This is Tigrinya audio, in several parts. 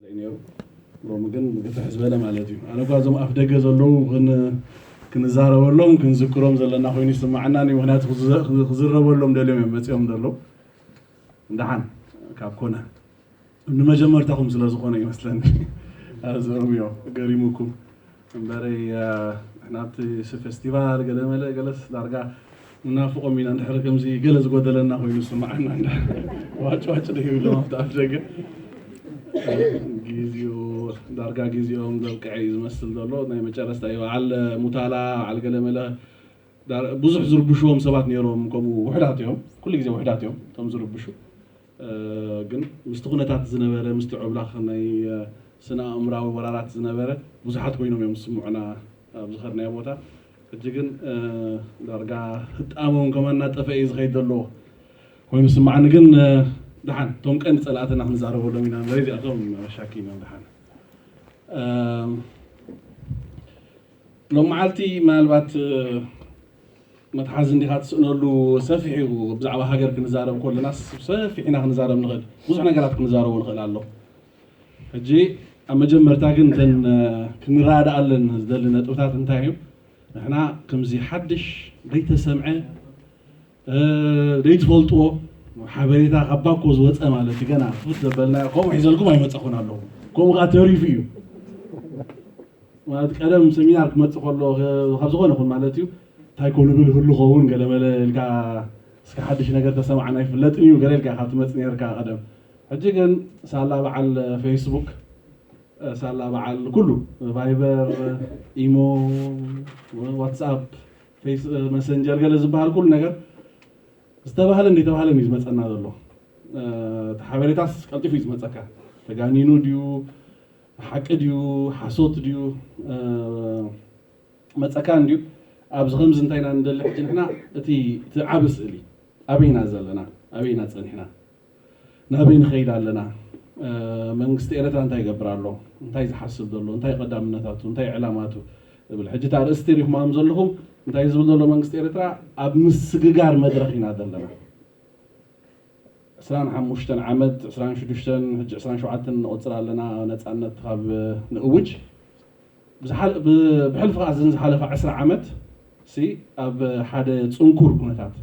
ነይሩ። ሎሚ ግን ግፍሕ ዝበለ ማለት እዩ። ኣነ እኳ እዞም ኣፍ ደገ ዘለዉ ክን-፣ ክንዛረበሎም ክንዝክሮም ዘለና ኮይኑ ይስማዓና እዩ። ምኽንያቱ ክዝ-፣ ክዝረበሎም ደልዮም እዮም መፂኦም ዘለዉ። እንደሓን ካብ ኮነ ንመጀመርታኹም ስለ ዝኾነ ይመስለኒ። ኣዝኦም እዮ ገሪሙኩም። እምበረይ፣ እ፣ ንሕና ኣብቲ ስ-፣ ፌስቲቫል ገለ መለ ገለስ ዳርጋ ንናፍቖም ኢና። እንድሕር ከምዚ ገለ ዝጎደለና ኮይኑ ዝስምዓና እንድሕር ዋጭ ዋጭ ዶ ይብሎም ኣብቲ ኣፍ ደገ። ግዜኡ፣ ዳርጋ ግዜኦም ዘብቅዐ እዩ ዝመስል ዘሎ። ናይ መጨረስታ እዩ። በዓል ሙታላ፣ በዓል ገለ መለ ዳር-፣ ብዙሕ ዝርብሽዎም ሰባት ነይሮም። ከምኡ ውሕዳት እዮም፣ ኩሉ ግዜ ውሕዳት እዮም እቶም ዝርብሹ። እ፣ ግን ምስቲ ኩነታት ዝነበረ፣ ምስቲ ዑብላኽ ናይ፣ እ፣ ስነ ኣእምራዊ ወራራት ዝነበረ ብዙሓት ኮይኖም እዮም ዝስምዑና ኣብ ዝኸድናዮ ቦታ። ሕጂ ግን፣ እ፣ ዳርጋ ህጣሞም ከማን እናጠፈ እዩ ዝኸይድ ዘሎ ኮይኑ ዝስምዓኒ። ግን፣ እ፣ ደሓን እቶም ቀንዲ ጸላእትና ክንዛረበሎም ኢና እምበር እዚኣቶም መሻኪን እዮም ደሓን። እ፣ ሎም መዓልቲ ምናልባት፣ እ፣ መትሓዚ እንዲኻ ትስእነሉ ሰፊሕ እዩ። ብዛዕባ ሃገር ክንዛረብ ከለናስ ሰፊሕ ኢና ክንዛረብ ንኽእል። ብዙሕ ነገራት ክንዛረቦ ንኽእል ኣሎ። ሕጂ ኣብ መጀመርታ ግን እተን፣ እ፣ ክንረዳኣለን ዝደሊ ነጥብታት እንታይ እዩ? ንሕና ከምዚ ሓድሽ ዘይተሰምዐ፣ እ፣ ዘይትፈልጥዎ ሓበሬታ ካብ ባኮ ዝወፀ ማለት እዩ። ገና ፍት ዘበልናዮ ከምኡ ሒዘልኩም ኣይመፀኹን ኣለኹ። ከምኡ ከዓ ተሪፉ እዩ። ማለት ቀደም ሰሚናር ክመጽእ ከሎ ከ-፣ ካብ ዝኾነ ይኹን ማለት እዩ፣ እንታይ ኮ ንብል ህሉ ኸውን ገለ መለ ኢልካ፣ እስከ ሓድሽ ነገር ተሰማዕና ኣይፍለጥን እዩ ገለ ኢልካ ኢኻ ትመጽእ ነርካ ቀደም። ሕጂ ግን ሳላ በዓል ፌስቡክ፣ ሳላ በዓል ኩሉ ቫይበር፣ ኢሞ፣ ዋትስኣፕ፣ ፌስ-፣ መሰንጀር ገለ ዝበሃል ኩሉ ነገር ዝተባህለን ዘይተባህለን እዩ ዝመጸና ዘሎ። እ፣ እቲ ሓበሬታስ ቀልጢፉ እዩ ዝመጸካ። ተጋኒኑ ድዩ፣ ሓቂ ድዩ፣ ሓሶት ድዩ፣ እ፣ መጸካ እንድዩ። ኣብዚ ከምዚ እንታይ ኢና ንደሊ ሕጂ ንሕና፣ እቲ፣ እቲ ዓቢ ስእሊ፣ ኣበይ ኢና ዘለና፣ ኣበይ ኢና ጸኒሕና፣ ናበይ ንኸይድ ኣለና፣ እ፣ መንግስቲ ኤርትራ እንታይ ይገብር ኣሎ፣ እንታይ ዝሓስብ ዘሎ፣ እንታይ ቀዳምነታቱ፣ እንታይ ዕላማቱ እብል። ሕጂ እቲ ኣርእስቲ ሪኹማ ዘለኹም፣ እንታይ ዝብል ዘሎ መንግስቲ ኤርትራ፣ ኣብ ምስግጋር መድረኽ ኢና ዘለና። ዕስራን ሓሙሽተን ዓመት፣ ዕስራን ሽዱሽተን፣ ሕጂ ዕስራን ሸውዓተን ንቆጽር ኣለና ነጻነት ካብ ንእውጅ። ብዝሓል-፣ ብ-፣ ብሕልፊ ከኣ እዘን ዝሓለፋ ዕስራ ዓመት ሲ ኣብ ሓደ ጽንኩር ኩነታት፣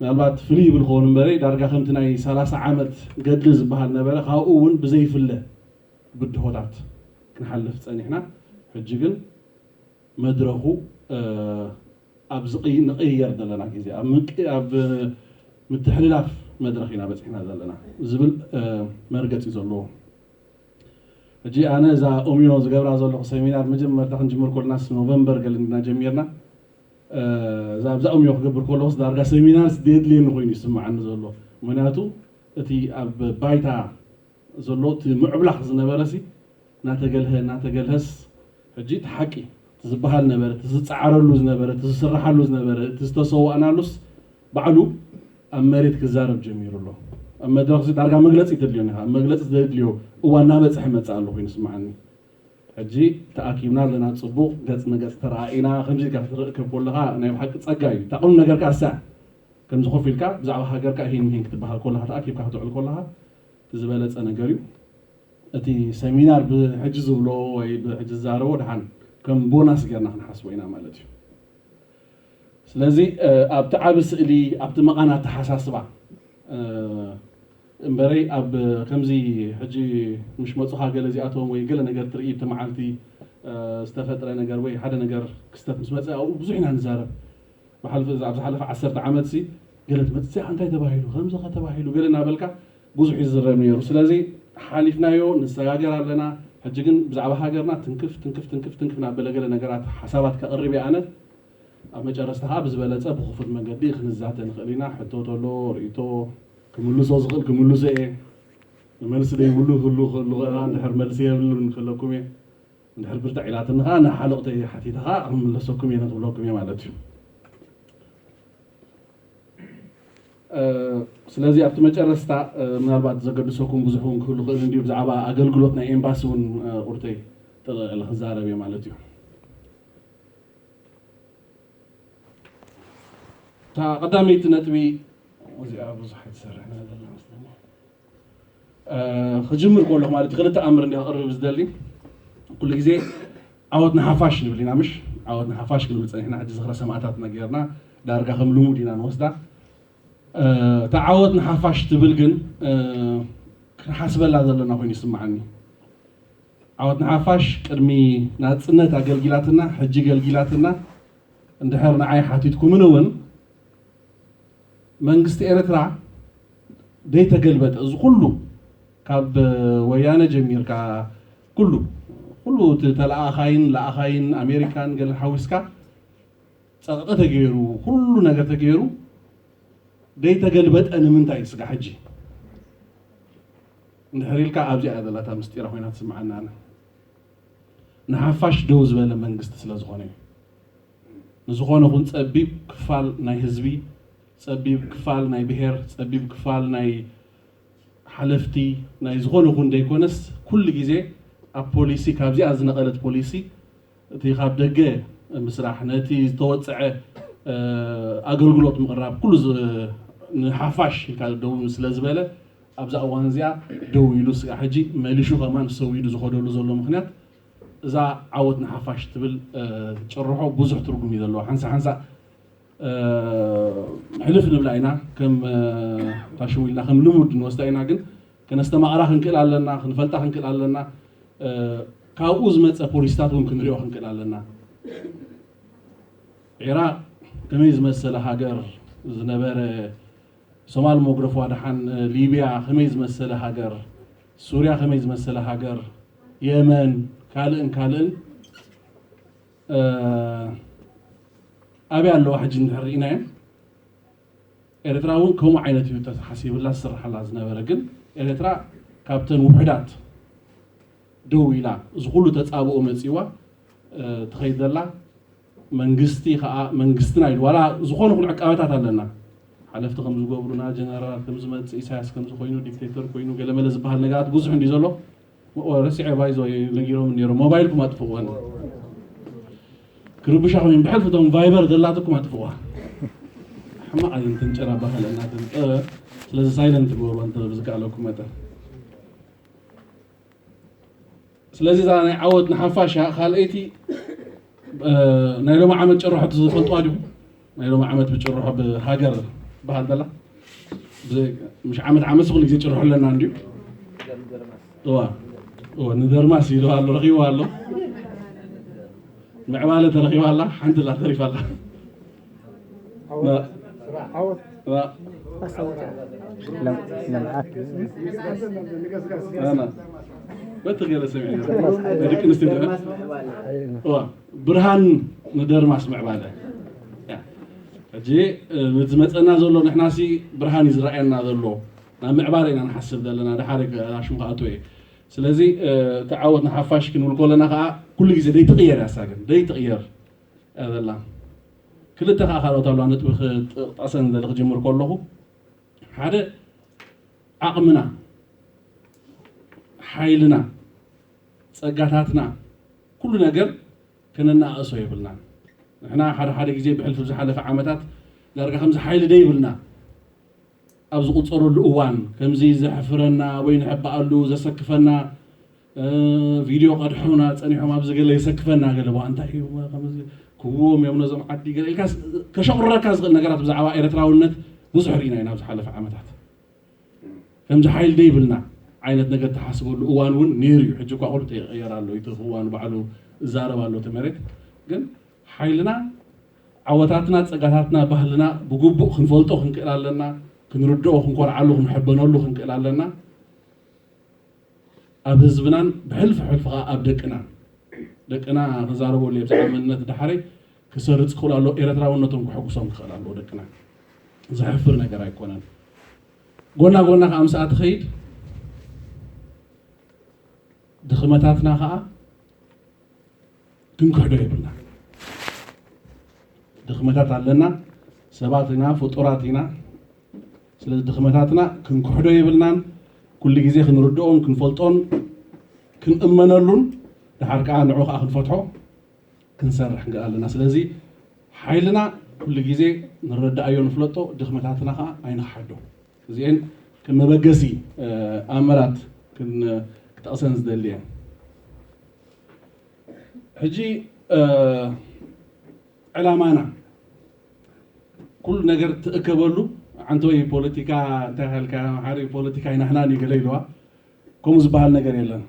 ምናልባት ፍልይ ይብል ክኸውን እምበረይ፣ ዳርጋ ከምቲ ናይ ሰላሳ ዓመት ገድሊ ዝበሃል ነበረ፣ ካብኡ እውን ብዘይፍለ ብድሆታት ክንሓልፍ ጸኒሕና። ሕጂ ግን መድረኹ፣ እ፣ ኣብ ዝቕይ-፣ ንቕየር ዘለና ግዜ፣ ኣብ ምቅ-፣ ኣብ ምትሕልላፍ መድረኽ ኢና በጺሕና ዘለና ዝብል፣ እ፣ መርገጺ እዩ ዘለዎ። ሕጂ ኣነ እዛ ኦሚዮ ዝገብራ ዘለኹ ሰሚናር መጀመርታ ክንጅምር ከለናስ ኖቨምበር ገለ እንዲና ጀሚርና። እ፣ እዛ ኣብዛ ኦሚዮ ክገብር ከለኹስ ዳርጋ ሰሚናርስ ዘየድልየኒ ኮይኑ ይስምዓኒ ዘሎ። ምኽንያቱ እቲ ኣብ ባይታ ዘሎ እቲ ምዕብላኽ ዝነበረ ሲ እናተገልሀ፣ እናተገልሀስ፣ ሕጂ እቲ ሓቂ፣ እቲ ዝበሃል ነበረ፣ እቲ ዝጸዓረሉ ዝነበረ፣ እቲ ዝስርሓሉ ዝነበረ፣ እቲ ዝተሰዋእናሉስ ባዕሉ ኣብ መሬት ክዛረብ ጀሚሩ ኣሎ። ኣብ መድረኽ እዚ ዳርጋ መግለጺ ተድልዮ ኢኻ። ኣብ መግለጺ ዘድልዮ እዋን እናበጽሐ መጽእ ኣሎ ኮይኑ ይስምዓኒ። ሕጂ ተኣኪብና ኣለና፣ ጽቡቕ ገጽ ንገጽ ተረኣኢና፣ ከምዚ ኢልካ ክትርክብ ከለኻ ናይ ብሓቂ ጸጋ እዩ። እታ ቁም ነገር ከኣ እሳ፣ ከምዚ ኮፍ ኢልካ ብዛዕባ ሃገርካ ሂን ምሂን ክትበሃል ከለኻ፣ ተኣኪብካ ክትውዕል ከለኻ፣ እቲ ዝበለጸ ነገር እዩ። እቲ ሰሚናር ብሕጂ ዝብሎ ወይ ብሕጂ ዝዛረቦ ደሓን ከም ቦናስ ጌርና ክንሓስቦ ኢና ማለት እዩ። ስለዚ፣ እ፣ ኣብቲ ዓቢ ስእሊ፣ ኣብቲ መቓን ኣተሓሳስባ፣ እ፣ እምበረይ ኣብ ከምዚ ሕጂ ምሽ መጹኻ ገለ እዚኣቶም ወይ ገለ ነገር ትርኢ፣ እቲ መዓልቲ፣ እ፣ ዝተፈጥረ ነገር ወይ ሓደ ነገር ክስተት ምስ መጸ ኣብኡ ብዙሕ ኢና ንዛረብ። ብሓልፊ እዛ ኣብ ዝሓለፈ ዓሰርተ ዓመት ሲ ገለ ትመጽእ፣ እዚኣ እንታይ ተባሂሉ፣ ከምዚ ኸ ተባሂሉ፣ ገለ እናበልካ ብዙሕ ይዝረብ ነይሩ። ስለዚ ሓሊፍናዮ፣ ንሰጋገር ኣለና። ሕጂ ግን ብዛዕባ ሃገርና ትንክፍ፣ ትንክፍ፣ ትንክፍ፣ ትንክፍ እናበለ ገለ ነገራት፣ ሓሳባት ከቕርብ እየ ኣነ። ኣብ መጨረስታ ኸዓ ብዝበለጸ ብኽፉት መገዲ ክንዛተ ንኽእል ኢና። ሕቶ ተሎ፣ ርእይቶ፣ ክምልሶ ዝኽእል ክምልሶ እየ። መልሲ ዘይብሉ ክህሉ ክህሉ ኸዓ፣ እንድሕር መልሲ የብሉን ክብለኩም እየ። እንድሕር ብርትዕ ኢላትኒ ኸዓ፣ ንሓለቕተይ ሓቲተ ኸዓ ክምለሰኩም እየ ክብለኩም እየ ማለት እዩ። እ፣ ስለዚ ኣብቲ መጨረስታ፣ እ፣ ምናልባት ዘገድሰኩም ብዙሕ እውን ክህሉ ክእል እንድዩ፣ ብዛዕባ ኣገልግሎት ናይ ኤምባሲ እውን፣ እ፣ ቁርተይ ጥቕልል ክዛረብ እየ ማለት እዩ። እታ ቀዳመይቲ ነጥቢ እዚኣ ብዙሕ ኣይትሰርሕን እያ ዘላ መስለኒ። ክጅምር ከለኹ ማለት ክልተ ኣምር እንዲ ክቕርብ ዝደሊ። ኩሉ ግዜ ዓወት ንሓፋሽ ንብል ኢና፣ ምሽ? ዓወት ንሓፋሽ ክንብል ጸኒሕና፣ ሕጂ ዝኽረ ሰማእታትና ጌርና ዳርጋ ከም ልሙድ ኢና ንወስዳ። እታ ዓወት ንሓፋሽ ትብል ግን ክንሓስበላ ዘለና ኮይኑ ይስምዓኒ። ዓወት ንሓፋሽ ቅድሚ ናጽነት ኣገልጊላትና፣ ሕጂ ገልጊላትና። እንድሕር ንዓይ ሓቲትኩምኒ እውን መንግስቲ ኤርትራ ደይተገልበጠ፣ እዚ ኩሉ ካብ ወያነ ጀሚርካ ኩሉ ኩሉ እቲ ተለኣኻይን ለኣኻይን ኣሜሪካን ገለን ሓዊስካ ጸቕጢ ተገይሩ፣ ኩሉ ነገር ተገይሩ ደይተገልበጠ ንምንታይ ስጋ ሕጂ? እንድሕር ኢልካ ኣብዚኣ እያ ዘላታ ምስጢራ ኮይና ትስምዓና ኣነ። ንሓፋሽ ደው ዝበለ መንግስቲ ስለ ዝኾነ እዩ። ንዝኾነ ኹን ጸቢብ ክፋል ናይ ህዝቢ፣ ጸቢብ ክፋል ናይ ብሄር፣ ጸቢብ ክፋል ናይ ሓለፍቲ ናይ ዝኾነ ኹን ደይኮነስ፣ ኩሉ ግዜ ኣብ ፖሊሲ፣ ካብዚኣ ዝነቐለት ፖሊሲ፣ እቲ ካብ ደገ ምስራሕ፣ ነቲ ዝተወጽዐ ኣገልግሎት ምቕራብ፣ ኩሉ ንሓፋሽ ኢልካ ደው ስለ ዝበለ ኣብዛ እዋን እዚኣ ደው ኢሉ ስጋ ሕጂ መሊሹ ከማን ሰዊዱ ዝኸደሉ ዘሎ ምክንያት እዛ ዓወት ንሓፋሽ ትብል ጭርሖ ብዙሕ ትርጉም እዩ ዘለዋ። ሓንሳ ሓንሳ ሕልፍ ንብላ ኢና፣ ከም ታሽሙ ኢልና ከም ልሙድ ንወስዳ ኢና፣ ግን ከነስተማቕራ ክንክእል ኣለና፣ ክንፈልጣ ክንክእል ኣለና። ካብኡ ዝመፀ ፖሊሲታት እውን ክንሪኦ ክንክእል ኣለና። ዒራቕ ከመይ ዝመሰለ ሃገር ዝነበረ፣ ሶማል መጉረፍዋ ደሓን፣ ሊብያ ከመይ ዝመሰለ ሃገር፣ ሱርያ ከመይ ዝመሰለ ሃገር፣ የመን፣ ካልእን ካልእን ኣበይ ኣለዋ ሕጂ እንድሕር ርኢናየን። ኤርትራ እውን ከምኡ ዓይነት እዩ ተሓሲብላ ዝስርሓላ ዝነበረ። ግን ኤርትራ ካብተን ውሑዳት ደው ኢላ፣ እዚ ኩሉ ተጻብኦ መጺዋ ትኸይድ ዘላ መንግስቲ ከዓ መንግስትና ኢሉ፣ ዋላ ዝኾነ ኩሉ ዕቃበታት ኣለና። ሓለፍቲ ከም ዝገብሩና፣ ጀነራላት ከም ዝመጽእ፣ ኢሳያስ ከም ዝኾይኑ፣ ዲክቴተር ኮይኑ፣ ገለመለ ዝበሃል ነገራት ብዙሕ እንዲ ዘሎ። ረሲዐ ባይዞ ነጊሮም ነይሮም። ሞባይልኩም ኣጥፍእዋ። ክርብሻኹም እዮም ብሕልፊ እቶም ቫይበር ዘላትኩም ኣጥፍእዋ። ሕማቕ ኣየንትን ጭራ ባህል እናተንጠበ፣ ስለዚ ሳይለንት ግበሩ እንተ ብዝከኣለኩም መጠን። ስለዚ እዛ ናይ ዓወት ንሓፋሽ እያ። ካልኣይቲ ናይ ሎሚ ዓመት ጭርሖ ትፈልጥዋ ዲኹም? ናይ ሎሚ ዓመት ብጭርሖ ብሃገር በሃል ዘላ፣ ምሽ ዓመት ዓመት ኩሉ ግዜ ጭርሖ ኣለና እንድዩ። እዋ እዋ ንደርማስ ኢሉ ኣሎ፣ ረኺቡ ኣሎ። ምዕባለ ተረኺባ ኣላ፣ ሓንቲ ላ ተሪፋ ኣላ። ዓወት፣ ስራሕ፣ ዓወት። ዋ- ለም- ልምዓት ኣና በቲ ገለ ሰሚዐ ነይረ። ደቂ ኣንስትዮ ገለ። እዋ ብርሃን ንደርማስ ምዕባለ። ያ። ሕጂ እ፣ እቲ ዝመፀና ዘሎ ንሕናሲ ብርሃን እዩ ዝረኣየና ዘሎ። ናብ ምዕባለ ኢና ንሓስብ ዘለና፣ ድሓር ኣሽሙ ክኣትወ እየ። ስለዚ እ፣ እቲ ዓወት ንሓፋሽ ክንብል ከለና ከዓ ኩሉ ግዜ ደይትቕየር እያ፣ እሳ ግን ደይትቕየር እያ ዘላ። ክልተ ከዓ ካልኦት ኣለዋ ነጥቢ ክጠቕሰን ዘለ ክጅምር ከለኹ፣ ሓደ ዓቕምና፣ ሓይልና፣ ጸጋታትና፣ ኩሉ ነገር ከነናእሶ የብልናን። ንሕና ሓደ ሓደ ግዜ ብሕልፊ ዝሓለፈ ዓመታት ዳርጋ ከምዚ ሓይሊ ደይብልና ኣብ ዝቑጸረሉ እዋን፣ ከምዚ ዘሕፍረና ወይ ንሕበኣሉ ዘሰክፈና፣ እ፣ ቪድዮ ቀድሑና ጸኒሖም ኣብዚ ገለ የሰክፈና፣ ገለ ዋ እንታይ እዩ፣ ከምዚ ክብዎም እዮም ነዞም ዓዲ፣ ገለ ኢልካ ከሸቑረካ ዝኽእል ነገራት ብዛዕባ ኤርትራውነት ብዙሕ ርኢና ኢና ኣብ ዝሓለፈ ዓመታት። ከምዚ ሓይሊ ደይብልና ዓይነት ነገር ተሓስበሉ እዋን እውን ነይሩ እዩ። ሕጂ እኳ ኩሉ ይቕየር ኣሎ፣ እቲ እዋን ባዕሉ እዛረብ ኣሎ እቲ መሬት። ግን ሓይልና፣ ዓወታትና፣ ጸጋታትና፣ ባህልና ብግቡእ ክንፈልጦ ክንክእል ኣለና፣ ክንርድኦ፣ ክንኮርዓሉ፣ ክንሕበነሉ ክንክእል ኣለና። ኣብ ህዝብናን ብሕልፊ ሕልፊ ከኣ ኣብ ደቅና፣ ደቅና ክዛረበሉ እዮም። ብዛዕባ መንነት ድሓረይ ክሰርጽ ክኽእል ኣለዎ፣ ኤርትራውነቶም ክሕጉሶም ክኽእል ኣለዎ ደቅና። ዘሕፍር ነገር ኣይኮነን። ጎና ጎና ከኣ ምስኣ ትኸይድ ድኽመታትና ከኣ ክንክሕዶ የብልና። ድኽመታት ኣለና፣ ሰባት ኢና፣ ፍጡራት ኢና። ስለዚ ድኽመታትና ክንክሕዶ የብልናን። ኩሉ ግዜ ክንርድኦን ክንፈልጦን ክንእመነሉን፣ ድሓር ከኣ ንዑ ከኣ ክንፈትሖ ክንሰርሕ ንክእል ኣለና። ስለዚ ሓይልና ኩሉ ግዜ ንረዳኣዮ፣ ንፍለጦ፣ ድኽመታትና ከኣ ኣይንኽሓዶ። እዚኤን መበገሲ ኣምራት ክጠቕሰን ዝደሊ እየ። ሕጂ ዕላማና ኩሉ ነገር ትእከበሉ። ዓንተወይ ፖለቲካ እንታይ ሃልካ፣ ሓደ ፖለቲካ ኣይናህናን እዩ ገለ ኢልዋ። ከምኡ ዝበሃል ነገር የለን።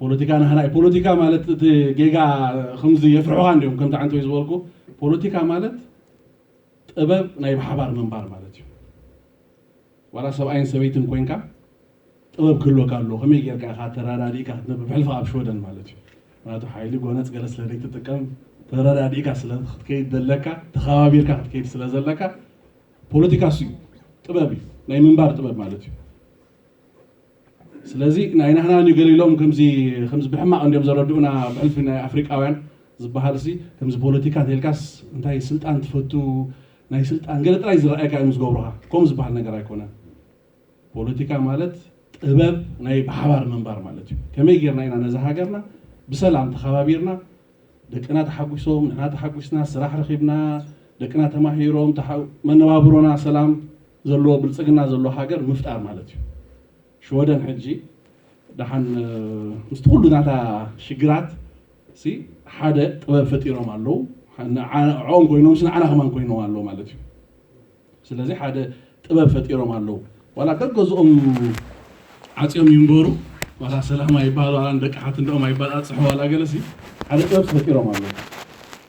ፖለቲካ ናህና እዩ። ፖለቲካ ማለት እቲ ጌጋ ከምዚ የፍርሑኻ እንዲዮም፣ ከምቲ ዓንተወይ ዝበልኩ፣ ፖለቲካ ማለት ጥበብ ናይ ብሓባር ምንባር ማለት እዩ። ዋላ ሰብኣይን ሰበይትን ኮንካ ጥበብ ክህልወካ ኣለዎ። ከመይ ጌርካ ኢኻ ተረዳዲእካ ክትነብር፣ ብሕልፊ ኣብ ሽወደን ማለት እዩ። ምክንያቱ ሓይሊ ጎነጽ ገለ ስለ ዘይትጥቀም፣ ተረዳዲእካ ስለ ክትከይድ ዘለካ፣ ተኸባቢርካ ክትከይድ ስለ ዘለካ፣ ፖለቲካ እሱ እዩ። ጥበብ እዩ፣ ናይ ምንባር ጥበብ ማለት እዩ። ስለዚ ናይ ናህና እዩ ገለ ኢሎም ከምዚ፣ ከምዚ ብሕማቕ እንዲዮም ዘረድኡና ብሕልፊ ናይ ኣፍሪቃውያን ዝበሃል ሲ፣ ከምዚ ፖለቲካ እንተልካስ እንታይ ስልጣን ትፈቱ፣ ናይ ስልጣን ገለ ጥራይ ዝረኣየካ እዮም ዝገብሩኻ። ከምኡ ዝበሃል ነገር ኣይኮነን። ፖለቲካ ማለት ጥበብ ናይ ብሓባር ምንባር ማለት እዩ። ከመይ ጌርና ኢና ነዛ ሃገርና ብሰላም ተኸባቢርና፣ ደቅና ተሓጒሶም፣ ንሕና ተሓጒስና፣ ስራሕ ረኺብና፣ ደቅና ተማሂሮም፣ ተሓ-፣ መነባብሮና ሰላም ዘለዎ፣ ብልጽግና ዘለዎ ሃገር ምፍጣር ማለት እዩ። ሽወደን ሕጂ ደሓን ምስቲ ኩሉ ናታ ሽግራት ሲ ሓደ ጥበብ ፈጢሮም ኣለዉ። ንዓ-፣ ንዕኦም ኮይኖም ሲ ንዓና ከማን ኮይኖም ኣለዉ ማለት እዩ። ስለዚ ሓደ ጥበብ ፈጢሮም ኣለዉ። ዋላ ገገዝኦም ዓጽዮም ይንበሩ፣ ዋላ ሰላም ኣይበሃሉ፣ ዋላ ንደቂ ሓት እንደኦም ኣይበጻጽሑ፣ ዋላ ገለሲ ሓደ ጥበብ ፈጢሮም ኣለዉ።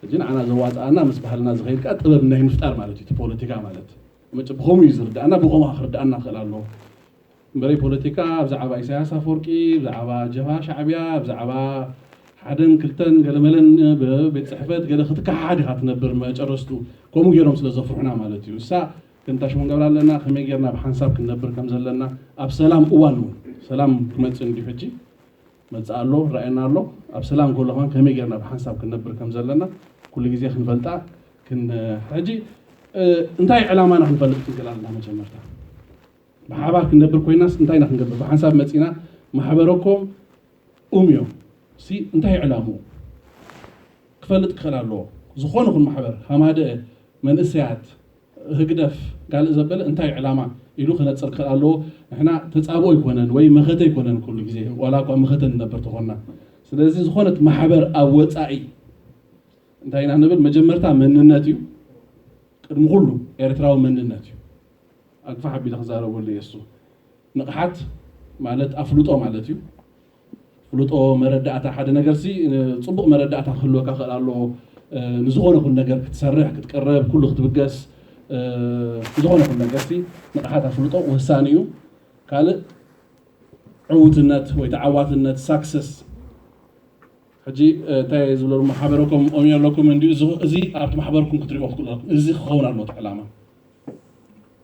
ሕጂ ንዓና ዘዋጽኣና ምስ ባህልና ዝኸይድ ከኣ ጥበብ ናይ ምፍጣር ማለት እዩ። እቲ ፖለቲካ ማለት መቸ ብኸምኡ እዩ ዝርድኣና፣ ብኸምኡ ክርድኣና ክእል ኣለዎ። እምበረይ ፖለቲካ ብዛዕባ ኢሳያስ ኣፈወርቂ፣ ብዛዕባ ጀብሃ ሻዕብያ፣ ብዛዕባ ሓደን ክልተን ገለመለን ብቤት ጽሕፈት ገለ ክትከሓሓድ ኢኻ ትነብር መጨረስቱ። ከምኡ ገይሮም ስለ ዘፍርሑና ማለት እዩ። እሳ ክንታሽሙ ንገብራ ኣለና፣ ከመይ ጌርና ብሓንሳብ ክንነብር ከም ዘለና፣ ኣብ ሰላም እዋን እውን፣ ሰላም ክመጽእ እንዲዩ ሕጂ፣ መጽእ ኣሎ፣ ራእየና ኣሎ። ኣብ ሰላም ከሎ ከማን ከመይ ጌርና ብሓንሳብ ክንነብር ከም ዘለና ኩሉ ግዜ ክንፈልጣ ክን-፣ ሕጂ፣ እ፣ እንታይ ዕላማና ክንፈልጥ ክንክእል ኣለና መጀመርታ። ብሓባር ክንነብር ኮይናስ እንታይ ኢና ክንገብር? ብሓንሳብ መጺና ማሕበረኮም ኡምዮ ሲ እንታይ ዕላምኡ ክፈልጥ ክኽእል ኣለዎ። ዝኾነ ይኹን ማሕበር፣ ሃማደአ፣ መንእሰያት፣ ህግደፍ፣ ካልእ ዘበለ እንታይ ዕላማ ኢሉ ክነጽር ክኽእል ኣለዎ። ንሕና ተጻብኦ ኣይኮነን ወይ መኸተ ኣይኮነን ኩሉ ግዜ፣ ዋላ እኳ መኸተ ንነብር ተኾንና። ስለዚ ዝኾነት ማሕበር ኣብ ወጻኢ እንታይ ኢና ንብል? መጀመርታ መንነት እዩ። ቅድሚ ኩሉ ኤርትራዊ መንነት እዩ። ኣግፋሕ ኣቢለ ክዛረበሉ እየ። እሱ ንቕሓት ማለት ኣፍልጦ ማለት እዩ። ፍልጦ መረዳእታ ሓደ ነገርሲ፣ እ፣ ጽቡቕ መረዳእታ ክህልወካ ክእል ኣለዎ። እ፣ ንዝኾነ ይኹን ነገር ክትሰርሕ፣ ክትቅረብ፣ ኩሉ ክትብገስ፣ እ፣ ንዝኾነ ይኹን ነገርሲ ንቕሓት ኣፍልጦ ወሳኒ እዩ። ካልእ ዕውትነት ወይ ተዓዋትነት፣ ሳክሰስ፣ ሕጂ፣ እ፣ እንታይ ዝብሎ፣ ማሕበረኮም ኦምዮ ኣለኩም እንዲዩ፣ እዚ፣ እዚ ኣብቲ ማሕበርኩም ክትሪኦ ክትክእሉ ኣለኩም። እዚ ክኸውን ኣለዎ እቲ ዕላማ።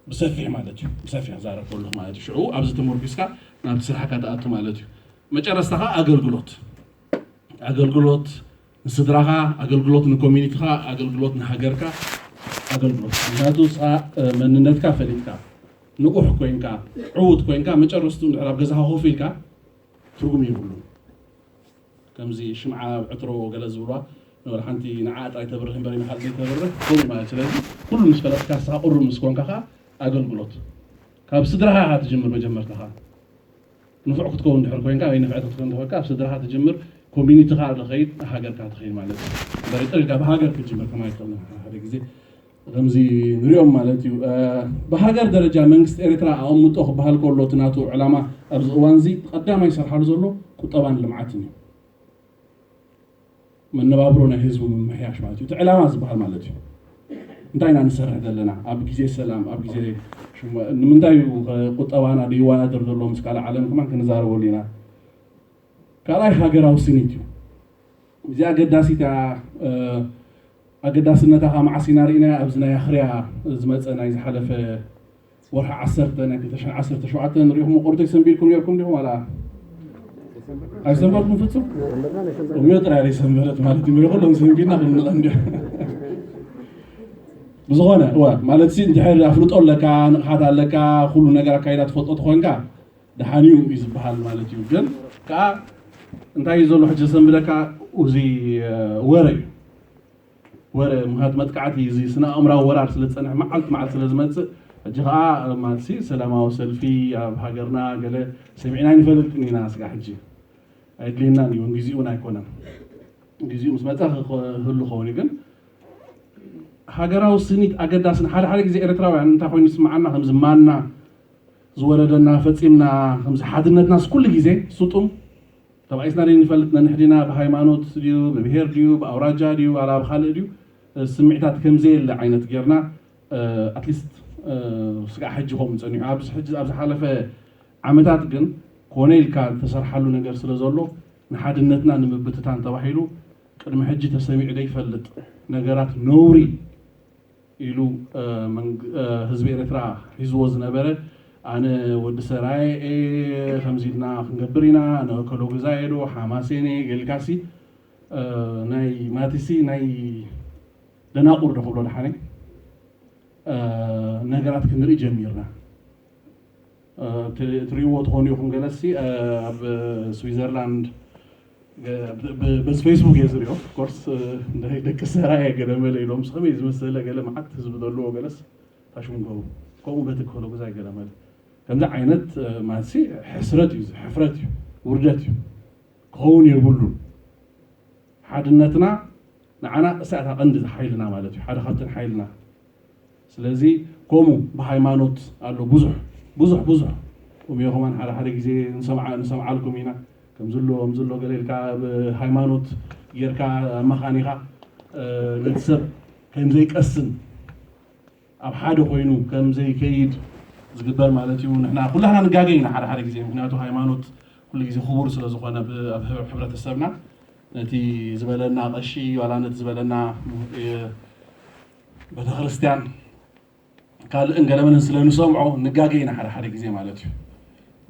ብሰፊሕ ማለት እዩ፣ ብሰፊሕ ክዛረብ ከለኹ ማለት እዩ። ሽዑ ኣብዚ ተመርኩስካ ናብቲ ስራሕካ ትኣቱ ማለት እዩ። መጨረስታ ኸኣ ኣገልግሎት፣ ኣገልግሎት ንስድራኻ፣ ኣገልግሎት ንኮሚኒቲኻ፣ ኣገልግሎት ንሃገርካ፣ ኣገልግሎት። ምክንያቱ ንስኻ፣ እ፣ መንነትካ ፈሊጥካ፣ ንቑሕ ኮይንካ፣ ዕዉት ኮይንካ፣ መጨረስቱ እንድሕር ኣብ ገዛኻ ኮፍ ኢልካ ትርጉም የብሉን። ከምዚ ሽምዓ ኣብ ዕትሮ ገለ ዝብልዋ፣ ንወላ ሓንቲ ንዓኣ ጥራይ ተብርህ እምበር ንኻልእ ዘይተብርህ፣ ከምኡ ማለት። ስለዚ ኩሉ ምስ ፈለጥካ፣ ንስኻ ቁሩብ ምስ ኮንካ ኸኣ ኣገልግሎት ካብ ስድራኻ ኢኻ ትጅምር። መጀመርታ ኸኣ ንፉዕ ክትከውን እንድሕር ኮይንካ ወይ ንፍዕቲ ክትከውን እንድሕር ኮይንካ፣ ኣብ ስድራኻ ትጅምር፣ ኮሚኒቲኻ ትኸይድ፣ ሃገርካ ትኸይድ ማለት እዩ። እምበር ጥሪልካ ብሃገር ክትጅምር ከማን ኣይትኽእልን ኢኻ ሓደ ግዜ። ከምዚ ንሪኦም ማለት እዩ። እ፣ ብሃገር ደረጃ መንግስቲ ኤርትራ ኣቐምጦ ክበሃል ከሎ፣ እቲ ናቱ ዕላማ ኣብዚ እዋን እዚ ቀዳማይ ዝሰርሓሉ ዘሎ ቁጠባን ልምዓትን እዩ። መነባብሮ ናይ ህዝቡ ምምሕያሽ ማለት እዩ። እቲ ዕላማ ዝበሃል ማለት እዩ። እንታይ ኢና ንሰርሕ ዘለና? ኣብ ግዜ ሰላም፣ ኣብ ግዜ ሽሞ-፣ ንምንታይ እዩ ቁጠባና ደይወዳደር ዘሎ ምስ ካልእ ዓለም ከማን ክንዛረበሉ ኢና። ካልኣይ ሃገራዊ ስኒት እዩ። እዚ ኣገዳሲት እያ። እ፣ ኣገዳስነታ ከዓ መዓስ ኢና ርኢናያ? ኣብዚ ናይ ኣኽርያ ዝመፀ ናይ ዝሓለፈ ወርሒ ዓሰርተ ናይ ክልተ ሽሕን ዓሰርተ ሸውዓተን ርኢኹም ቆርቶ ይሰንቢድኩም ነይርኩም ዲኹም? ዋላ ኣይሰንበድኩም ፍጹም? እምዮ ጥራይ ኣይሰንበደት ማለት እዩ። እምዮ ኩሎም ሰንቢድና ክንመቐ እንዲያ። ብዝኾነ፣ እወ፣ ማለት ሲ እንድሕር ኣፍልጦ ኣለካ፣ ንቕሓት ኣለካ፣ ኩሉ ነገር ኣካይዳ ትፈልጦ ተኾንካ፣ ደሓን እዩ እዩ ዝበሃል ማለት እዩ። ግን ከዓ እንታይ እዩ ዘሎ ሕጂ ዘሰንብደካ? እዚ፣ እ፣ ወረ እዩ። ወረ፣ ምኽንያቱ መጥቃዕቲ፣ እዚ ስነ ኣእምራዊ ወራር ስለ ዝጸንሕ፣ መዓልቲ መዓልቲ ስለ ዝመጽእ፣ ሕጂ ከዓ ማለትሲ ሰላማዊ ሰልፊ ኣብ ሃገርና ገለ ሰሚዕና ኣይንፈልጥን ኢና። ስጋዕ ሕጂ ኣይድልየናን እዩ፣ ግዜኡን ኣይኮነን። ግዜኡ ምስ መፀ ክህሉ ክኸውን እዩ። ግን ሃገራዊ ስኒት ኣገዳስን ሓደ ሓደ ግዜ ኤርትራውያን እንታይ ኮይኑ ይስምዓና፣ ከምዚ ማና ዝወረደና ፈፂምና፣ ከምዚ ሓድነትናስ ኩሉ ግዜ ስጡም ተባኢስና ደይ ንፈልጥ፣ ነንሕዲና ብሃይማኖት ድዩ ብብሄር ድዩ ብኣውራጃ ድዩ ዋላ ብካልእ ድዩ ስምዒታት ከምዘየለ ዓይነት ጌርና ኣትሊስት ስጋዕ ሕጂ ከምኡ ጸኒሑ ኣብዚ ዝሓለፈ ዓመታት ግን ኮነ ኢልካ ዝተሰርሓሉ ነገር ስለ ዘሎ ንሓድነትና ንምብትታን ተባሂሉ ቅድሚ ሕጂ ተሰሚዑ ዘይፈልጥ ነገራት ነውሪ ኢሉ ህዝቢ ኤርትራ ሒዝዎ ዝነበረ ኣነ ወዲ ሰራየ ከምዚ ኢልና ክንገብር ኢና ኣነ ከሎ ግዛየ ዶ ሓማሴነ ገልካሲ ናይ ማቲሲ ናይ ደናቁር ዶ ክብሎ ደሓነ ነገራት ክንርኢ ጀሚርና። ትሪእዎ ትኾኑ ኢኹም ገለሲ ኣብ ስዊዘርላንድ በዚ ፌስቡክ እየ ዝሪኦ ኮርስ ደቂ ሰራየ ገለ መለ ኢሎም ምስ ከመይ ዝመሰለ ገለ መዓት ህዝቢ ዘለዎ ገለስ ታሽሙ ገቡ ከምኡ በቲ ክህሎ ግዛ ገለ መለ ከምዚ ዓይነት ማሲ ሕስረት እዩ ሕፍረት እዩ ውርደት እዩ ክኸውን የብሉን ሓድነትና ንዓና እሳ እታ ቀንዲ ሓይልና ማለት እዩ ሓደ ካብተን ሓይልና ስለዚ ከምኡ ብሃይማኖት ኣሎ ብዙሕ ብዙሕ ብዙሕ ከምኡ ከማን ሓደ ሓደ ግዜ ንሰምዓ ንሰምዓልኩም ኢና ከምዝሎ ከምዝሎ ገለ ኢልካ ብሃይማኖት ጌርካ ኣመኻኒኻ ነቲ ሰብ ከምዘይቀስን ኣብ ሓደ ኮይኑ ከምዘይከይድ ዝግበር ማለት እዩ ንሕና ኩላህና ንጋገ ኢና ሓደ ሓደ ግዜ ምክንያቱ ሃይማኖት ኩሉ ግዜ ክቡር ስለ ዝኾነ ኣብ ሕብረተሰብና ነቲ ዝበለና ቀሺ ዋላ ነቲ ዝበለና ቤተክርስትያን ካልእን ገለመልን ስለ ንሰምዖ ንጋገ ኢና ሓደ ሓደ ግዜ ማለት እዩ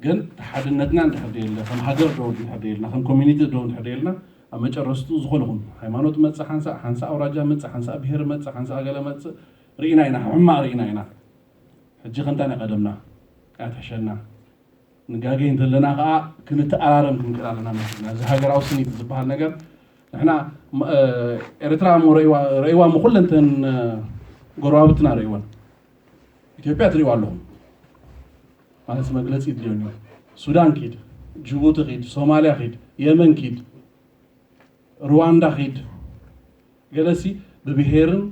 ግን ሓድነትና እንድሕር የለ ከም ሃገር ዶ እንድሕር የልና ከም ኮሚኒቲ ዶ እንድሕር የልና ኣብ መጨረስቱ ዝኾነ ኹን ሃይማኖት መፅእ ሓንሳእ ሓንሳእ ኣውራጃ መፅእ ሓንሳእ ብሄር መፅእ ሓንሳእ ገለ መፅእ ርኢና ኢና ሕማቕ ርኢና ኢና ሕጂ ከምታ ናይ ቀደምና ኣትሕሸና ንጋገ እንተለና ከዓ ክንተኣራረም ክንክእል ኣለና ማለት እዩ። እዚ ሃገራዊ ስኒት ዝበሃል ነገር ንሕና ኤርትራ እሞ ረእዋ እሞ ኩለንተን ጎረባብትና ረእወን ኢትዮጵያ ትሪእዋ ኣለኹም ማለት መግለፂ ይድልዮ ሱዳን ኪድ ጅቡቲ ኪድ ሶማሊያ ኪድ የመን ኪድ ሩዋንዳ ኪድ ገለሲ ብብሄርን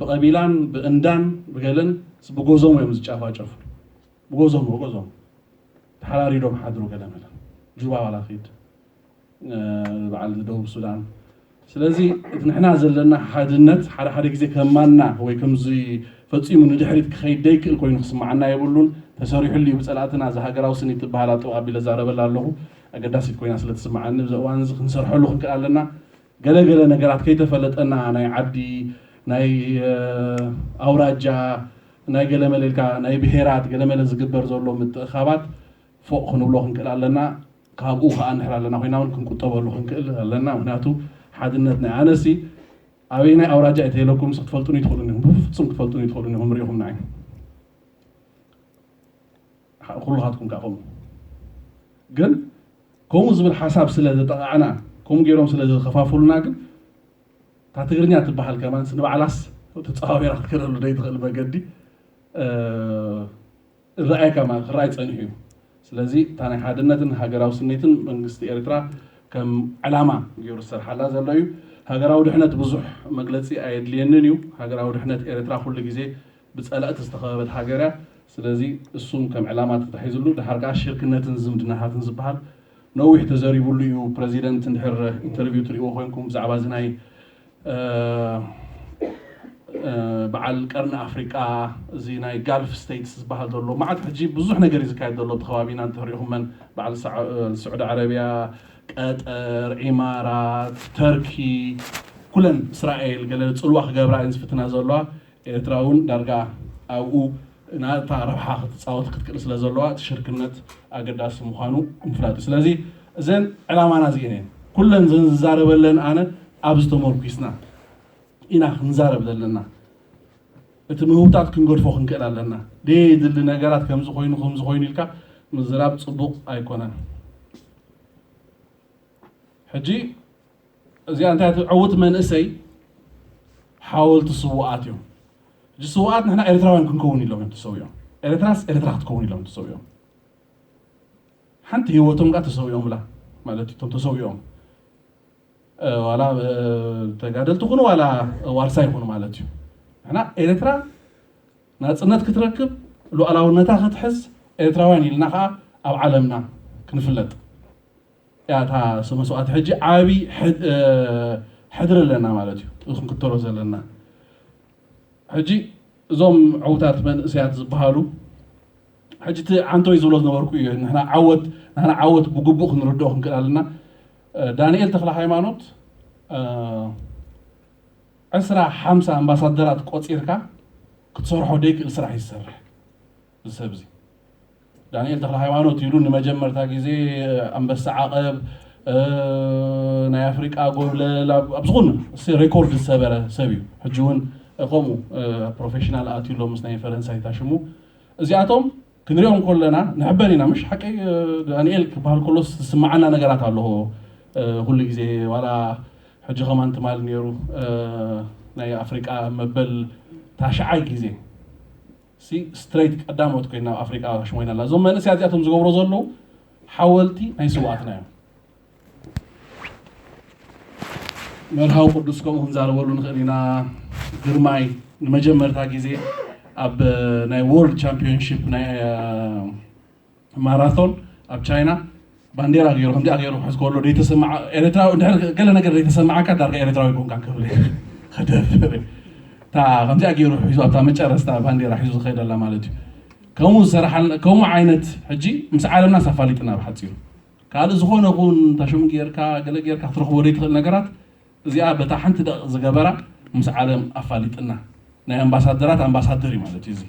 ብቐቢላን ብእንዳን ብገለን ብጎዞም እዮም ዝጫፋጨፉ ብጎዞም ብጎዞም ተሓራሪዶም ሓድሩ ገለ መለ ጁባ ዋላ ኪድ በዓል ደቡብ ሱዳን ስለዚ እቲ ንሕና ዘለና ሓድነት ሓደ ሓደ ግዜ ከማና ወይ ከምዚ ፈፂሙ ንድሕሪት ክኸይድ ደይክእል ኮይኑ ክስምዓና የብሉን ተሰሪሑሉ እዩ ብፀላእትና እዚ ሃገራዊ ስኒት ትበሃል ኣጥብቕ ኣቢለ ዛረበላ ኣለኹ ኣገዳሲት ኮይና ስለ ትስምዓኒ ብዚ እዋን እዚ ክንሰርሐሉ ክንክእል ኣለና ገለ ገለ ነገራት ከይተፈለጠና ናይ ዓዲ ናይ ኣውራጃ ናይ ገለመለ ኢልካ ናይ ብሄራት ገለመለ ዝግበር ዘሎ ምትእኻባት ፎቕ ክንብሎ ክንክእል ኣለና ካብኡ ከዓ ንሕር ኣለና ኮይና እውን ክንቁጠበሉ ክንክእል ኣለና ምክንያቱ ሓድነት ናይ ኣነሲ ኣበይ ናይ ኣውራጃ እተይለኩም ስ ክትፈልጡን ይትኽእሉን ኢኹም ብፍፁም ክትፈልጡን ይትኽእሉን ኢኹም ርኢኹም ንዓይ ኩሉኻትኩም ከዓ ከምኡ ግን ከምኡ ዝብል ሓሳብ ስለ ዘጠቓዕና ከምኡ ገይሮም ስለ ዝኸፋፍሉና ግን እታ ትግርኛ ትበሃል ከማን ንባዕላስ ተፀዋዊራ ክትከደሉ ዘይትኽእል መገዲ ዝረኣየካ ክረኣይ ፀኒሑ እዩ ስለዚ እታ ናይ ሓድነትን ሃገራዊ ስኒትን መንግስቲ ኤርትራ ከም ዕላማ ገይሩ ዝሰርሓላ ዘሎ እዩ ሃገራዊ ድሕነት ብዙሕ መግለፂ ኣየድልየንን እዩ ሃገራዊ ድሕነት ኤርትራ ኩሉ ግዜ ብፀላእቲ ዝተኸበበት ሃገር እያ። ስለዚ እሱም ከም ዕላማ ተታሒዝሉ፣ ድሓር ከዓ ሽርክነትን ዝምድናታትን ዝበሃል ነዊሕ ተዘሪቡሉ እዩ። ፕረዚደንት እንድሕር ኢንተርቪው ትሪእዎ ኮይንኩም ብዛዕባ እዚ ናይ በዓል ቀርኒ ኣፍሪቃ እዚ ናይ ጋልፍ ስቴትስ ዝበሃል ዘሎ መዓት ሕጂ ብዙሕ ነገር እዩ ዝካየድ ዘሎ እቲ ከባቢና እንተሪእኹመን በዓል ስዑዲ ዓረብያ፣ ቀጠር፣ ኢማራት፣ ተርኪ ኩለን እስራኤል ገለ ፅልዋ ክገብራ እየን ዝፍትና ዘለዋ ኤርትራ እውን ዳርጋ ኣብኡ ናታ ረብሓ ክትፃወት ክትክእል ስለ ዘለዋ እቲ ሽርክነት ኣገዳሲ ምዃኑ ምፍላጥ እዩ። ስለዚ እዘን ዕላማና እዚአን እየን። ኩለን እዘን ዝዛረበለን ኣነ ኣብዚ ተመርኩስና ኢና ክንዛረብ ዘለና። እቲ ምህውታት ክንገድፎ ክንክእል ኣለና። ደየድሊ ነገራት ከምዚ ኮይኑ ከምዚ ኮይኑ ኢልካ ምዝራብ ፅቡቕ ኣይኮነን። ሕጂ እዚኣ እንታይ ዕውት መንእሰይ ሓወልቲ ስውኣት እዮም። ስውኣት ንሕና ኤርትራውያን ክንከውን ኢሎም እዮም ተሰዊኦም። ኤርትራስ ኤርትራ ክትከውን ኢሎም ተሰዊኦም። ሓንቲ ህይወቶም ጋር ተሰዊኦም ብላ ማለት እዩ። እቶም ተሰዊኦም ዋላ ተጋደልቲ ይኹኑ ዋላ ዋርሳ ይኹኑ ማለት እዩ። ንሕና ኤርትራ ናፅነት ክትረክብ ሉዓላውነታ ክትሕዝ ኤርትራውያን ኢልና ከዓ ኣብ ዓለምና ክንፍለጥ እያ እታ መስዋእቲ። ሕጂ ዓብይ ሕድሪ ኣለና ማለት እዩ። እዚ ክንክተሎ ዘለና ሕጂ እዞም ዕውታት መንእሰያት ዝበሃሉ ሕጂ እቲ ዓንቶይ ዝብሎ ዝነበርኩ እዩ። ንሕና ዓወት ንሕና ዓወት ብግቡእ ክንርድኦ ክንክእል ኣለና። ዳንኤል ተክለ ሃይማኖት ዕስራ ሓምሳ ኣምባሳደራት ቆፂርካ ክትሰርሖ ደይክእል ስራሕ ይሰርሕ እዚ ሰብ እዚ። ዳንኤል ተክለ ሃይማኖት ኢሉ ንመጀመርታ ግዜ ኣንበሳ ዓቐብ ናይ ኣፍሪቃ ጎብለል ኣብ ዝኾኑ ሬኮርድ ዝሰበረ ሰብ እዩ። ሕጂ እውን ከምኡ ፕሮፌሽናል ኣትዩ ኣሎ ምስ ናይ ፈረንሳይ ታሽሙ። እዚኣቶም ክንሪኦም ከለና ንሕበን ኢና። ምሽ ሓቂ ዳንኤል ክበሃል ከሎ ዝስምዓና ነገራት ኣለዎ። ኩሉ ግዜ ዋላ ሕጂ ከማን ትማል ነይሩ ናይ ኣፍሪቃ መበል ታሽዓይ ግዜ ሲ ስትሬት ቀዳሞት ኮይና ኣብ ኣፍሪቃ ሽሞይና ኣላ። እዞም መንእሰያት እዚኣቶም ዝገብሮ ዘለዉ ሓወልቲ ናይ ስውኣትና እዮም። መርሃዊ ቅዱስ ከምኡ ክንዛረበሉ ንኽእል ኢና። ግርማይ ንመጀመርታ ግዜ ኣብ ናይ ወርልድ ቻምፒዮንሺፕ ናይ ማራቶን ኣብ ቻይና ባንዴራ ገይሩ ከምዚኣ ገይሩ ክሕዝ ከሎ ዘይተሰማዓ ኤርትራዊ እንድሕር ገለ ነገር ዘይተሰማዓካ ዳርጋ ኤርትራዊ ኮንካ ክብል ከደፍር እታ ከምዚኣ ገይሩ ሒዙ ኣብታ መጨረስታ ባንዴራ ሒዙ ዝኸይደላ ማለት እዩ። ከምኡ ዝሰራሓልና ከምኡ ዓይነት ሕጂ ምስ ዓለምና ኣፋሊጥና ብሓፂሩ ካልእ ዝኾነ ኹን ታሽሙ ጌርካ ገለ ጌርካ ክትረኽቦ ዘይትኽእል ነገራት እዚኣ በታ ሓንቲ ደቕ ዝገበራ ምስ ዓለም ኣፋሊጥና ናይ ኣምባሳደራት ኣምባሳደር እዩ ማለት እዩ። እዚ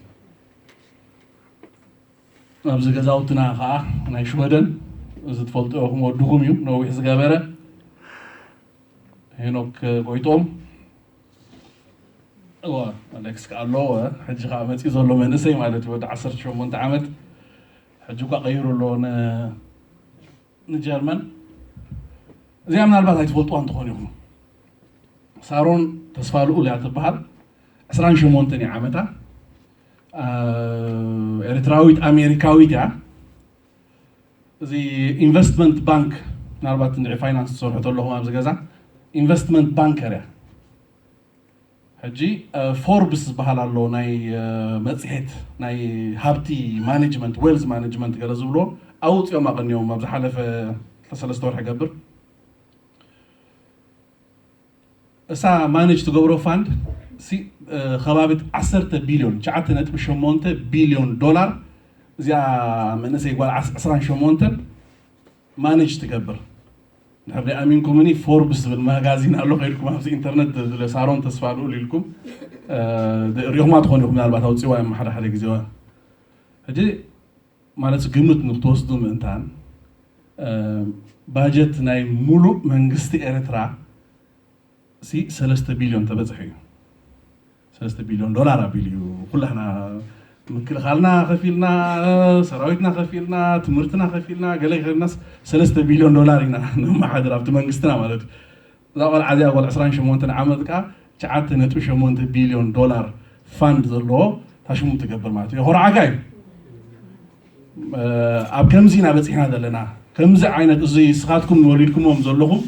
ኣብዚ ገዛውትና ከዓ ናይ ሽወደን እዚ ትፈልጡ ኢኹም ወድኹም እዩ ነዊሕ ዝገበረ ሄኖክ ጎይቶም እወ ኣሌክስ ከዓ ኣሎ እወ ሕጂ ከዓ መፂኡ ዘሎ መንእሰይ ማለት እዩ ወዲ ዓሰርተ ሸሞንተ ዓመት ሕጂ እኳ ቀይሩ ኣሎ ንጀርመን እዚኣ ምናልባት ኣይትፈልጥዋ እንትኾን ኢኹም ሳሮን ተስፋ ልኡል እያ ትበሃል ዕስራን ሸሞንተን ዓመታ ኤርትራዊት ኣሜሪካዊት እያ። እዚ ኢንቨስትመንት ባንክ ምናልባት እንድዒ ፋይናንስ ትሰርሑ ተለኹም ኣብዚ ገዛ ኢንቨስትመንት ባንከር እያ። ሕጂ ፎርብስ ዝበሃል ኣሎ ናይ መፅሄት ናይ ሃብቲ ማኔጅመንት ዌልዝ ማኔጅመንት ገለ ዝብሎ ኣውፅኦም ኣቐኒዮም ኣብ ዝሓለፈ ሰለስተ ወርሒ ገብር እሳ ማነጅ ትገብሮ ፋንድ ከባቢት ዓሰርተ ቢልዮን ትሽዓተ ነጥቢ ሸሞንተ ቢልዮን ዶላር እዚኣ መንእሰይ ጓል ዓስራን ሸሞንተን ማነጅ ትገብር። ድሕር ኣሚንኩምኒ ፎርብስ ዝብል ማጋዚን ኣሎ ከይድኩም ኣብዚ ኢንተርነት ሳሮን ተስፋ ልኡል ኢልኩም ሪኹማ ትኾኑ ኢኹም ምናልባት ኣውፅዋ እዮም ሓደ ሓደ ግዜዋ ሕጂ ማለት ግምት ንክትወስዱ ምእንታን ባጀት ናይ ሙሉእ መንግስቲ ኤርትራ ሲ ሰለስተ ቢልዮን ተበፅሐ እዩ። ሰለስተ ቢልዮን ዶላር ኣቢሉ እዩ። ኩላህና ምክልኻልና ከፊልና፣ ሰራዊትና ከፊልና፣ ትምህርትና ከፊልና፣ ገለ ከፊልና ሰለስተ ቢልዮን ዶላር ኢና ነመሓድር ኣብቲ መንግስትና ማለት እዩ። እዛ ቆልዓ እዚኣ ጓል ዕስራን ሸሞንተን ዓመት ከዓ ትሽዓተ ነጥቢ ሸሞንተ ቢልዮን ዶላር ፋንድ ዘለዎ ታሽሙ ትገብር ማለት እዩ። የኾርዓካ እዩ። ኣብ ከምዚ ኢና በፂሕና ዘለና። ከምዚ ዓይነት እዚ ስኻትኩም ወሊድኩሞም ዘለኹም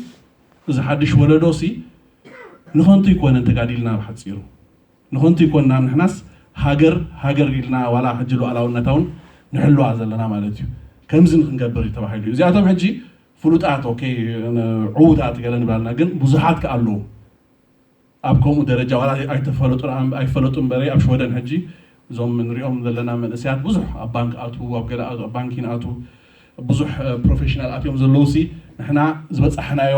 እዚ ሓድሽ ወለዶ ሲ ንኸንቱ ይኮነን ተጋዲልና ብሓፂሩ ንኸንቱ ይኮንና ንሕናስ ሃገር ሃገር ኢልና ዋላ ሕጂ ሉዓላውነታ እውን ንሕልዋ ዘለና ማለት እዩ። ከምዚ ንክንገብር እዩ ተባሂሉ እዩ። እዚኣቶም ሕጂ ፍሉጣት ኦኬ ዕዉታት ገለ ንብላልና ግን ብዙሓት ከ ኣለዉ ኣብ ከምኡ ደረጃ ዋላ ኣይተፈለጡ ኣይፈለጡ እምበረ ኣብ ሽወደን ሕጂ እዞም ንሪኦም ዘለና መንእሰያት ብዙሕ ኣብ ባንክ ኣቱ ኣብ ገለ ኣብ ባንኪን ኣቱ ብዙሕ ፕሮፌሽናል ኣትዮም ዘለዉ ሲ ንሕና ዝበፃሕናዮ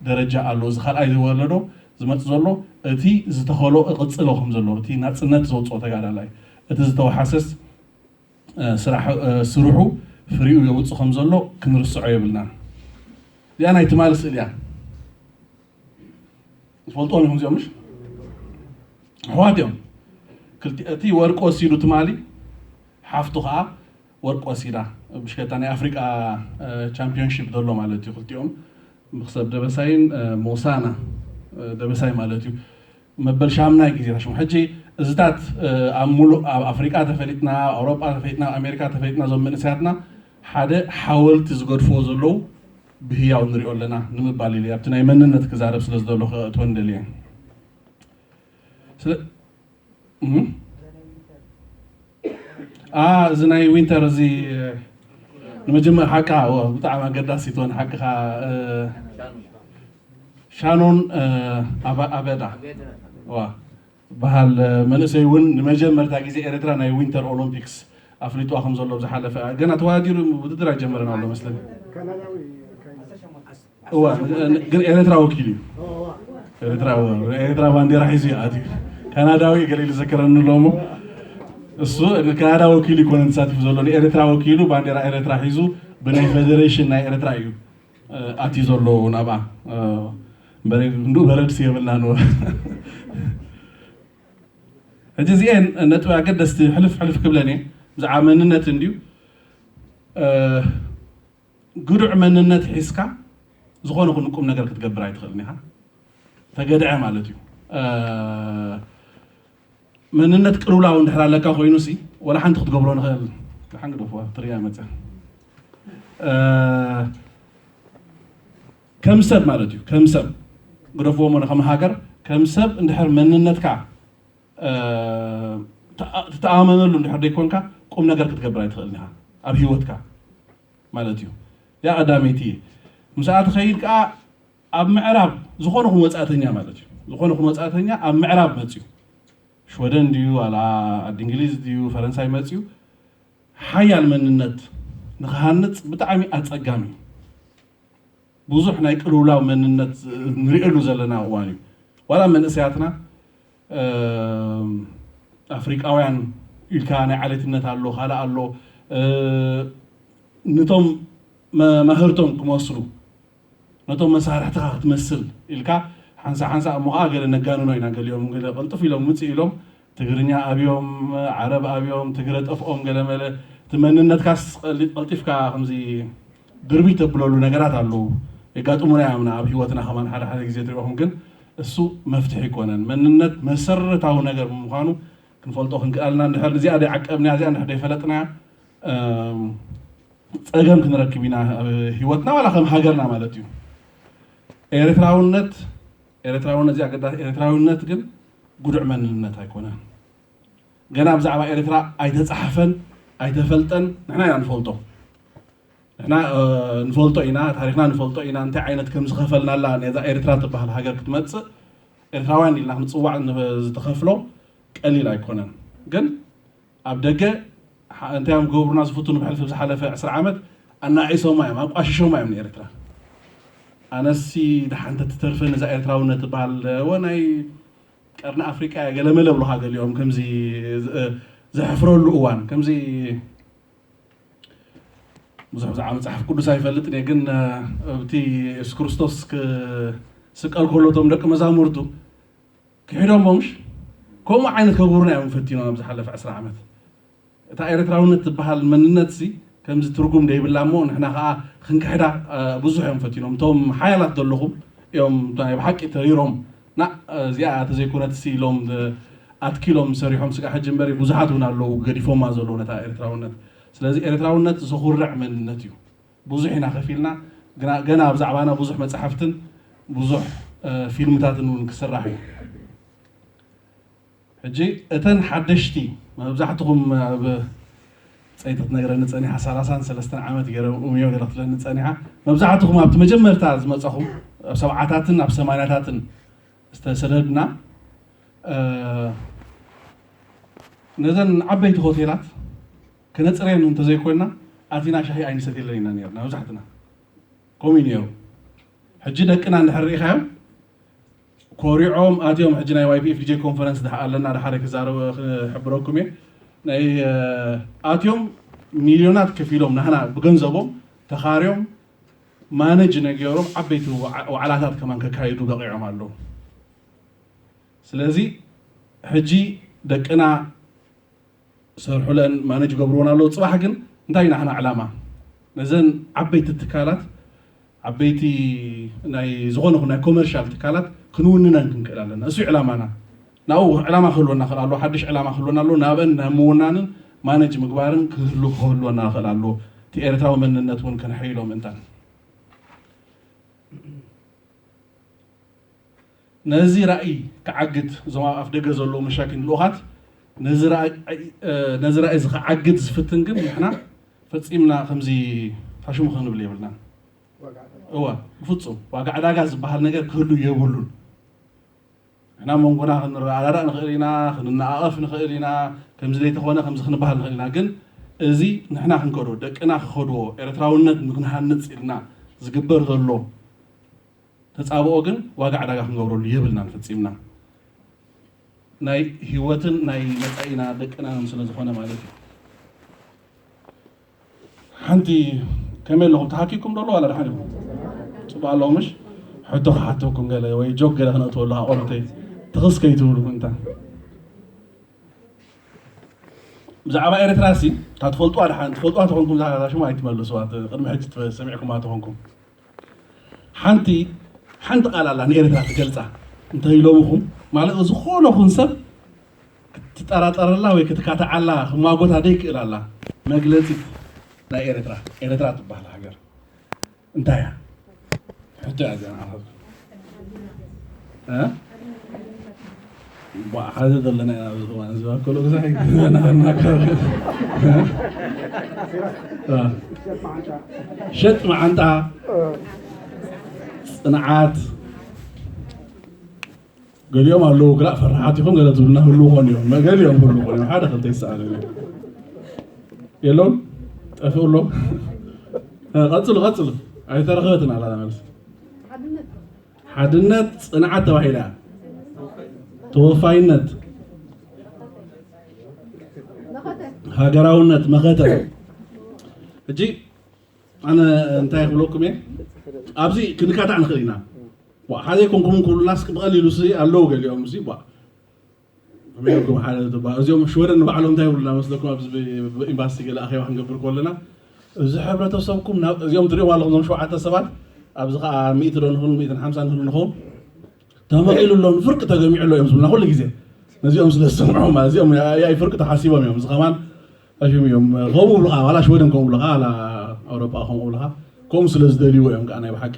ደረጃ ኣሎ እዚ ካልኣይ ዝወለዶ ዝመፅ ዘሎ እቲ ዝተኸሎ እቕፅሎ ከም ዘሎ እቲ ናፅነት ዘውፅኦ ተጋዳላይ እቲ ዝተወሓሰስ ስራሕ ስርሑ ፍሪኡ የውፅእ ከም ዘሎ ክንርስዖ የብልና። እዚኣ ናይ ትማሊ ስእሊ እያ። ትፈልጥዎም ኢኹም እዚኦም ምሽ ኣሕዋት እዮም። እቲ ወርቂ ወሲዱ ትማሊ ሓፍቱ ከዓ ወርቂ ወሲዳ ብሽከታ ናይ ኣፍሪቃ ቻምፒዮንሺፕ ዘሎ ማለት እዩ ክልቲኦም ምክሰብ ደበሳይን ሞሳና ደበሳይ ማለት እዩ መበል ሻምናይ ግዜ ተሽሙ። ሕጂ እዚታት ኣብ ሙሉእ ኣብ ኣፍሪቃ ተፈሊጥና፣ ኣብ ኣውሮጳ ተፈሊጥና፣ ኣብ ኣሜሪካ ተፈሊጥና፣ እዞም መንእሰያትና ሓደ ሓወልቲ ዝገድፍዎ ዘለዉ ብህያው ንሪኦ ኣለና ንምባል ኢለ ኣብቲ ናይ መንነት ክዛረብ ስለ ዝደሎ ከእትወ ንደሊ እየ። እዚ ናይ ዊንተር እዚ ንመጀመር ሓቃ ብጣዕሚ ኣገዳሲ ትሆን ሓቅኻ። ሻኖን ኣበዳ በሃል መንእሰይ እውን ንመጀመርታ ግዜ ኤርትራ ናይ ዊንተር ኦሎምፒክስ ኣፍሊጥዋ ከም ዘሎ ዝሓለፈ ገና ተወዳዲሩ ውድድር ኣይጀመረን ኣሎ መስለኒ። እዋ ግን ኤርትራ ወኪል እዩ። ኤርትራ ኤርትራ ባንዴራ ሒዙ እዩ ኣትዩ። ካናዳዊ ገለ ኢሉ ዘከረኒ ኣሎ እሞ እሱ ካናዳ ወኪሉ ይኮነ ተሳቲፉ ዘሎ ንኤርትራ ወኪሉ ባንዴራ ኤርትራ ሒዙ ብናይ ፌደሬሽን ናይ ኤርትራ እዩ ኣትዩ ዘሎ ናብኣ። እምበረ እንዱ በረድስ የብልና ን ሕጂ እዚኤን ነጥቢ ኣገደስቲ ሕልፍ ሕልፍ ክብለን እየ። ብዛዕባ መንነት እንድዩ ግዱዕ መንነት ሒዝካ ዝኾነ ቁም ነገር ክትገብር ኣይትኽእልን ኢኻ። ተገድዐ ማለት እዩ። መንነት ቅልውላው እንድሕር ኣለካ ኮይኑ ሲ ወላ ሓንቲ ክትገብሮ ንኽእል ሓንግደፍዋ ትሪያ መፅያ ከም ሰብ ማለት እዩ። ከም ሰብ ግደፍዎ ሞ ከም ሃገር ከም ሰብ እንድሕር መንነትካ ትተኣመነሉ እንድሕር ደይኮንካ ቁም ነገር ክትገብር ኣይትኽእልን ኢኻ ኣብ ህይወትካ ማለት እዩ። ያ ቀዳመይቲ ምስኣ ትኸይድ ከዓ ኣብ ምዕራብ ዝኾነ ኹም ወፃእተኛ ማለት እዩ። ዝኾነ ኹም ወፃእተኛ ኣብ ምዕራብ መፅዩ ሽወደን ድዩ ዋላ ዓዲ እንግሊዝ ድዩ ፈረንሳይ መፅዩ ሓያል መንነት ንክሃንፅ ብጣዕሚ ኣፀጋሚ እዩ። ብዙሕ ናይ ቅልውላው መንነት ንሪእሉ ዘለና እዋን እዩ። ዋላ መንእሰያትና ኣፍሪቃውያን ኢልካ ናይ ዓሌትነት ኣሎ ካልእ ኣሎ። ንቶም መማህርቶም ክመስሉ ነቶም መሳርሕትኻ ክትመስል ኢልካ ሓንሳ ሓንሳ እሞ ከዓ ገለ ነጋንኖ ኢና። ገሊኦም ገለ ቅልጥፍ ኢሎም ምፅእ ኢሎም ትግርኛ ኣብዮም፣ ዓረብ ኣብዮም፣ ትግረ ጠፍኦም ገለመለ እቲ መንነትካስ ቀልጢፍካ ከምዚ ድርቢት ተብለሉ ነገራት ኣለዉ። የጋጥሙና እዮም ኣብ ህይወትና ከማን ሓደ ሓደ ግዜ ትሪኦም ግን እሱ መፍትሒ ኣይኮነን። መንነት መሰረታዊ ነገር ብምዃኑ ክንፈልጦ ክንክኣልና እንድሕር እዚኣ ደይዓቀብናያ እዚኣ እንድሕር ደይፈለጥናያ ጸገም ክንረክብ ኢና ኣብ ህይወትና ዋላ ከም ሃገርና ማለት እዩ። ኤርትራውነት ኤርትራውነት እዚኣ ገዳ ኤርትራውነት ግን ጉዱዕ መንነት ኣይኮነን። ገና ብዛዕባ ኤርትራ ኣይተጻሕፈን ኣይተፈልጠን ንሕና ኢና ንፈልጦ። ንሕና ንፈልጦ ኢና፣ ታሪኽና ንፈልጦ ኢና፣ እንታይ ዓይነት ከም ዝኸፈልናላ ነዛ ኤርትራ ትበሃል ሃገር ክትመጽእ ኤርትራውያን ኢልና ክንጽዋዕ ዝተኸፍሎ ቀሊል ኣይኮነን። ግን ኣብ ደገ እንታይ እዮም ክገብሩና ዝፍትኑ ብሕልፊ ብዝሓለፈ ዕስራ ዓመት ኣናዒሶማ እዮም ኣቋሽሾማ እዮም ንኤርትራ። ኣነሲ ደሓን ተትተርፈ ነዛ ኤርትራውነት ትበሃል ወ ናይ ቀርኒ ኣፍሪቃ እያ ገለመለ ብሉኻ ገሊኦም ከምዚ ዘሕፍረሉ እዋን ከምዚ ብዙሕ ብዛዕባ መፅሓፍ ቅዱስ ኣይፈልጥን እየ ግን ኣብቲ የሱስ ክርስቶስ ክስቀል ከሎ እቶም ደቂ መዛሙርቱ ክሒዶሞ ምሽ ከምኡ ዓይነት ከግብሩና እዮም ፈቲኖም ኣብ ዝሓለፈ ዕስራ ዓመት። እታ ኤርትራውነት ትበሃል መንነት ሲ ከምዚ ትርጉም ደይብላ እሞ ንሕና ከዓ ክንክሕዳ ብዙሕ እዮም ፈቲኖም። እቶም ሓያላት ዘለኹም እዮም ናይ ብሓቂ ተሪሮም ና እዚኣ ተዘይኮነት ሲ ኢሎም ኣትኪሎም ሰሪሖም ስጋ ሕጂ እምበሪ ብዙሓት እውን ኣለዉ ገዲፎማ ዘለዉ ነታ ኤርትራውነት። ስለዚ ኤርትራውነት ዘኹርዕ መንነት እዩ። ብዙሕ ኢና ከፊልና ገና ብዛዕባና ብዙሕ መፅሓፍትን ብዙሕ ፊልምታትን እውን ክስራሕ እዩ። ሕጂ እተን ሓደሽቲ መብዛሕትኹም ኣብ ፀይተት ነገረ ንፀኒሓ ሰላሳን ሰለስተን ዓመት ገረ ኡምዮ ገረ ክትብለኒ ፀኒሓ መብዛሕትኹም ኣብቲ መጀመርታ ዝመፀኹም ኣብ ሰብዓታትን ኣብ ሰማንያታትን ዝተሰደድና ነዘን ዓበይቲ ሆቴላት ክነፅርየን እንተዘይኮይና ኣቲና ሻሂ ኣይንሰትየለን ኢና ነርና መብዛሕትና ከምኡ እዩ ነይሩ። ሕጂ ደቅና እንድሕር ርኢኻዮም ኮሪዖም ኣትዮም ሕጂ ናይ ዋይፒኤፍ ዲጄ ኮንፈረንስ ድሓ ኣለና ድሓደ ክዛረበ ክሕብረኩም እየ ናይ ኣትዮም ሚልዮናት ከፊሎም ናህና ብገንዘቦም ተኻርዮም ማነጅ ነገሮም ዓበይቲ ዋዕላታት ከማን ከካይዱ በቂዖም ኣለዉ። ስለዚ ሕጂ ደቅና ሰርሑለን ማነጅ ገብርዎን ኣለዉ። ፅባሕ ግን እንታይ ናህና ዕላማ ነዘን ዓበይቲ ትካላት ዓበይቲ ናይ ዝኾነ ናይ ኮመርሻል ትካላት ክንውንነን ክንክእል ኣለና። እሱ ዕላማና ናብኡ ዕላማ ክህልወና ክእል ኣሎ፣ ሓድሽ ዕላማ ክህልወና ኣሎ፣ ናብአን ናብ ምውናንን ማነጅ ምግባርን ክህሉ ክህልወና ክእል ኣሎ። እቲ ኤርትራዊ መንነት እውን ከነሐይሎ ምእንታን ነዚ ራእይ ክዓግት እዞም ኣብ ኣፍ ደገ ዘለዉ መሻኪን ልኡኻት ነዚ ራእይ እዚ ክዓግት ዝፍትን ግን ንሕና ፈጺምና ከምዚ ታሽሙ ክንብል የብልናን። እዋ ብፍጹም ዋጋ ዕዳጋ ዝበሃል ነገር ክህሉ የብሉን። ንሕና መንጎና ክንረዳዳእ ንኽእል ኢና፣ ክንነኣቐፍ ንኽእል ኢና፣ ከምዚ ዘይተኾነ ከምዚ ክንበሃል ንኽእል ኢና። ግን እዚ ንሕና ክንከዶ፣ ደቅና ክኸድዎ፣ ኤርትራውነት ንክንሃንጽ ኢልና ዝግበር ዘሎ ተጻብኦ ግን ዋጋ ዕዳጋ ክንገብረሉ የብልናን ፈጺምና። ናይ ህይወትን ናይ መጻኢና ደቅናን ስለ ዝኾነ ማለት እዩ። ሓንቲ ከመይ ኣለኹም? ተሓኪኩም ዶ ኣሎ ዋላ ደሓን ኢኹም? ጽቡቕ ኣለኹም ምሽ? ሕቶ ክሓተኩም ገለ ወይ ጆክ ገለ ክነእትወሉ ኣቆልተይ ትኽስ ከይትብሉ እንታ ብዛዕባ ኤርትራ ሲ እታ ትፈልጡዋ ደሓን ትፈልጡዋ ተኾንኩም እዛ ሽሙ ኣይትመልሱዋ። ቅድሚ ሕጂ ሰሚዕኩማ ተኾንኩም ሓንቲ ሓንቲ ቃል ኣላ ንኤርትራ ትገልጻ እንተ ኢሎምኹም ማለት ዝኾነ ኹን ሰብ ክትጠራጠረላ ወይ ክትካትዓላ ክማጎታ ደይክእል ኣላ መግለጺት ናይ ኤርትራ ኤርትራ ትበሃል ሃገር እንታይ እያ? ሕቶ እያ እዚኣ ንዓኻ። እ? ቧ፣ ሓደ ዘለና ኢና ኣብዚ እዋን እዚ፣ ኣኮሎ ግዛይ ዘናሃርና ኣካባቢ። እ? ሸጥ መዓንጣ፣ ጽንዓት፣ ገሊኦም ኣለዉ፣ ክላእ ፈራሓት ኢኹም፣ ገለ ትብሉና ህልው ኾን እዮም። ገሊኦም ህልው ኾን እዮም። ሓደ ክልተ ይሰኣል እዩ። የለውን? ጠፍኡ ኣሎ? እ፣ ቀጽሉ፣ ቀጽሉ። ኣይተረኸበትን ኣላ መልስ። ሓድነት፣ ጽንዓት ተባሂላ። ተወፋይነት፣ ሃገራውነት፣ መኸተ። ሕጂ ኣነ እንታይ ክብለኩም እየ? ኣብዚ ክንካታዕ ንኽእል ኢና። ዋ፣ ሓደ ኣይኮንኩምን ክብሉና እስኪ ብቐሊሉ ሲ ኣለዉ ገሊኦም ሲ፣ ዋ። ከመይ ኢልኩም ሓደ ትባ-፣ እዚኦም ሽወደን ንባዕሎም እንታይ ይብሉና መስለኩም? ኣብዚ ብ-፣ ብኤምባሲ ገለ ኣኼባ ክንገብር ከለና፣ "እዚ ሕብረተሰብኩም ናብ"፣ እዚኦም ትሪኦም ኣለኹም፣ እዞም ሸውዓተ ሰባት፣ ኣብዚ ኸዓ ሚእቲ ዶ ንኹን፣ ሚእትን ሓምሳን ንኹን ንኸውን፣ "ተመቒሉ ኣሎ፣ ፍርቂ ተገሚዑ ኣሎ" እዮም ዝብሉና ኩሉ ግዜ። ነዚኦም ስለ ዝሰምዑ፣ ማለት እዚኦም ኣይ ፍርቂ ተሓሲቦም እዮም። እዚ ኸማን ኣሽም እዮም። ከምኡ ብልኻ፣ ዋላ ሽወደን ከምኡ ብልኻ፣ ዋላ ኣውሮጳ ከምኡ ብልኻ፣ ከምኡ ስለ ዝደልይዎ እዮም ከዓ ናይ ብሓቂ።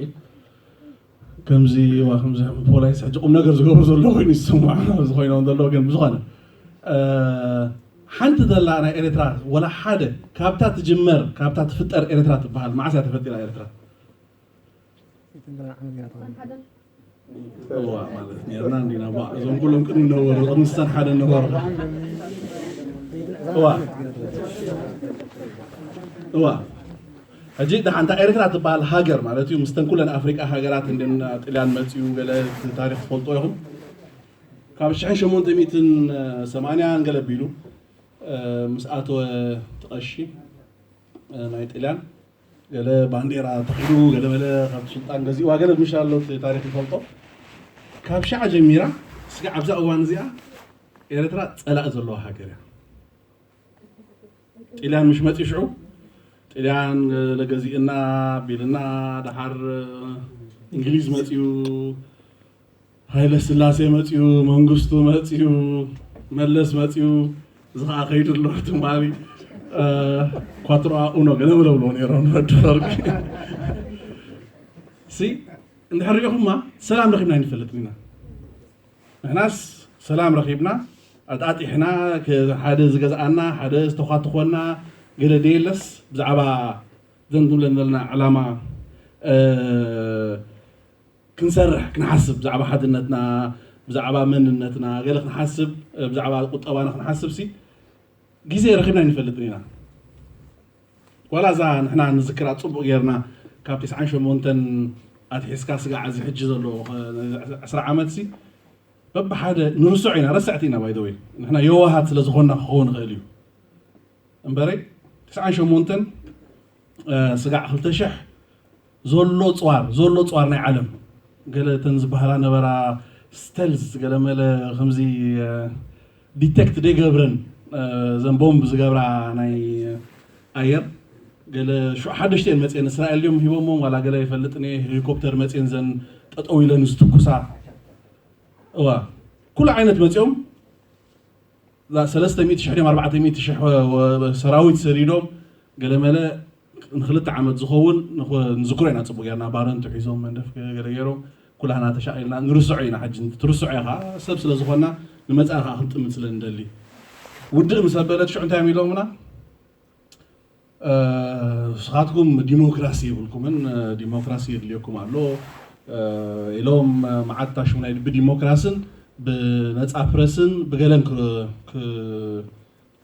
ከምዚ ዋ፣ ከምዚ ፖላይስ ሕጂ ቁም ነገር ዝገብሩ ዘሎ ኮይኑ ይስማዕ፣ ኣብዚ ኮይኖም ዘሎ ግን ብዝኾነ፣ እ፣ ሓንቲ ዘላ ናይ ኤርትራ ወላ ሓደ ካብታ ትጅመር፣ ካብታ ትፍጠር ኤርትራ ትበሃል። መዓስ እያ ተፈጢራ ኤርትራ? እዋ፣ ማለት ኔርና እንዲና፣ ባ፣ እዞም ኩሎም ቅድሚ ነበሩ፣ ቅድሚ ስሳን ሓደ ነበሩ። እዋ። እዋ። ሕጂ ደሓን እታ ኤርትራ ትበሃል ሃገር ማለት እዩ፣ ምስተን ኩለን ኣፍሪቃ ሃገራት እንድን ጥልያን መጽዩ፣ ገለ እቲ ታሪኽ ትፈልጦ ኢኹም። ካብ ሽሕን ሸሞንተ ሚእትን ሰማንያን ገለ ኣቢሉ፣ እ፣ ምስ ኣተወ እቲ ቀሺ፣ እ፣ ናይ ጥልያን፣ ገለ ባንዴራ ተኺሉ፣ ገለ መለ ካብ ስልጣን ገዚእዋ፣ ገለ ምሽ ኣሎ እቲ ታሪኽ ይፈልጦ። ካብ ሽዓ ጀሚራ ስጋዕ ኣብዛ እዋን እዚኣ ኤርትራ ጸላኢ ዘለዋ ሃገር እያ። ጥልያን ምሽ መጺኡ ሽዑ፣ ጥልያን ለገዚእና ቢልና፣ ደሓር እንግሊዝ መጺኡ፣ ሃይለ ስላሴ መጺኡ፣ መንግስቱ መጺኡ፣ መለስ መጺኡ፣ እዚ ኸዓ ከይዱ ኣሎ ትማሊ፣ እ፣ ኳትሮ ኡኖ ገለ ብለብልዎ ነይሮም ንወዲ ፈርቂ። ሲ፣ እንድሕር ሪኢኹማ፣ ሰላም ረኺብና ኣይንፈልጥን ኢና። ንሕናስ ሰላም ረኺብና፣ ኣጣጢሕና፣ ከ-፣ ሓደ ዝገዝኣና፣ ሓደ ዝተዃትኾና፣ ገለ ደየለስ፣ ብዛዕባ ዘን ዝብለን ዘለና ዕላማ፣ እ፣ ክንሰርሕ፣ ክንሓስብ፣ ብዛዕባ ሓድነትና፣ ብዛዕባ መንነትና፣ ገለ ክንሓስብ፣ እ፣ ብዛዕባ ቁጠባና ክንሓስብ ሲ፣ ግዜ ረኺብና ኣይንፈልጥን ኢና። ዋላ እዛ ንሕና ንዝክራ ጽቡቕ ጌርና ካብ ተስዓን ሸሞንተን ኣትሒዝካ ስጋዕ እዚ ሕጂ ዘሎ ኸ-፣ ዕስራ ዓመት ሲ በብሓደ ንርስዖ ኢና፣ ረስዕቲ ኢና። ባይ ዘ ወይ ንሕና የዋሃት ስለ ዝኾንና ክኸውን ይኽእል እዩ እምበረይ ተስዓን ሸሞንተን፣ እ፣ ስጋዕ ክልተ ሽሕ ዘሎ ጽዋር፣ ዘሎ ጽዋር ናይ ዓለም። ገለ እተን ዝበሃላ ነበራ ስተልዝ፣ ገለ መለ ከምዚ፣ እ፣ ዲቴክት ደይገብረን፣ እ፣ ዘን ቦምብ ዝገብራ ናይ ኣየር። ገለ ሹ-፣ ሓደሽቲ እየን መጽየን፣ እስራኤል ድዮም ሂቦሞም ዋላ ገለ ኣይፈልጥን እየ። ሄሊኮፕተር መጽየን ዘን ጠጠው ኢለን ዝትኩሳ። እዋ። ኩሉ ዓይነት መፂኦም ሰለስተ ሚእቲ ሽሕ ድዮም ኣርባዕተ ሚእቲ ሽሕ ሰራዊት ሰዲዶም ገለመለ ንክልተ ዓመት ዝኸውን ንዝክሮ ኢና ፅቡቅ ጌርና ባረንቱ ሒዞም መንደፍ ገለ ገይሮም ኩላህና ተሻቂልና ንርስዖ ኢና። ሕጂ ትርስዖ ኢኻ ሰብ ስለ ዝኾንና ንመፃኢ ከዓ ክንጥምት ስለ ንደሊ ውድእ ምስ ኣበለት ሽዑ እንታይ እዮም ኢሎምና? ንስኻትኩም ዲሞክራሲ የብልኩምን፣ ዲሞክራሲ የድልየኩም ኣሎ ኢሎም መዓት ታሽሙ ናይ ብዲሞክራስን ብነፃ ፕረስን ብገለን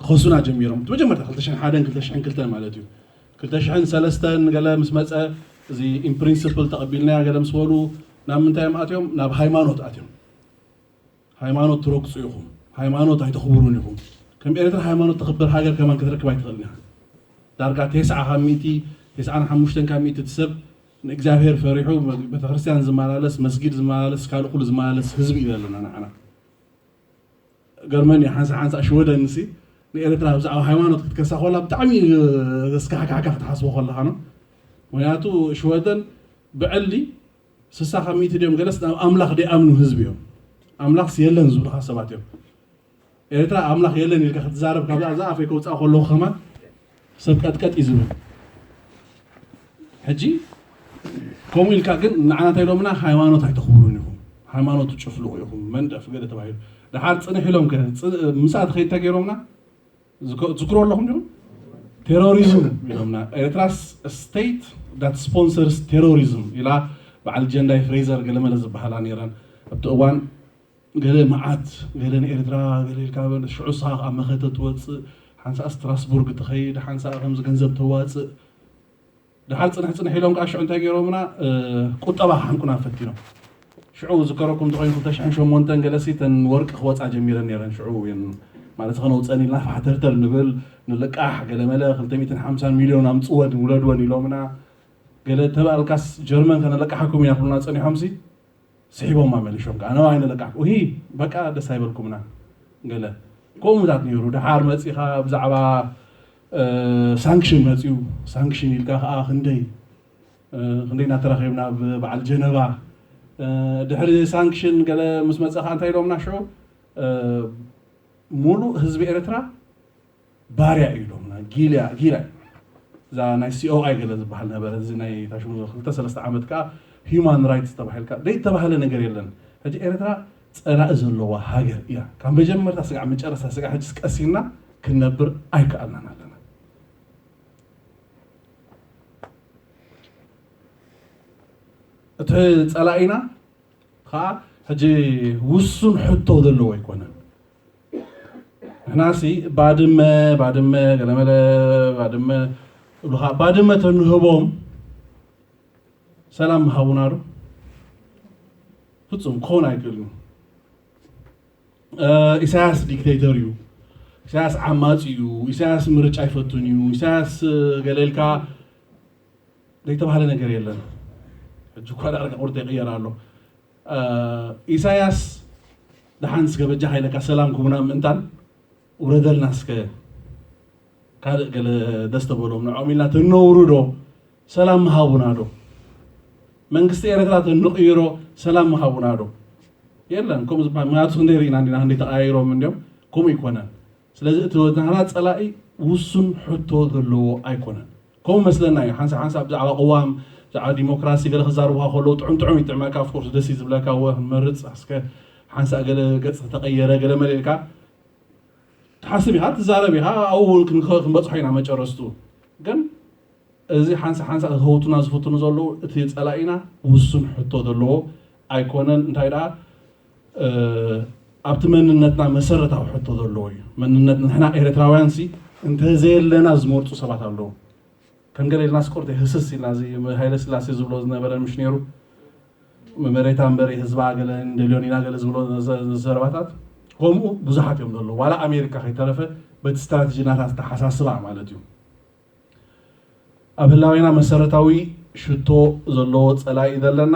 ክኸሱና ጀሚሮም። እቲ መጀመርታ ክልተ ሽሕን ሓደን ክልተ ሽሕን ክልተን ማለት እዩ። ክልተ ሽሕን ሰለስተን ገለ ምስ መፀ እዚ ኢንፕሪንስፕል ተቐቢልናያ ገለ ምስ በሉ ናብ ምንታይ እዮም ኣትዮም? ናብ ሃይማኖት ኣትዮም። ሃይማኖት ትረግፁ ኢኹም፣ ሃይማኖት ኣይተኽብሩን ኢኹም። ከም ኤርትራ ሃይማኖት ተኽብር ሃገር ከማን ክትረክብ ኣይትኽእልን ኢኻ። ዳርጋ ተስዓ ካብ ሚእቲ፣ ተስዓን ሓሙሽተን ካብ ሚእቲ እቲ ሰብ ንእግዚኣብሔር ፈሪሑ ቤተክርስትያን ዝመላለስ፣ መስጊድ ዝመላለስ፣ ካልእ ኩሉ ዝመላለስ ህዝቢ እዩ ዘለና ንዓና። ገርመኒ ሓንሳ ሓንሳ ሽወደን ንሲ ንኤርትራ ብዛዕባ ሃይማኖት ክትከሳ ኮላ ብጣዕሚ ዘስካሕካሕካ ክትሓስቦ ከለኻ ነው። ምክንያቱ ሽወደን ብዕሊ ስሳ ካብ ሚእቲ ድዮም ገለስ ናብ ኣምላኽ ደይኣምኑ ህዝቢ እዮም። ኣምላኽስ የለን ዝብሉኻ ሰባት እዮም። ኤርትራ ኣምላኽ የለን ኢልካ ክትዛረብ ካብዛ ኣብዛ ኣፈይ ከውፅኣ ከለኹ ከማን ሰብ ቀጥቀጥ እዩ ዝብል። ሕጂ ከምኡ ኢልካ ግን ንዓና እንታይ ኢሎምና? ሃይማኖት ኣይተኽብሩን ኢኹም፣ ሃይማኖት ትጭፍልቑ ኢኹም፣ መንደፍ ገለ ተባሂሉ። ደሓር ፅንሕ ኢሎም ከ ምሳእ ትኸይድ እንታይ ገይሮምና? ዝዝክሮ ኣለኹም ዲኹም? ቴሮሪዝም ኢሎምና። ኤርትራስ state that sponsors terrorism ኢላ በዓል ጀንዳይ ፍሬዘር ገለመለ ዝበሃላ ነይረን ኣብቲ እዋን። ገለ መዓት ገለ ንኤርትራ ገለ ኢልካ በል ሽዑ እስኻ ኣብ መኸተ ትወፅእ ሓንሳእ ስትራስቡርግ ትኸይድ ሓንሳእ ከምዚ ገንዘብ ተዋፅእ። ድሓር ፅንሕ ፅንሕ ኢሎም ከዓ ሽዑ እንታይ ገይሮምና? ቁጠባ ክሓንቁና ፈቲኖም። ሽዑ ዝከረኩም እንተኮይኑ ክልተ ሽሕን ሸሞንተን ገለሲ ተን ወርቂ ክወፃ ጀሚረን ነይረን። ሽዑ እየን ማለት ከነውፀን ኢልና ፋሕተርተር ንብል ንልቃሕ ገለመለ ክልተ ሚእትን ሓምሳን ሚልዮን ኣምፅወን ውለድወን ኢሎምና። ገለ ተባልካስ ጀርመን ከነለቃሓኩም ኢና ክብሉና ፀኒሖምሲ ስሒቦማ መሊሾም ከዓ ነባይ ነለቃሕ ውሂ በቃ ደስ ኣይበልኩምና። ገለ ከምኡታት ነይሩ። ድሓር መፂኻ ብዛዕባ ሳንክሽን መፅዩ። ሳንክሽን ኢልካ ከዓ ክንደይ ክንደይ እናተራኺብና ኣብ በዓል ጀነቫ። ድሕሪ ሳንክሽን ገለ ምስ መፀ ከዓ እንታይ ኢሎምና ሽዑ? ሙሉእ ህዝቢ ኤርትራ ባርያ እዩ ኢሎምና። ጊልያ ጊልያ እዛ ናይ ሲኦኣይ ገለ ዝበሃል ነበረ። እዚ ናይ ታሽሙ ክልተ ሰለስተ ዓመት ከዓ ሂዩማን ራይትስ ተባሂልካ ዘይተባህለ ነገር የለን። ሕጂ ኤርትራ ፀላኢ ዘለዋ ሃገር እያ። ካብ መጀመርታ ስጋዕ መጨረስታ ስጋዕ ሕጂ ቀሲና ክንነብር ኣይከኣልናን ኣለና። እቲ ፀላኢና ከዓ ሕጂ ውሱን ሕቶ ዘለዎ ኣይኮነን። ንሕናሲ ባድመ ባድመ ገለመለ ባድመ እብሉኻ ባድመ ተንህቦም ሰላም ምሃቡና ዶ? ፍጹም ክኸውን ኣይክእልን። ኢሳያስ ዲክቴተር እዩ። ኢሳያስ ዓማፂ እዩ። ኢሳያስ ምርጫ ኣይፈቱን እዩ። ኢሳያስ ገለ ኢልካ ዘይተባህለ ነገር የለን። ሕጂ እኳ ዳርጋ ቁርጥ ይቕየር ኣሎ። ኢሳያስ ደሓን እስከ በጃኻ ኢለካ ሰላም ክቡና ምእንታን ውረደልና እስከ ካልእ ገለ ደስ ተበሎም ንዖም ኢልና ተነውሩ ዶ ሰላም ምሃቡና ዶ መንግስቲ ኤርትራ ተንቕይሮ ሰላም ምሃቡና ዶ የለን። ከምኡ ዝበሃል ምክንያቱ ክንደይ ርኢና እንዲና ክንደይ ተቐያይሮም እንዲዮም። ከምኡ ይኮነን። ስለዚ እቲ ናህና ፀላኢ ውሱን ሕቶ ዘለዎ ኣይኮነን። ከምኡ መስለና እዩ። ሓንሳ ሓንሳ ብዛዕባ ቅዋም ብዛዕባ ዲሞክራሲ ገለ ክዛርቡካ ከለዉ ጥዑም ጥዑም ይጥዕመካ። ኦፍኮርስ ደስ እዩ ዝብለካ። ወ ክንመርፅ እስከ ሓንሳ ገለ ገፅ ተቀየረ ገለ መለ ኢልካ ትሓስብ ኢኻ ትዛረብ ኢኻ። ኣብኡ እውን ክንበፅሖ ኢና መጨረስቱ። ግን እዚ ሓንሳ ሓንሳ ክህውቱና ዝፍትኑ ዘለዉ እቲ ፀላኢና ውሱን ሕቶ ዘለዎ ኣይኮነን። እንታይ ደኣ ኣብቲ መንነትና መሰረታዊ ሕቶ ዘለዎ እዩ። መንነት ንሕና ኤርትራውያን ሲ እንተዘየለና ዝመርፁ ሰባት ኣለዉ። ከም ገለ ኢልና ስቆርተ ህስስ ኢልና እዚ ሃይለ ስላሴ ዝብሎ ዝነበረ ምሽ ነይሩ መሬታ እምበሪ ህዝባ ገለ እንደልዮን ኢና ገለ ዝብሎ ዘረባታት ከምኡ ብዙሓት እዮም ዘለዉ። ዋላ ኣሜሪካ ከይተረፈ በቲ ስትራቴጂ ናታ ዝተሓሳስባ ማለት እዩ። ኣብ ህላዌና መሰረታዊ ሽቶ ዘለዎ ጸላኢ ዘለና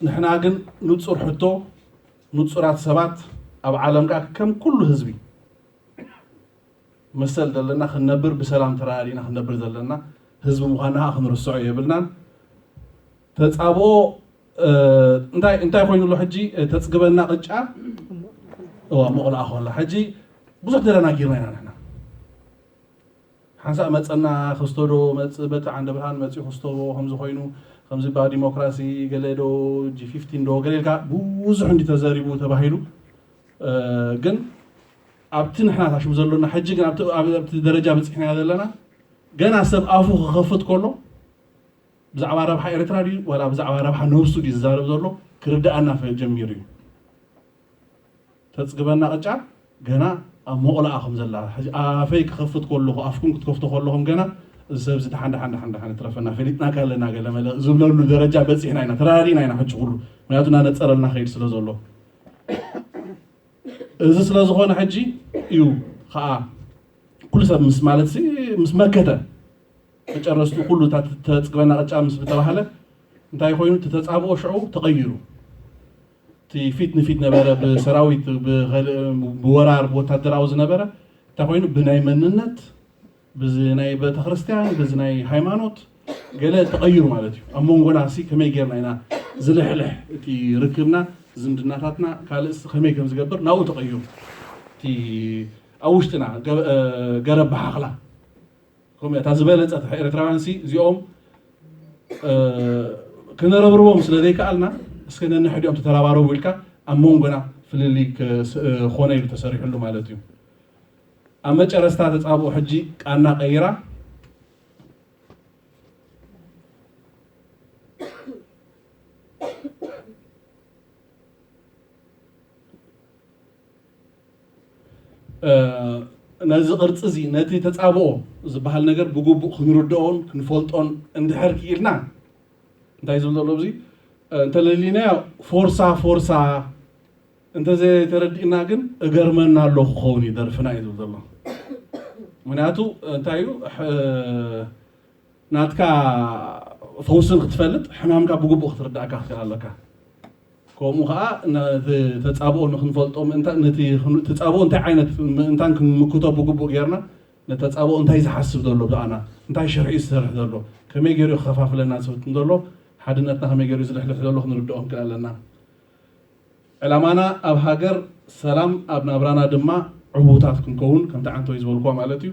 ንሕና ግን ንጹር ሕቶ፣ ንጹራት ሰባት ኣብ ዓለም ከኣ ከም ኩሉ ህዝቢ መሰል ዘለና ክንነብር ብሰላም ተረዳዲእና ክንነብር ዘለና ህዝቢ ምዃንና ከኣ ክንርስዖ የብልናን። ተጻብኦ እንታይ እንታይ ኮይኑ ኣሎ ሕጂ? ተጽግበና ቅጫ እዋ መቑላኣ ኮላ ሕጂ ብዙሕ ደረናጊርና ኢና ንሕና። ሓንሳእ መጸና ክስቶ ዶ መጽእ በቲ ዓንደ ብርሃን መጺኡ ክስቶ ከምዚ ኮይኑ ከምዚ ባ ዲሞክራሲ ገለ ዶ ጂ ፊፍቲን ዶ ገለ ኢልካ ብዙሕ እንዲ ተዘሪቡ ተባሂሉ። ግን ኣብቲ ንሕና ታሽሙ ዘሎና ሕጂ ግን ኣብቲ ደረጃ በጺሕና ዘለና ገና ሰብ ኣፉ ክኸፍት ከሎ ብዛዕባ ረብሓ ኤርትራ ድዩ ዋላ ብዛዕባ ረብሓ ነብሱ ድዩ ዝዛረብ ዘሎ ክርድኣና ጀሚሩ እዩ። ተጽግበና ቅጫ ገና ኣብ መቑላኣ ከም ዘላ ኣፈይ ክኸፍት ከለኹ ኣፍኩም ክትከፍቶ ከለኹም ገና እዚ ሰብዚ ደሓን ደሓን ደሓን ደሓን ትረፈና ፈሊጥናካ ኣለና ገለ መለ ዝብለሉ ደረጃ በፂሕና ኢና ተራዲና ኢና ሕጂ ኩሉ ምክንያቱ እናነፀረልና ከይድ ስለ ዘሎ እዚ ስለ ዝኾነ ሕጂ እዩ ከዓ ኩሉ ሰብ ምስ ማለት ምስ መከተ መጨረስቱ ኩሉ እታ ተፅግበና ቅጫ ምስ ዝተባሃለ እንታይ ኮይኑ ተፃብኦ ሽዑ ተቐይሩ እቲ ፊት ንፊት ነበረ ብሰራዊት ብወራር ብወታደራዊ ዝነበረ እንታይ ኮይኑ ብናይ መንነት ብዚ ናይ ቤተክርስትያን ብዚ ናይ ሃይማኖት ገለ ተቐይሩ ማለት እዩ ኣብ መንጎና ሲ ከመይ ጌርና ኢና ዝልሕልሕ እቲ ርክብና ዝምድናታትና ካልእ ከመይ ከም ዝገብር ናብኡ ተቐይሩ እቲ ኣብ ውሽጥና ገረብ ብሓኽላ ከምኡ እታ ዝበለጸት ኤርትራውያን ሲ እዚኦም ክነረብርቦም ስለ ዘይከኣልና እስከ ነንሕዲኦም ተተራባረቡ ኢልካ ኣብ መንጎና ፍልልይ ኮነ ኢሉ ተሰሪሕሉ ማለት እዩ ኣብ መጨረስታ ተጻብኦ ሕጂ ቃና ቀይራ ነዚ ቅርፂ እዚ ነቲ ተፃብኦ ዝበሃል ነገር ብግቡእ ክንርድኦን ክንፈልጦን እንድሕር ክኢልና እንታይ ዝብል ዘሎ እዚ እንተለሊናዮ ፎርሳ ፎርሳ እንተዘይተረዲእና ግን እገርመና ኣሎ ክኸውን እዩ ደርፍና እዩ ዝብል ዘሎ ምክንያቱ እንታይ እዩ ናትካ ፈውስን ክትፈልጥ ሕማምካ ብግቡእ ክትርዳእካ ክትክእል ኣለካ ከምኡ ከዓ ተፃብኦ ንክንፈልጦ ተፃብኦ እንታይ ዓይነት ምእንታን ክንምክቶ ብግቡእ ጌርና ነተፃብኦ እንታይ ዝሓስብ ዘሎ ብኣና እንታይ ሽርሒ ዝሰርሕ ዘሎ ከመይ ገይሩ ክከፋፍለና ዝፍትን ዘሎ ሓድነትና ከመይ ገይሩ ዝልሕልሕ ዘሎ ክንርድኦ ክንክእል ኣለና ዕላማና ኣብ ሃገር ሰላም ኣብ ናብራና ድማ ዕዉታት ክንከውን ከምቲ ዓንተወይ ዝበልኩዋ ማለት እዩ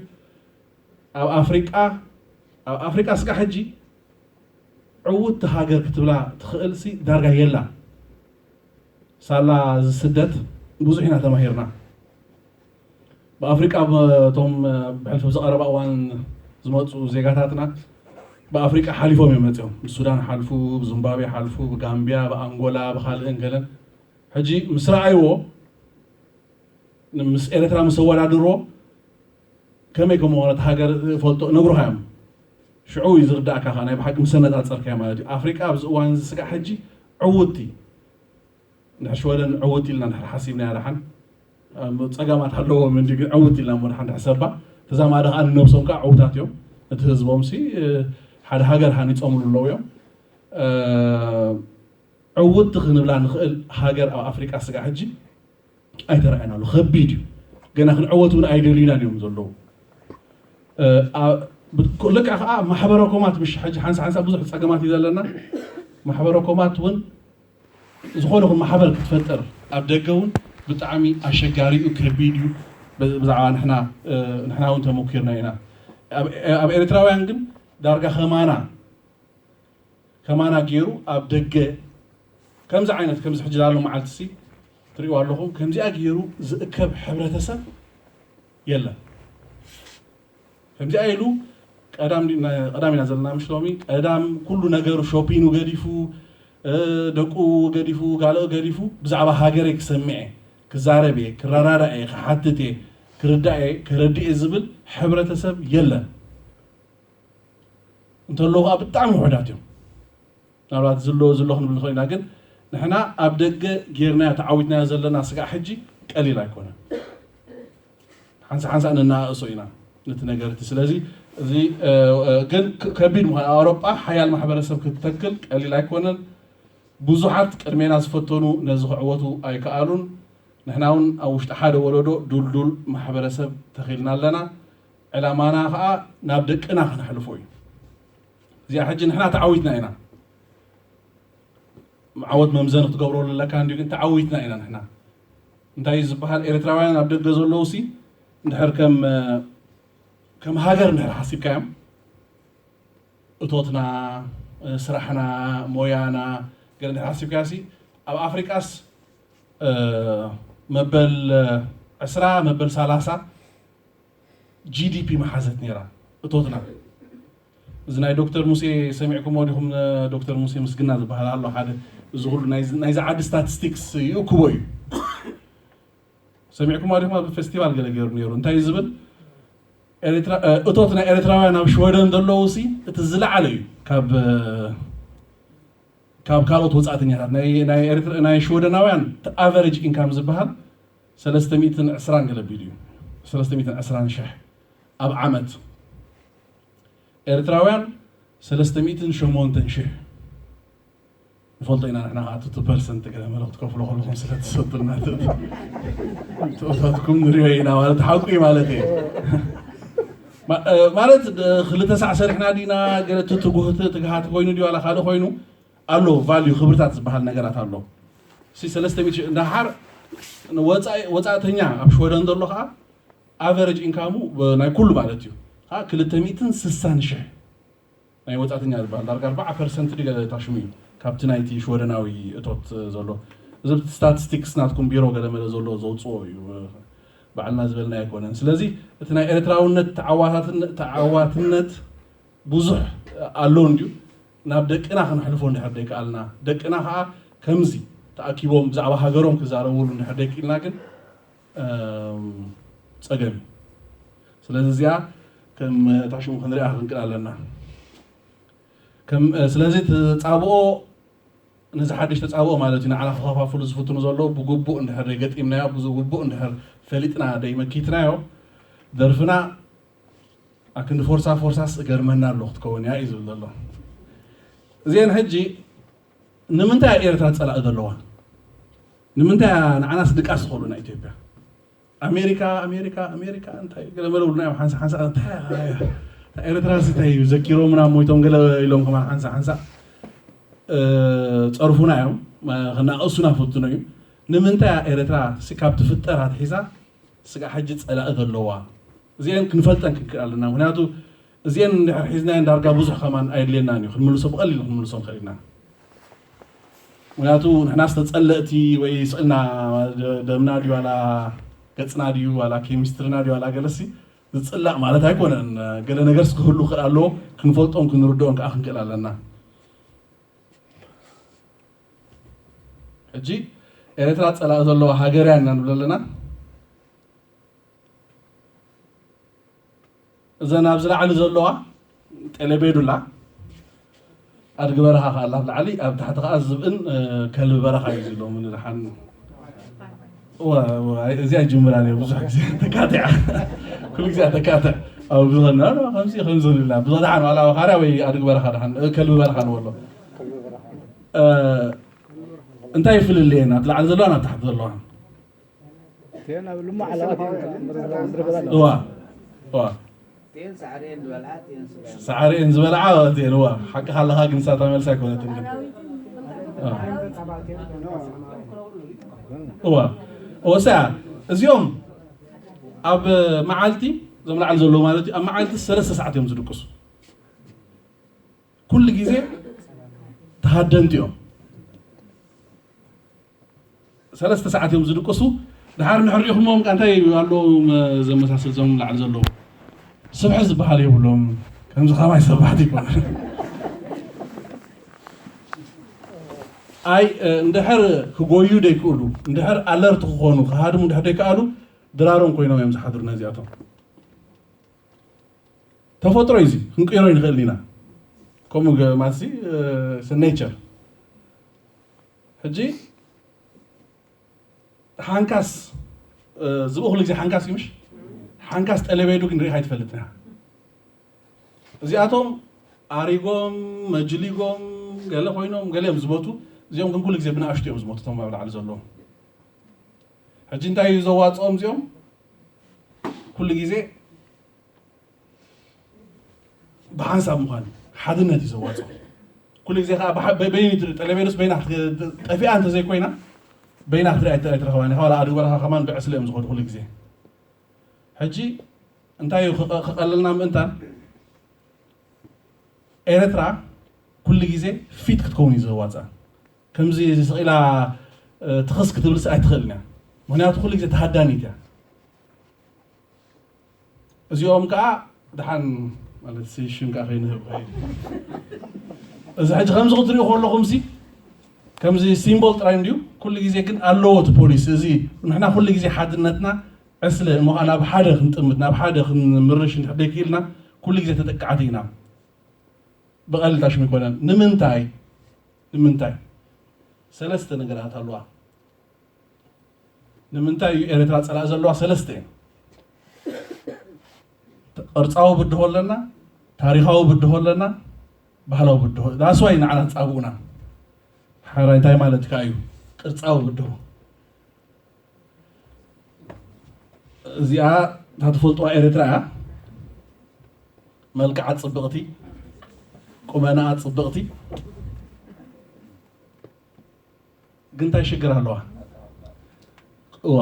ኣብ ኣፍሪቃ ኣብ ኣፍሪቃ ስጋ ሕጂ ዕውቲ ሃገር ክትብላ ትኽእል ሲ ዳርጋ የላ ሳላ ዝስደት ብዙሕ ኢና ተማሂርና ብኣፍሪቃ እቶም ብሕልፊ ብዝቀረባ እዋን ዝመፁ ዜጋታትና ብኣፍሪቃ ሓሊፎም እዮም መፅኦም ብሱዳን ሓልፉ ብዚምባብዌ ሓልፉ ብጋምቢያ ብኣንጎላ ብካልእን ገለን ሕጂ ምስ ረኣይዎ ምስ ኤርትራ ምስ ኣወዳድርዎ ከመይ ከም ዝኾነት ሃገር ፈልጦ ነግሩኻ እዮም ሽዑ እዩ ዝርዳእካ ከዓ ናይ ብሓቂ ምስ ኣነፃፀርካዮ ማለት እዩ ኣፍሪቃ ኣብዚ እዋን እዚ ስጋዕ ሕጂ ዕውቲ እንድሕር ሽወደን ዕውት ኢልና እንድሕር ሓሲብናያ ደሓን ጸገማት ኣለዎም እንዲ ግን ዕውት ኢልና እሞ ደሓን ድሕሰባ ተዛማዲ ከዓ ንነብሶም ከዓ ዕውታት እዮም እቲ ህዝቦም ሲ ሓደ ሃገር ሃኒፆምሉ ኣለዉ እዮም ዕውት ክንብላ ንኽእል ሃገር ኣብ ኣፍሪቃ ስጋ ሕጂ ኣይተረኣየና ኣሎ ከቢድ እዩ ገና ክንዕወት እውን ኣይደልዩናን እዮም ዘለዉ ልክዕ ከዓ ማሕበረ ኮማት ምሽ ሕጂ ሓንሳ ሓንሳ ብዙሕ ፀገማት እዩ ዘለና ማሕበረ ኮማት እውን ዝኾነ ይኹን ማሕበር ክትፈጥር ኣብ ደገ እውን ብጣዕሚ ኣሸጋሪ እዩ ከቢድ እዩ ብዛዕባ ንሕና ንሕና እውን ተመኪርና ኢና ኣብ ኤርትራውያን ግን ዳርጋ ከማና ከማና ገይሩ ኣብ ደገ ከምዚ ዓይነት ከምዚ ሕጂ ላሎ መዓልቲ ሲ ትሪእዋ ኣለኹም ከምዚኣ ገይሩ ዝእከብ ሕብረተሰብ የለን ከምዚኣ ኢሉ ቀዳም ኢና ዘለና ምሽ ሎሚ ቀዳም ኩሉ ነገሩ ሾፒኑ ገዲፉ ደቁ ገዲፉ ጋልኦ ገዲፉ ብዛዕባ ሃገረይ ክሰምዐ ክዛረብ እየ ክረዳዳእ እየ ክሓትት እየ ክርዳእ እየ ከረድእ እየ ዝብል ሕብረተሰብ የለን እንተለዉ ከዓ ብጣዕሚ ውሕዳት እዮም ምናልባት ዝሎ ዝሎ ክንብል ንኽእል ኢና ግን ንሕና ኣብ ደገ ጌርናዮ ተዓዊትናዮ ዘለና ስጋዕ ሕጂ ቀሊል ኣይኮነን ሓንሳ ሓንሳ ነናእሶ ኢና ነቲ ነገር እቲ ስለዚ እዚ ግን ከቢድ ምዃን ኣውሮጳ ሓያል ማሕበረሰብ ክትተክል ቀሊል ኣይኮነን ብዙሓት ቅድሜና ዝፈተኑ ነዚ ክዕወቱ ኣይከኣሉን ንሕና እውን ኣብ ውሽጢ ሓደ ወለዶ ዱልዱል ማሕበረሰብ ተኺልና ኣለና ዕላማና ከዓ ናብ ደቅና ክነሕልፎ እዩ እዚኣ ሕጂ ንሕና ተዓዊትና ኢና ዓወት መምዘኒ ክትገብረሉ ኣለካ እንዲዩ፣ ግን ተዓዊትና ኢና ንሕና። እንታይ እዩ ዝበሃል? ኤርትራውያን ኣብ ደገ ዘለዉ ሲ እንድሕር ከም ከም ሃገር እንድሕር ሓሲብካዮም፣ እቶትና፣ ስራሕና፣ ሞያና፣ ገለ እንድሕር ሓሲብካዮ ሲ ኣብ ኣፍሪቃስ መበል ዕስራ፣ መበል ሰላሳ ጂ ዲ ፒ መሓዘት ነይራ እቶትና። እዚ ናይ ዶክተር ሙሴ ሰሚዕኩሞ ዲኹም? ዶክተር ሙሴ ምስግና ዝበሃል ኣሎ፣ ሓደ እዚ ኩሉ ናይ- ናይዚ ዓዲ ስታቲስቲክስ ይእክቦ እዩ። ሰሚዕኩሞ ዲኹም? ኣብ ፌስቲቫል ገለ ገይሩ ነይሩ። እንታይ እዩ ዝብል? ኤርትራ እቶት ናይ ኤርትራውያን ኣብ ሽወደን ዘለዉ ሲ እቲ ዝለዓለ እዩ ካብ ካብ ካልኦት ወጻእተኛታት። ናይ ናይ ኤርትራ ናይ ሽወደናውያን ኣቨሬጅ ኢንካም ዝበሃል ሰለስተ ሚእትን ዕስራን ገለ ቢሉ እዩ። ሰለስተ ሚእትን ዕስራን ሽሕ ኣብ ዓመት። ኤርትራውያን ሰለስተ ሚእትን ሸሞንተን ሽሕ። ንፈልጦ ኢና ንሕና ከዓ ቱ ፐርሰንት ገለ መለ ክትከፍሎ ከለኹም ስለ ትሰጡና ትእቶታትኩም ንሪኦ ኢና ማለት ሓቁ እዩ ማለት እዩ። ማ- እ፣ ማለት እ፣ ክልተ ሳዕ ሰሪሕና ዲና ገለ እቲ ትጉህቲ ትግሃቲ ኮይኑ ድዩ ዋላ ካልእ ኮይኑ ኣሎ ቫልዩ ክብርታት ዝበሃል ነገራት ኣሎ። ሲ ሰለስተ ሚእቲ ሽሕ እንዳሓር ወፃኢ- ወፃእተኛ ኣብ ሽወደን ዘሎ ከዓ ኣቨሬጅ ኢንካሙ ብ- ናይ ኩሉ ማለት እዩ ከዓ ክልተ ሚእትን ስሳን ሽሕ ናይ ወፃእተኛ ዝበሃል ዳርጋ ኣርባዓ ፐርሰንት ድገ ታሽሙ እዩ ካብቲ ናይቲ ሽወደናዊ እቶት ዘሎ። እዚ ስታቲስቲክስ ናትኩም ቢሮ ገለመለ ዘሎ ዘውፅኦ እዩ፣ ባዕልና ዝበልና ኣይኮነን። ስለዚ እቲ ናይ ኤርትራውነት ተዓዋታትነ- ተዓዋትነት ብዙሕ ኣሎ እንድዩ። ናብ ደቅና ክነሕልፎ እንድሕር ደይከኣልና፣ ደቅና ከዓ ከምዚ ተኣኪቦም ብዛዕባ ሃገሮም ክዛረብሉ እንድሕር ደይክእልና ግን እም፣ ፀገም እዩ። ስለዚ እዚኣ ከም ታሽሙ ክንሪኣ ክንክእል ኣለና። ከም ስለዚ ተፃብኦ ነዚ ሓድሽ ተፃብኦ ማለት እዩ ንዓና ክኸፋፍሉ ዝፍትኑ ዘለዉ ብግቡእ እንድሕር ደይገጢምናዮ ብግቡእ እንድሕር ፈሊጥና ደይመኪትናዮ ደርፍና ኣክንዲ ፎርሳ ፎርሳስ እገርመና ኣሎ ክትከውን እያ እዩ ዝብል ዘሎ። እዚአን ሕጂ ንምንታይ እያ ኤርትራ ጸላኢ ዘለዋ? ንምንታይ እያ ንዓናስ ድቃስ ዝኸእሉና ኢትዮጵያ? ኣሜሪካ ኣሜሪካ ኣሜሪካ እንታይ ገለ መለ ብሉና እዮም ሓንሳ ሓንሳ እንታይ እያ? እታ ኤርትራ ሲ እንታይ እዩ ዘኪሮምና ሞይቶም ገለ ኢሎም ከማን ሓንሳ ሓንሳ እ፣ ጸርፉና እዮም መ- ክናቐሱና ፈትኖ እዩ። ንምንታይ እያ ኤርትራ ሲ ካብ ትፍጠር ኣትሒዛ ስጋዕ ሕጂ ጸላኢ ዘለዋ? እዚአን ክንፈልጠን ክንክእል ኣለና። ምክንያቱ እዚአን እንድሕር ሒዝናየን ዳርጋ ብዙሕ ከማን ኣየድልየናን እዩ። ክንምልሶ ብቐሊሉ ክንምልሶ ንኽእል ኢና። ምክንያቱ ንሕና ዝተጸለእቲ ወይ ስእልና ደ- ደምና ድዩ ዋላ ገጽና ድዩ ዋላ ኬሚስትሪና ድዩ ዋላ ገለሲ ዝጽላእ ማለት ኣይኮነን። ገለ ነገርስ ክህሉ ክእል ኣለዎ። ክንፈልጦን ክንርድኦን ከዓ ክንክእል ኣለና። ሕጂ ኤርትራ ጸላኢ ዘለዋ ሃገር እያ ኢና ንብል ኣለና። እዘን ኣብዚ ላዕሊ ዘለዋ ጤለቤዱላ ኣድጊ በረኻ ከኣ ኣላ ኣብ ላዕሊ ኣብ ታሕቲ ከኣ ዝብእን እ፣ ከልቢ በረኻ እዩ ዝብሎም ንድሓን እዋ እዋ እዚ ኣይጅምራን እየ ብዙሕ ግዜ ተካትዓ ኩሉ ግዜ ተካትዕ ኣብ ብዙኸና ከምዚ ከምዚ ንብላ ብዙ ደሓን ዋላ ዋኻርያ ወይ ኣድጊ በረኻ ደሓን እ፣ ከልቢ በረኻ ንበሎ እ፣ እንታይ ይፍልልየን ኣብ ላዕሊ ዘለዋ ናብ ታሕቲ ዘለዋ እዋ እዋ ሳዕሪኤን ዝበልዓ እዋ ሓቅኻ ኣለኻ ግን ሳታ መልሲ ኣይኮነትን ግን እዋ እወሳ እዚኦም ኣብ መዓልቲ እዞም ላዕሊ ዘለዉ ማለት እዩ ኣብ መዓልቲ ሰለስተ ሰዓት እዮም ዝድቅሱ ኩሉ ግዜ ተሃደንቲ እዮም ሰለስተ ሰዓት እዮም ዝድቅሱ ድሓር ንሕር ኢኹሞም እንታይ ኣለዎም ዘመሳስል ዞም ላዕሊ ዘለዉ ስብሒ ዝበሃል የብሎም ከምዚ ከማይ ሰባት ይኮነ ኣይ እንድሕር ክጎዩ ደይክእሉ እንድሕር ኣለርት ክኾኑ ክሃድሙ እንድሕር ደይከኣሉ ድራሮም ኮይኖም እዮም ዝሓድሩ ነዚኣቶም ተፈጥሮ እዩ ክንቅይሮ ይንኽእል ኢና ከምኡ ማሲ ኔቸር ሕጂ ሓንካስ ዝብኡ ኩሉ ግዜ ሓንካስ እዩ ምሽ ሓንካስ ጠለበ ዶ ክንሪኢኻ ኣይትፈልጥን ኢኻ እዚኣቶም ኣሪጎም መጅሊጎም ገለ ኮይኖም ገለ እዮም ዝሞቱ እዚኦም ግን ኩሉ ግዜ ብንኣሽቱ እዮም ዝሞቱ እቶም ኣብ ላዕሊ ዘለዎም ሕጂ እንታይ እዩ ዘዋፅኦም እዚኦም ኩሉ ግዜ ብሓንሳብ ምዃን ሓድነት እዩ ዘዋፅኦም ኩሉ ግዜ ከዓ ብሓ- በ- በይኑ ትርኢ፣ ጠለቤሉስ በይና ክት- ጠፊኣ እንተዘይኮይና፣ በይና ክትርኢ ኣይት- ኣይትረኸባን ኢኻ። ዋላ ኣድግ በረኻ ከማን ብዕስለ እዮም ዝኾኑ ኩሉ ግዜ። ሕጂ እንታይ እዩ ክቐ- ክቐልልና ምእንታን፣ ኤረትራ ኩሉ ግዜ ፊት ክትከውን እዩ ዘዋፅኣ። ከምዚ ስቕ ኢላ ትኽስ ክትብልስ ኣይትኽእልን እያ። ምክንያቱ ኩሉ ግዜ ተሃዳኒት እያ። እዚኦም ከዓ ደሓን ማለት ሽም ከዓ ከይንህብ እዚ ሕጂ ከምዚ ክትሪኡ ከለኹም ሲ ከምዚ ሲምቦል ጥራይ እንድዩ። ኩሉ ግዜ ግን ኣለዎ እቲ ፖሊሲ እዚ። ንሕና ኩሉ ግዜ ሓድነትና ዕስለ እሞ ከዓ ናብ ሓደ ክንጥምት ናብ ሓደ ክንምርሽ እንድሕር ደይክኢልና ኩሉ ግዜ ተጠቃዕቲ ኢና። ብቐልጣሽም ይኮነን። ንምንታይ ንምንታይ ሰለስተ ነገራት ኣለዋ። ንምንታይ እዩ ኤርትራ ጸላእ ዘለዋ? ሰለስተ እዩ። ቅርጻዊ ብድሆ ኣለና፣ ታሪኻዊ ብድሆ ኣለና፣ ባህላዊ ብድሆ። ዳስዋይ ንዓና ጻብኡና ሓራይ እንታይ ማለት ከ እዩ? ቅርጻዊ ብድሆ እዚኣ እታ ትፈልጥዋ ኤርትራ እያ። መልክዓ ጽብቕቲ፣ ቁመናኣ ጽብቕቲ፣ ግን እንታይ ሽግር ኣለዋ? እዋ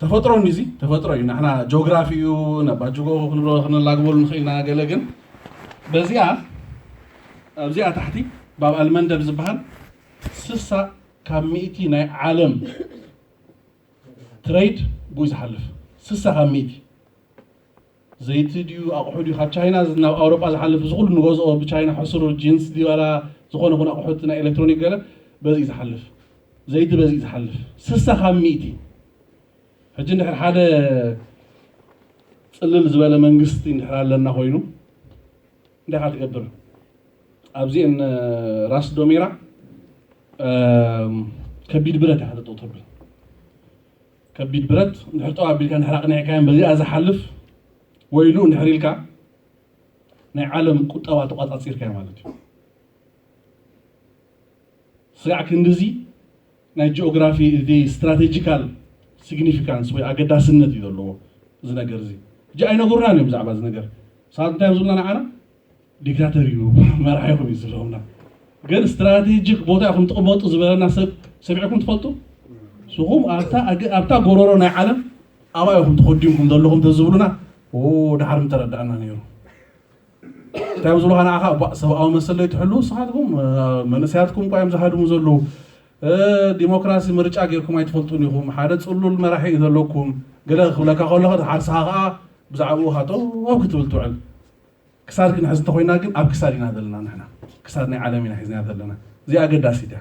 ተፈጥሮ እንዲዚ ተፈጥሮ እዩ። ንሕና ጂኦግራፊ እዩ ነባጅጎ ክንብሎ ክንላግበሉ ንኽእል ኢና። ገለ ግን በዚኣ ኣብዚኣ ታሕቲ ባብ ኣልመንደብ ዝበሃል ስሳ ካብ ሚእቲ ናይ ዓለም ትሬድ ብኡ ዝሓልፍ ስሳ ካብ ሚእቲ ዘይቲ ድዩ ኣቑሑ ድዩ ካብ ቻይና ናብ ኣውሮጳ ዝሓልፍ እዚ ኩሉ ንገዝኦ ብቻይና ሕሱር ጂንስ ድዩ ዋላ ዝኾነ ኹን ኣቑሑት ናይ ኤሌክትሮኒክ ገለ በዚ እዩ ዝሓልፍ። ዘይቲ በዚ እዩ ዝሓልፍ ስሳ ካብ ሚእቲ። ሕጂ እንድሕር ሓደ ጽልል ዝበለ መንግስቲ እንድሕር ኣለና ኮይኑ እንታይ ኢኻ ትገብር? ኣብዚአን ራስ ዶሜራ ከቢድ ብረት ኢኻ ተጠው ተብል። ከቢድ ብረት እንድሕር ጠው ኣቢልካ እንድሕር ኣቕኒዕካዮም በዚኣ ዝሓልፍ ወይሉ እንድሕር ኢልካ ናይ ዓለም ቁጠባ ተቋጻጺርካዮ ማለት እዩ። ስጋዕ ክንድዚ ናይ ጂኦግራፊ እቲ ስትራቴጂካል ሲግኒፊካንስ ወይ ኣገዳስነት እዩ ዘለዎ እዚ ነገር እዚ። ሕጂ ኣይነገሩናን እዮም ብዛዕባ እዚ ነገር። ሰባት እንታይ እዮም ዝብሉና ንዓና? ዲክታተር እዩ መራሒ ይኹን እዩ ዝብለውና። ግን ስትራቴጂክ ቦታ ኢኹም ትቕመጡ ዝበለና ሰብ ሰሚዕኩም ትፈልጡ? ንስኹም ኣብታ ኣገ- ኣብታ ጎረሮ ናይ ዓለም ኣብኣ ኢኹም ተኸዲምኩም ዘለኹም ተዝብሉና ኦ ድሓር ምተረዳእና ነይሩ። እንታይ እዮም ዝብሉኻ ንዓኻ? እባ ሰብኣዊ መሰል ዘይትሕልዉ ንስኻትኩም መንእሰያትኩም እኳ እዮም ዝሃድሙ ዘለዉ። ዲሞክራሲ ምርጫ ጌርኩም ኣይትፈልጡን ኢኹም። ሓደ ጽሉል መራሒ እዩ ዘለኩም። ገለ ክብለካ ከሎ ድሓር ንስኻ ከዓ ብዛዕባኡ ሃጠው ክትብል ትውዕል። ክሳድ ክንሕዝ እንተኾይና ግን ኣብ ክሳድ ኢና ዘለና ንሕና። ክሳድ ናይ ዓለም ኢና ሒዝና ዘለና። እዚኣ ኣገዳሲት እያ።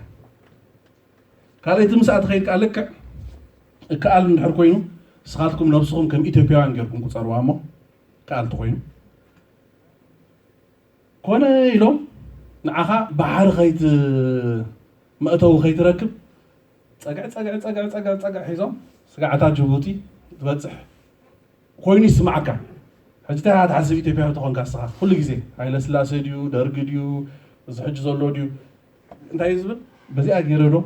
ካልኣይቲ ምስኣ ትኸይድ ከዓ ልክዕ እከኣል እንድሕር ኮይኑ ንስኻትኩም ነብስኹም ከም ኢትዮጵያውያን ጌርኩም ቁፀርዋ እሞ እከኣል ተኾይኑ ኮነ ኢሎም ንዓኻ ባሕሪ ከይት መእተዊ ከይትረክብ ጸግዕ ጸግዕ ጸግዕ ጸግዕ ጸግዕ ሒዞም ስጋዕታት ጅቡቲ ትበጽሕ ኮይኑ ይስማዓካ። ሕጂ እንታይ ኢኻ ትሓስብ ኢትዮጵያዊ ተኾንካ ንስኻ? ኩሉ ግዜ ሃይለ ስላሴ ድዩ ደርጊ ድዩ እዚ ሕጂ ዘሎ ድዩ እንታይ እዩ ዝብል በዚኣ ገይረ ዶ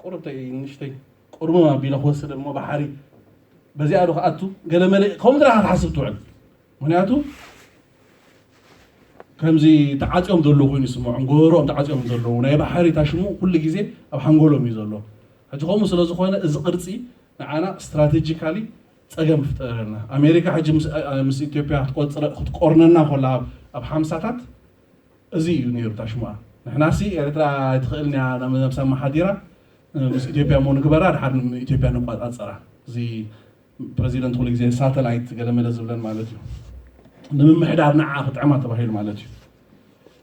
ቁርብተይ ንእሽተይ ቁርምም ኣቢለ ክወስድ እሞ ባሕሪ በዚኣ ዶ ክኣቱ ገለ መለ ከምኡ ጥራሕ ክትሓስብ ትውዕል። ምክንያቱ ከምዚ ተዓፅዮም ዘለዉ ኮይኑ ይስምዖም ጎሮኦም ተዓፅዮም ዘለዉ ናይ ባሕሪ ታሽሙ ኩሉ ግዜ ኣብ ሓንጎሎም እዩ ዘሎ። ሕጂ ከምኡ ስለ ዝኾነ እዚ ቅርፂ ንዓና ስትራቴጂካሊ ፀገም ፍጠረልና። ኣሜሪካ ሕጂ ምስ ኢትዮጵያ ክትቆርነና ኮላ ኣብ ሓምሳታት እዚ እዩ ነይሩ ታሽሙኣ። ንሕናሲ ኤርትራ ኣይትኽእልን እያ ነብሳ መሓዲራ ምስ ኢትዮጵያ እሞ ንግበራ ድሓር ኢትዮጵያ ንቋፃፀራ። እዚ ፕረዚደንት ኩሉ ግዜ ሳተላይት ገለመለ ዝብለን ማለት እዩ። ንምምሕዳር ንዓ ክጥዕማ ተባሂሉ ማለት እዩ።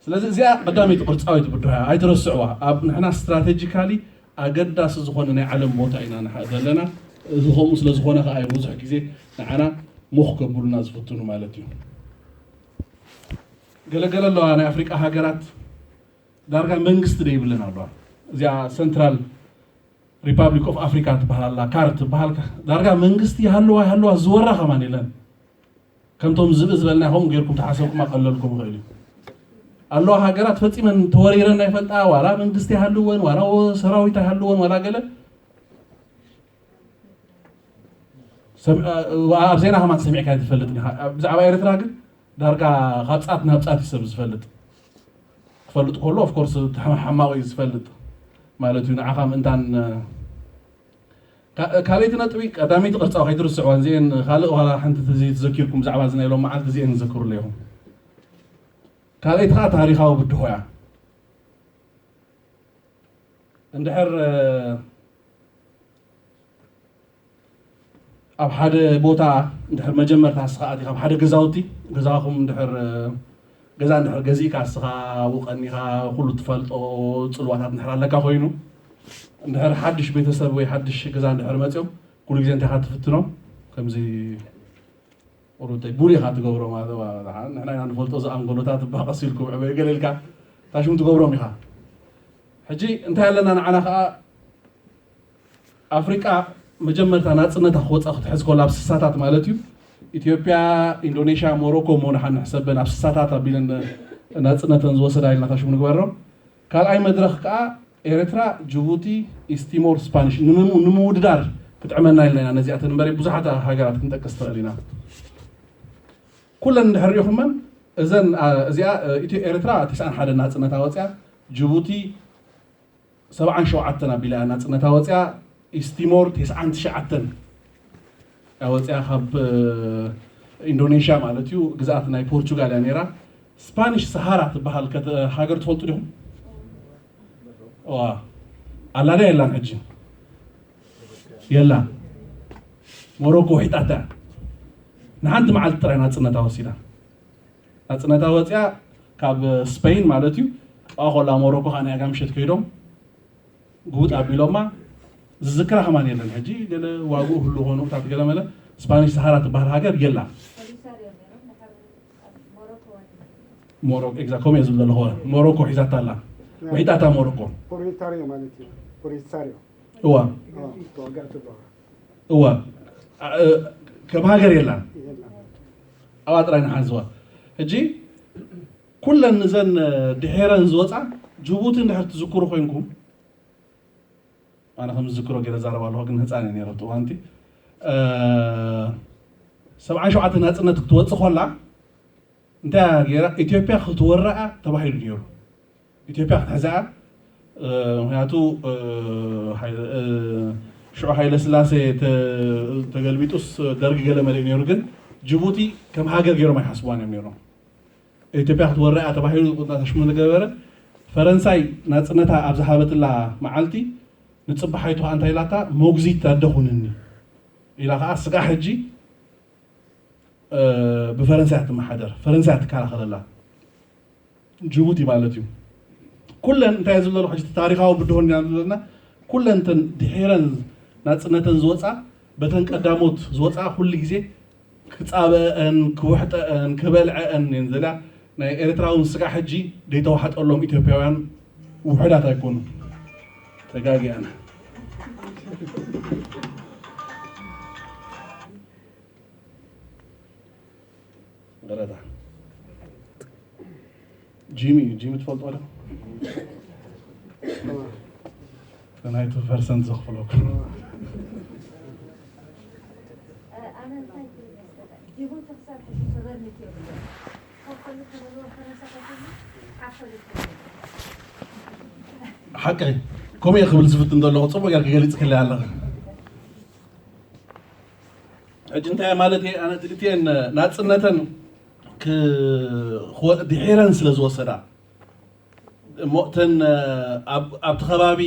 ስለዚ እዚኣ ቀዳመይቲ ቅርፃዊት ብድሆ እያ ኣይትረስዕዋ። ኣብ ንሕና ስትራቴጂካሊ ኣገዳሲ ዝኾነ ናይ ዓለም ቦታ ኢና ዘለና። እዚ ከምኡ ስለ ዝኾነ ከዓ እዩ ብዙሕ ግዜ ንዓና ሞኽ ከብሉና ዝፍትኑ ማለት እዩ። ገለገለ ኣለዋ ናይ ኣፍሪቃ ሃገራት ዳርጋ መንግስቲ ደይብለን ኣለዋ። እዚኣ ሰንትራል ሪፓብሊክ ኦፍ ኣፍሪካ ትበሃል ኣላ ካር ትበሃል ዳርጋ መንግስቲ ይሃልዋ ይሃልዋ ዝወራ ከማን የለን። ከምቶም ዝብኢ ዝበልና ከምኡ ጌርኩም ተሓሰብኩም ኣቀለልኩም ይኽእል እዩ። ኣለዋ ሃገራት ፈፂመን ተወሪረን ኣይፈልጣ ዋላ መንግስቲ ይሃልወን ዋላ ሰራዊት ኣይሃልወን ዋላ ገለ ኣብ ዜና ከማን ሰሚዕካ ትፈልጥ ብዛዕባ ኤርትራ ግን ዳርጋ ካብ ፃት ናብ ፃት እዩ ሰብ ዝፈልጥ። ክፈልጥ ከሎ ኦፍኮርስ ሕማቕ እዩ ዝፈልጥ ማለት እዩ። ንዓኻ ምእንታን ካልኣይቲ ነጥቢ ቀዳመይቲ ቅርፃዊ ከይትርስዕዋ እዚአን ካልእ ዋላ ሓንቲ ተዘይተዘኪርኩም ብዛዕባ እዚ ናይ ሎም መዓልቲ እዚአን ዝዘክሩሉ ኢኹም። ካልኣይቲ ከዓ ታሪኻዊ ብድሆ እያ። እንድሕር ኣብ ሓደ ቦታ እንድሕር መጀመርታ እስኻ ኣቲኻ ኣብ ሓደ ገዛውቲ ገዛኹም እንድሕር ገዛ እንድሕር ገዚእካ እስኻ ውቐኒኻ ኩሉ ትፈልጦ ፅልዋታት እንድሕር ኣለካ ኮይኑ እንድሕር ሓድሽ ቤተሰብ ወይ ሓድሽ ገዛ እንድሕር መፅኦም ኩሉ ግዜ እንታይ ኢኻ ትፍትኖ ከምዚ ቁሩብተይ ቡር ኢኻ ትገብሮ ማለት ንሕና ኢና ንፈልጦ ዝኣንገሎታት እባ ቀስ ኢልኩም ዕበዩ ገለ ኢልካ ታሽሙ ትገብሮም ኢኻ ሕጂ እንታይ ኣለና ንዓና ከዓ ኣፍሪቃ መጀመርታ ናፅነታ ክወፃ ክትሕዝ ከላ ኣብ ስሳታት ማለት እዩ ኢትዮጵያ ኢንዶኔሽያ ሞሮኮ ሞ ንሓን ንሕሰበን ኣብ ስሳታት ኣቢለን ናፅነተን ዝወሰዳ ኢልና ታሽሙ ንግበሮ ካልኣይ መድረክ ከዓ ኤርትራ ጅቡቲ ኢስቲሞር ስፓኒሽ ንምውድዳር ክጥዕመና ኢልና ኢና ነዚኣተን እምበሪ ብዙሓት ሃገራት ክንጠቅስ ትኽእል ኢና ኩለን እንድሕር ሪኹመን እዘን እዚኣ ኢትዮ ኤርትራ ተስዓን ሓደ ናፅነታ ወፅያ ጅቡቲ ሰብዓን ሸውዓተን ኣቢላ እያ ናፅነታ ወፅያ ኢስቲሞር ተስዓን ትሽዓተን እያ ወፅያ ካብ ኢንዶኔሽያ ማለት እዩ ግዝኣት ናይ ፖርቹጋል እያ ነይራ ስፓኒሽ ሰሃራ ትበሃል ሃገር ትፈልጡ ዲኹም ኣላ ዶ የላን ሕጂ የላን ሞሮኮ ውሒጣታ እያ ንሓንቲ መዓልቲ ጥራይ ናፅነታ ወሲዳ ናፅነታ ወፅያ ካብ ስፐይን ማለት እዩ ኣብኣ ኮላ ሞሮኮ ከዓ ናይ ኣጋ ምሸት ከይዶም ጉቡጥ ኣቢሎማ ዝዝክራ ከማን የለን ሕጂ ገለ ዋግኡ ህሉ ኾኑ ታት ገለ መለ ስፓኒሽ ሰሃራ ትበሃል ሃገር የላ ሞሮኮ ኤግዛ ከምኡ እየ ዝብል ዘለኹ ሞሮኮ ሒዛታ ኣላ ውሒጣታ ሞሮኮ ፖሊሳሪዮ ማለት እዩ ፖሊሳሪዮ እዋ ተዋጋእቲ ኣለዋ እዋ አ- እ- ከም ሃገር የላን የላን ኣብኣ ጥራይ ንሓዝዋ ሕጂ ኩለን እዘን ድሒረን ዝወፃ ጅቡቲ እንድሕር ትዝክሩ ኮይንኩም ኣነ ከም ዝዝክሮ ገይረ ዛረባ ኣለኹ ግን ህፃን እየ ነይረ ኣብቲ እዋንቲ ሰብዓን ሸውዓተ ናፅነት ክትወፅእ ኮላ እንታይ ገይራ ኢትዮጵያ ክትወረኣ ተባሂሉ ነይሩ ኢትዮጵያ ክትሕዛ እያ ምክንያቱ ሽዑ ሃይለ ስላሴ ተገልቢጡስ ደርጊ ገለ መለ ነይሩ ግን ጅቡቲ ከም ሃገር ገይሮም ኣይሓስብዋን እዮም ነይሮም ኢትዮጵያ ክትወረኣ ተባሂሉ ቁጣ ተሽሙ ዝገበረ ፈረንሳይ ናፅነታ ኣብ ዝሃበትላ መዓልቲ ንፅባሓይቱ ከዓ እንታይ ኢላታ መጉዚት ኣደ ኩንኒ ኢላ ከዓ ስጋዕ ሕጂ ብፈረንሳይ ትመሓደር ፈረንሳይ ትከላኸለላ ጅቡቲ ማለት እዩ ኩለን እንታይ ዝብለሉ ሕጂ ታሪካዊ ብድሆ ኢና ዘለና ኩለን ተን ድሒረን ናፅነተን ዝወፃ በተን ቀዳሞት ዝወፃ ኩሉ ግዜ ክፃበአን ክውሕጠአን ክበልዐአን እየን ዘላ ናይ ኤርትራውን ስጋዕ ሕጂ ደይተዋሕጠሎም ኢትዮጵያውያን ውሑዳት ኣይኮኑ ተጋጊኣና ገረታ ጂሚ ጂሚ ትፈልጦ ዶ ናይቱ ፐርሰንት ዘኽፍለኩም ሓቂ ከምኡ ክብል ዝፍትን ዘለኹ ፅቡቅ ጌርክ ገሊፅ ክለ ኣለኽ ሕጂ እንታይ ማለት እየ ኣነ እቲኤን ናፅነተን ድሒረን ስለ ዝወሰዳ እሞ እተን ኣብቲ ከባቢ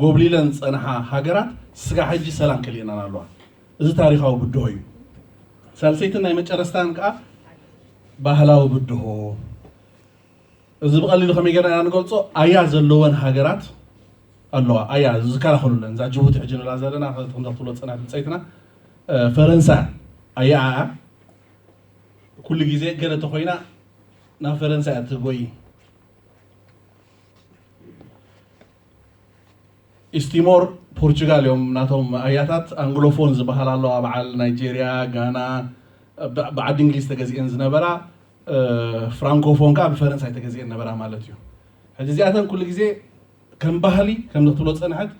ጎብሊለን ዝፀንሓ ሃገራት ስጋ ሕጂ ሰላም ከሊእናን ኣለዋ እዚ ታሪካዊ ብድሆ እዩ ሳልሰይትን ናይ መጨረስታን ከዓ ባህላዊ ብድሆ እዚ ብቐሊሉ ከመይ ገርና ኢና ንገልፆ ኣያ ዘለወን ሃገራት ኣለዋ ኣያ ዝከላኸሉለን እዛ ጅቡቲ ሕጂ ንብላ ዘለና ከምዛ ክትብሎ ፀናት ብፀይትና ፈረንሳ ኣያ ኣያ ኩሉ ግዜ ገለ ተኮይና ናብ ፈረንሳ እያ ትጎይ ኢስቲሞር ፖርቹጋል እዮም ናቶም ኣያታት ኣንግሎፎን ዝበሃል ኣለዋ በዓል ናይጄርያ ጋና ብዓዲ እንግሊዝ ተገዚኤን ዝነበራ ፍራንኮፎን ከዓ ብፈረንሳይ ተገዚኤን ነበራ ማለት እዩ ሕጂ እዚኣተን ኩሉ ግዜ ከም ባህሊ ከም ክትብሎ ፀንሐት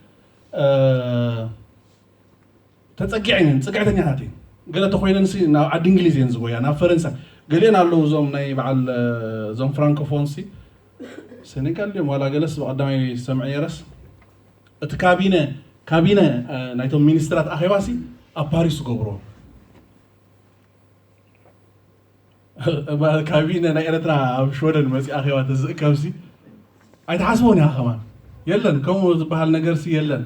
ተፀጊዐን እየን ፅግዕተኛታት እየን ገለ ተኮይነን ናብ ዓዲ እንግሊዝ እየን ዝጎያ ናብ ፈረንሳ ገሊአን ኣለዉ እዞም ናይ በዓል እዞም ፍራንኮፎን ሲ ሴኔጋል ድዮም ዋላ ገለስ ብቐዳማይ ሰምዐ ነይረስ፣ እቲ ካቢነ ካቢነ ናይቶም ሚኒስትራት ኣኼባሲ ኣብ ፓሪስ ዝገብርዎ። ካቢነ ናይ ኤርትራ ኣብ ሽወደን መፂእ ኣኼባ ተዝእከብሲ ኣይትሓስቦን ኢኻ ከማን። የለን፣ ከምኡ ዝበሃል ነገርሲ የለን።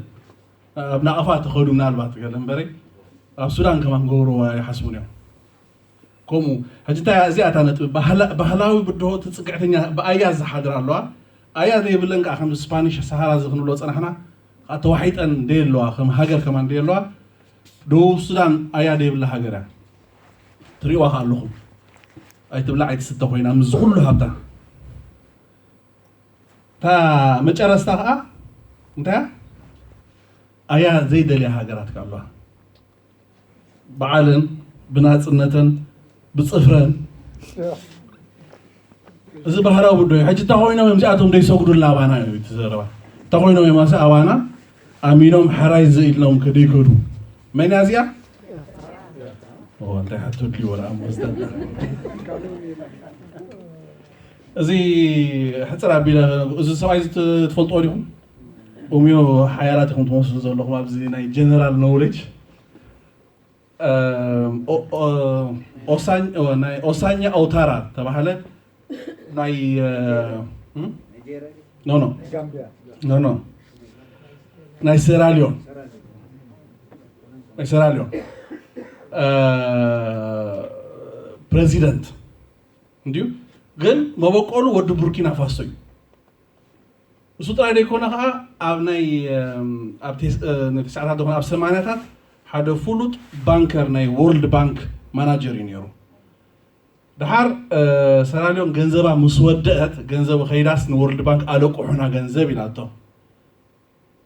ኣብ ናቕፋ ተኸዱ ምናልባት ገለ እምበረይ፣ ኣብ ሱዳን ከማን ገብርዎ ኣይሓስቡን እዮም። ከምኡ ሕጂ እንታይ እዚኣ እታ ነጥቢ ባህላዊ ብድሆ ትፅግዕተኛ ብኣያ ዝሓድር ኣለዋ። ኣያ ዘይብለን ከዓ ከም ስፓኒሽ ሰሃራ ዝክንብሎ ፀናሕና ከዓ ተዋሒጠን ደየለዋ፣ ከም ሃገር ከማን ደየለዋ። ደቡብ ሱዳን ኣያ ደይብላ ሃገር እያ። ትሪእዋ ከዓ ኣለኹም። ኣይትብላ ኣይትስተ ኮይና ምስ ኩሉ ሃብታ። እታ መጨረስታ ከዓ እንታይ እያ? ኣያ ዘይደልያ ሃገራት ከዓ ኣለዋ። በዓለን ብናፅነተን ብፅፍረን። እዚ ባህላዊ ጉዳይ እዩ። ሕጂ እንተኾይኖም እዮም እዚኣቶም ደይሰግዱላ ኣባና እዩ እቲ ዘረባ። እንተኾይኖም እዮም ኣሰ ኣባና ኣሚኖም ሕራይ ዝኢልኖም ከደይከዱ። መን እያ እዚኣ? እንታይ ሓቶ ድልዩ ወላ እሞ ዝጠጣ። እዚ ሕፅር ኣቢለ እዚ ሰብኣይ እዚ ትፈልጥዎ ዲኹም? ኡምዮ ሓያላት ኢኹም ትመስሉ ዘለኹም ኣብዚ ናይ ጀነራል ኖውሌጅ። ኦሳኛ ኦታራ ተባሃለ ናይ ኖ ኖ ኖ ኖ ናይ ሴራሊዮን ናይ ሴራሊዮን ፕሬዚደንት እንዲዩ፣ ግን መበቆሉ ወዲ ቡርኪና ፋሶ እዩ። እሱ ጥራይ ዘይኮነ ከዓ ኣብ ናይ ኣብ ተስዓታት ዝኾነ ኣብ ሰማንያታት ሓደ ፍሉጥ ባንከር ናይ ወርልድ ባንክ ማናጀር እዩ ነይሩ። ድሓር ሰራልዮን ገንዘባ ምስ ወደአት ገንዘቡ ከይዳስ ንወርልድ ባንክ ኣለቁሑና ገንዘብ ኢላቶ።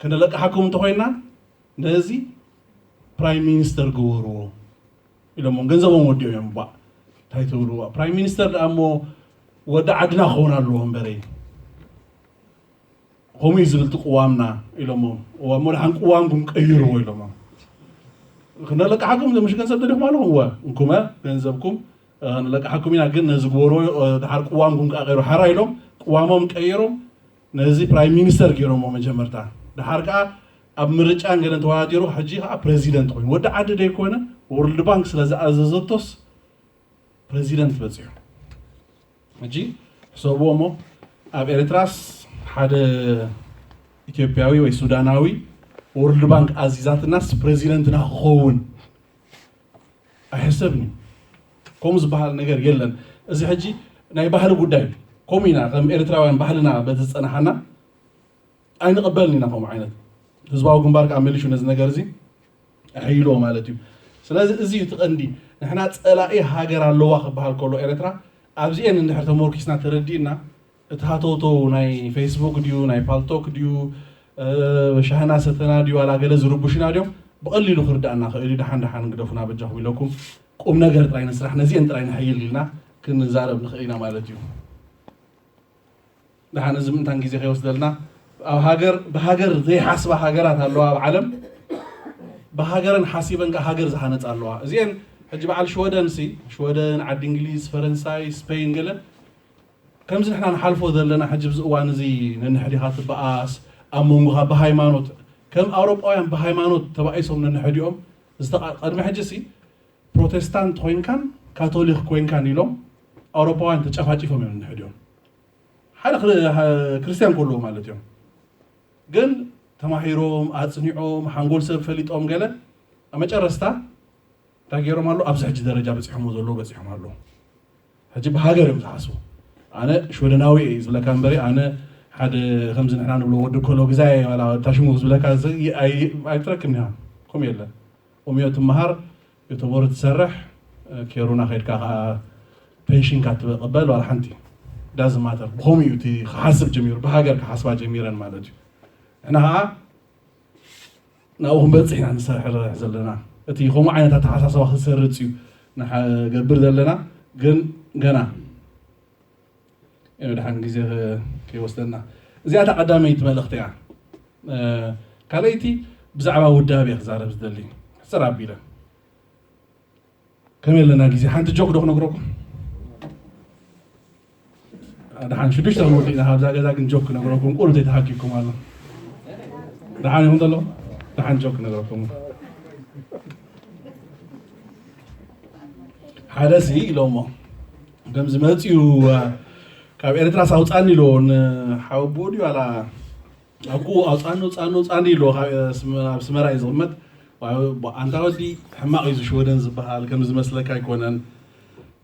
ከነለቅሓኩም እንተኮይና ነዚ ፕራይም ሚኒስተር ግበርዎ ኢሎሞም። ገንዘቦም ወዲኦም እዮም። ባ እንታይ ትብልዋ? ፕራይም ሚኒስተር ደኣ እሞ ወዲ ዓድና ክኸውን ኣለዎ እምበረይ። ከምኡ እዩ ዝብል እቲ ቅዋምና ኢሎሞም። እዋ እሞ ደሓን ቅዋምኩም ቀይርዎ ኢሎሞም። ክነለቅሓኩም ምሽ ገንዘብ ደሊኹም ኣለኹም? እወ እንኩመ ገንዘብኩም ንለቅሓኩም ኢና፣ ግን ነዚ ግበርዎ። ድሓር ቅዋምኩም ከዓ ቀይሩ ሓራ ኢሎም ቅዋሞም ቀይሮም ነዚ ፕራይም ሚኒስተር ገይሮሞ መጀመርታ። ድሓር ከዓ ኣብ ምርጫን ገለን ተወዳዲሩ ሕጂ ከዓ ፕረዚደንት ኮይኑ ወዲ ዓዲ ደይኮነ ወርልድ ባንክ ስለ ዝኣዘዘቶስ ፕረዚደንት በፂሑ። ሕጂ ሕሰብዎ እሞ ኣብ ኤርትራስ ሓደ ኢትዮጵያዊ ወይ ሱዳናዊ ወርልድ ባንክ ኣዚዛትናስ ፕረዚደንትና ክኸውን ኣይሕሰብን እዩ። ከምኡ ዝበሃል ነገር የለን። እዚ ሕጂ ናይ ባህሊ ጉዳይ እዩ። ከምኡ ኢና ከም ኤርትራውያን ባህልና በቲ ዝፀናሓና ኣይንቕበልን ኢና ከምኡ ዓይነት። ህዝባዊ ግንባር ከዓ መሊሹ ነዚ ነገር እዚ ኣሕይልዎ ማለት እዩ። ስለዚ እዚ እዩ እቲ ቀንዲ። ንሕና ፀላኢ ሃገር ኣለዋ ክበሃል ከሎ ኤርትራ ኣብዚኤን እንድሕር ተመርኪስና ተረዲእና እቲ ሃተውተው ናይ ፌስቡክ ድዩ ናይ ፓልቶክ ድዩ ሻህና ሰተና ድዩ ዋላ ገለ ዝርብሹና ድዮም ብቐሊሉ ክርዳእና ክእል እዩ። ደሓን ደሓን ግደፉና በጃኹም ኢለኩም ቁም ነገር ጥራይ ንስራሕ፣ ነዚአን ጥራይ ንሕይል ኢልና ክንዛረብ ንኽእል ኢና ማለት እዩ። ደሓን እዚ ምእንታን ግዜ ከይወስደልና ኣብ ሃገር ብሃገር ዘይሓስባ ሃገራት ኣለዋ ኣብ ዓለም። ብሃገረን ሓሲበን ከዓ ሃገር ዝሃነፃ ኣለዋ። እዚአን ሕጂ በዓል ሽወደን ሲ ሽወደን ዓዲ እንግሊዝ ፈረንሳይ ስፔን ገለ ከምዚ ንሕና ንሓልፎ ዘለና ሕጂ ብዚ እዋን እዚ ነንሕዲኻ ትበኣስ ኣብ መንጎኻ ብሃይማኖት ከም ኣውሮጳውያን ብሃይማኖት ተባኢሶም ነንሕዲኦም ዝተቓ- ቅድሚ ሕጂ ሲ ፕሮቴስታንት ኮይንካን ካቶሊክ ኮይንካን ኢሎም ኣውሮጳውያን ተጨፋጭፎም እዮም ነንሕዲኦም። ሓደ ክሪ- ክርስቲያን ከለዉ ማለት እዮም። ግን ተማሂሮም ኣፅኒዖም ሓንጎል ሰብ ፈሊጦም ገለ ኣብ መጨረስታ እንታይ ገይሮም ኣለዉ ኣብዚ ሕጂ ደረጃ በፂሖምዎ ዘለዉ በፂሖም ኣለዉ። ሕጂ ብሃገር እዮም ዝሓስቡ። ኣነ ሽወደናዊ እየ ዝብለካ እምበሪ ኣነ ሓደ ከምዚ ንሕና ንብሎ ወዲ ኮሎ ግዛየ ዋላ ታሽሙ ዝብለካ ኣይትረክብን ኢኻ። ከምኡ የለን። ኦሚዮ ትመሃር ዮቶቦሪ ትሰርሕ ኬሩና ከድካ ከዓ ፔንሽንካ ትበቀበል ዋላ ሓንቲ ዳዝ ማተር። ብኸምኡ እዩ እቲ ክሓስብ ጀሚሩ ብሃገር ክሓስባ ጀሚረን ማለት እዩ። ንሕና ከዓ ናብኡ ክንበፅሕ ኢና ንሰርሕ ዘለና። እቲ ከምኡ ዓይነት ኣተሓሳስባ ክሰርፅ እዩ ንገብር ዘለና። ግን ገና ድሓን ግዜ ከይወስደና። እዚኣ እታ ቀዳመይቲ መልእኽቲ እያ። ካልኣይቲ ብዛዕባ ውዳቤ ክዛረብ ዝደሊ ሕፅር ኣቢለ ከመይ ኣለና ግዜ ሓንቲ ጆክ ዶ ክነግረኩም? ደሓን ሽዱሽተ ክንወዲ ኢና። ካብዛ ገዛ ግን ጆክ ክነግረኩም፣ ቁሩብ ዘይተሃኪኩም ኣሎ። ደሓን ይኹን ዘሎ? ደሓን ጆክ ክነግረኩም። ሓደ ሲ ኢሎሞ፣ ከም ዝመጽኡ፣ ካብ ኤርትራ ሳውጻኒ ኢሎ፣ ንሓወቦኡ ድዩ ዋላ ኣኩ ኣውጻኒ፣ ኣውጻኒ፣ ኣውጻኒ ኢሎ፣ ካብ ስመ-፣ ኣብ ስመራ እዩ ዝቕመጥ። ኣንታ ወዲ፣ ሕማቕ እዩ ዝሽወደን ዝበሃል፣ ከም ዝመስለካ ኣይኮነን።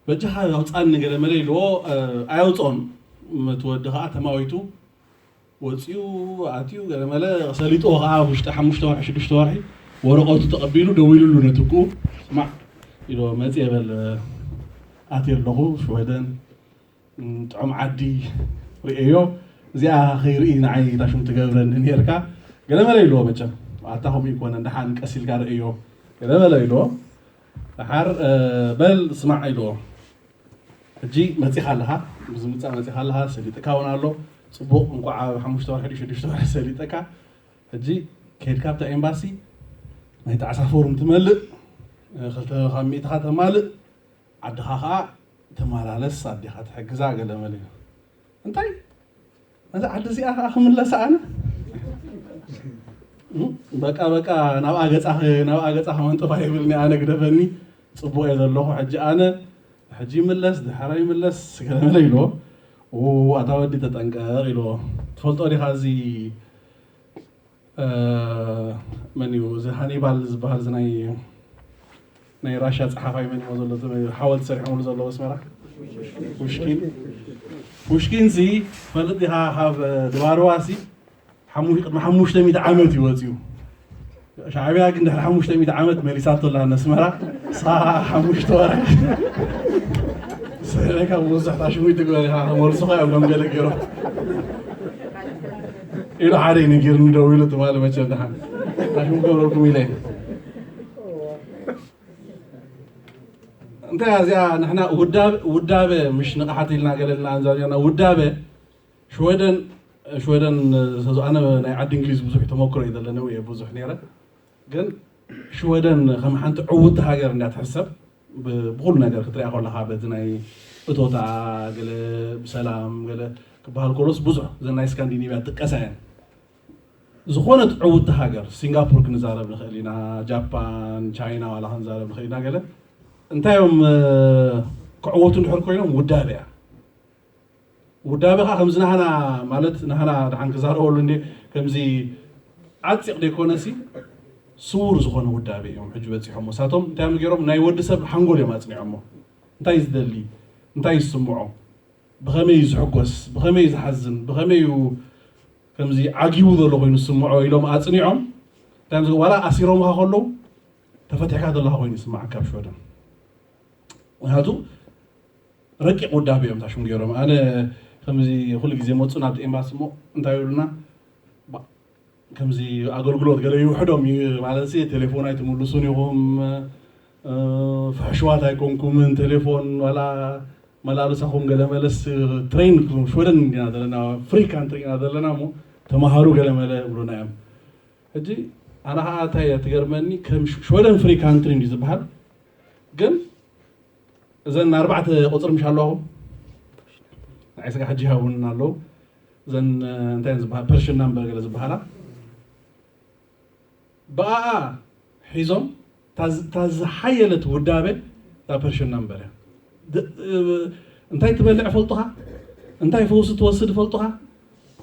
በጃኻ ኣውጻኒ ገለ መለ ኢልዎ፣ ኣየውጽኦን። እቲ ወዲ ኸኣ ተማዊቱ ወጺኡ ኣትዩ ገለ መለ ሰሊጥዎ ኸኣ ውሽጢ ሓሙሽተ ወርሒ፣ ሽዱሽተ ወርሒ ወረቐቱ ተቐቢሉ ደዊሉሉ ነቲ እኩኡ፣ ስማዕ ኢልዎ፣ መጽየ በል፣ ኣትየ ኣለኹ ሽወደን፣ ጥዑም ዓዲ ርእዮ፣ እዚኣ ከይርኢ ንዓይ ታሽም ትገብረኒ ነርካ ገለ መለ ኢልዎ። መቸም ኣታ ከምኡ ይኮነን፣ ደሓን ቀስ ኢልካ ርእዮ ገለ መለ ኢልዎ። ደሓር በል ስማዕ ኢልዎ። ሕጂ መጺኻ ኣለኻ፣ ብዝምጻእ መጺኻ ኣለኻ፣ ሰሊጥካ እውን ኣሎ። ጽቡቕ፣ እንኳዕ ኣብ ሓሙሽተ ወርሒ ድዩ ሽዱሽተ ወርሒ ሰሊጠካ። ሕጂ ከይድካ ኣብታ ኤምባሲ ናይ ጣዕሳ ፎርም ትመልእ፣ ክልተ ካብ ሚእትኻ ተማልእ፣ ዓድኻ ኸዓ ተመላለስ፣ ኣዴኻ ትሕግዛ ገለ መለ። እንታይ? ነዛ ዓዲ እዚኣ ኸዓ ክምለሳ ኣነ? እም፣ በቃ፣ በቃ፣ ናብኣ ገጻ ኸ-፣ ናብኣ ገጻ ከመንጥፋ የብልኒ ኣነ፣ ግደፈኒ፣ ጽቡቕ እየ ዘለኹ። ሕጂ ኣነ፣ ሕጂ ይምለስ፣ ድሓር ይምለስ፣ ገለ መለ ኢልዎ። ኡ፣ ኣታ ወዲ ተጠንቀቕ ኢልዎ። ትፈልጦ ዲኻ እዚ፣ እ፣ መን እዩ እዚ ሃኒባል ዝበሃል፣ እዚ ናይ፣ ናይ ራሻ ጸሓፋይ መን እዩ ዘሎ፣ እዚ ሓወልቲ ሰሪሖምሉ ዘለዉ ኣስመራ? ፑሽኪን። ፑሽኪን ሲ፣ ትፈልጥ ዲኻ፣ ካብ ድባርዋ ሲ፣ ሓሙ-፣ ቅድሚ ሓሙሽተ ሚእቲ ዓመት እዩ ወጺኡ። ሻዕብያ ግን ድሕሪ ሓሙሽተ ሚእቲ ዓመት መሊሳቶ ኣላ ነስመራ። ንስኻ ሓሙሽተ ወርሒ። ስለ ካብ ብዙሕ ታሽሙ ይትግበር ኢኻ፣ ከመልሱኻ እዮም ከም ገለ ገይሮም። ኢሉ ሓደ እዩ ነጊርኒ ደው ኢሉ ትማሊ መቸም ደሓን። ታሽሙ ክገብረልኩም ኢለ እየ። እንታይ እዚኣ ንሕና ውዳበ፣ ውዳበ ምሽ ንቕሓት ኢልና ገለ ኢልና ኣንዛዚና ውዳበ ሽወደን፣ ሽወደን፣ ኣነ ናይ ዓዲ እንግሊዝ ብዙሕ ተመክሮ እዩ ዘለኒ፣ ወይ ብዙሕ ነይረ። ግን ሽወደን ከም ሓንቲ ዕውቲ ሃገር እንዳ ትሕሰብ ብ-፣ ብኹሉ ነገር ክትሪኣ ከለኻ፣ በዚ ናይ እቶታ ገለ ብሰላም ገለ ክበሃል ከሎስ ብዙሕ እዘን ናይ ስካንዲኔቭያ ጥቀሳ እየን። ዝኾነት ዕውቲ ሃገር፣ ሲንጋፖር ክንዛረብ ንኽእል ኢና፣ ጃፓን፣ ቻይና ዋላ ክንዛረብ ንኽእል ኢና ገለ። እንታይ እዮም፣ እ፣ ክዕወቱ እንድሕር ኮይኖም ውዳበ እያ። ውዳበ ኸዓ ከምዚ ናህና፣ ማለት ናህና ደሓን ክዛረበሉ እንዴ፣ ከምዚ ዓጺቕ ደይኮነሲ፣ ስዉር ዝኾነ ውዳበ እዮም ሕጂ በጺሖሞ። ንሳቶም እንታይ እዮም ገይሮም? ናይ ወዲ ሰብ ሓንጎል እዮም ኣጽኒዖሞ። እንታይ ዝደሊ? እንታይ ዝስምዖ? ብኸመይ እዩ ዝሕጎስ? ብኸመይ እዩ ዝሓዝን? ብኸመይ እዩ ከምዚ ዓጊቡ ዘሎ ኮይኑ ዝስምዖ? ኢሎም ኣጽኒዖም። እንታይ እዮም ዝግ-፣ ዋላ ኣሲሮምኻ ከለዉ ተፈቲሕካ ዘለኻ ኮይኑ ይስምዓካ ኣብ ሽወደን። ምኽንያቱ ረቂቕ ውዳበ እዮም ታሽሙ ገይሮም። ኣነ ከምዚ ኩሉ ግዜ መጹ ናብቲ ኤምባሲ እሞ እንታይ ይብሉና? ባ-፣ ከምዚ ኣገልግሎት ገለ ይውሕዶም እዩ ማለት ሲ፣ ቴሌፎን ኣይትምልሱን ኢኹም፣ እ፣ ፍሕሽዋት ኣይኮንኩምን፣ ቴሌፎን ዋላ መላልሳኹም ገለ መለስ ትሬን ሽወደን እንዲና ዘለና፣ ፍሪ ካንትሪ ኢና ዘለና እሞ ተማሃሩ ገለ መለ ይብሉና እዮም። ሕጂ ኣነ ኸዓ እንታይ እያ ትገርመኒ፣ ከም ሽ-፣ ሽወደን ፍሪ ካንትሪ እንዲዩ ዝበሃል፣ ግን እዘን ኣርባዕተ ቁፅሪ ምሽ ኣለኹም፣ ንዓይ ስጋ ሕጂ ይሃቡን ኣለዉ። እዘን፣ እ፣ እንታይ እየን ዝበሃል? ፐርሽን ናምበር ገለ ዝበሃላ። ብኣኣ ሒዞም፣ እታ ዝ-፣ እታ ዝሓየለት ውዳበ እታ ፐርሽን ናምበር እያ። ድ-፣ እ፣ እንታይ ትበልዕ ፈልጡኻ? እንታይ ፈውሲ ትወስድ ፈልጡኻ?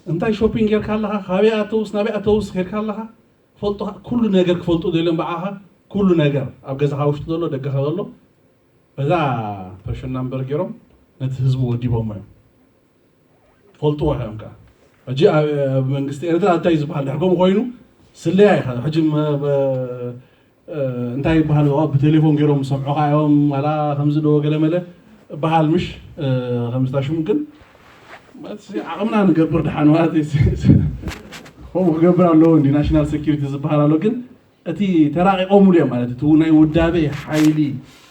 እንታይ ሾፒንግ ጌርካ ኣለኻ? ካበይ ኣተውስ፣ ናበይ ኣተውስ ኬድካ ኣለኻ? ፈልጡኻ? ኩሉ ነገር ክፈልጡ ደልዮም ብኣኻ፣ ኩሉ ነገር ኣብ ገዛኻ ውሽጢ ዘሎ፣ ደገኻ ዘሎ፣ በዛ ፐርሽን ናምበር ገይሮም ነቲ ህዝቢ ወዲቦሞ እዮም። ፈልጥዎ እዮም ከኣ። ሕጂ ኣብ፣ ኣብ መንግስቲ ኤርትራ እንታይ እዩ ዝበሃል? ድሕር ከምኡ ኮይኑ ስለያ ኢኻ። ሕጂ መ-፣ በ-፣ እ፣ እንታይ ይበሃል? ዋ፣ ብቴሌፎን ገይሮም ዝሰምዑኻ እዮም፣ ዋላ ከምዚ ዶ ገለ መለ እበሃል ምሽ? እ፣ ከምዚ ታሽሙ ግን ማለት እዚ ዓቕምና ንገብር ደሓን ማለት እዩ። ከምኡ ክገብር ኣለዎ እንዲ ናሽናል ሴኪሪቲ ዝበሃል ኣሎ። ግን እቲ ተራቒቖምሉ እዮም ማለት እቲ ናይ ውዳቤ ሓይሊ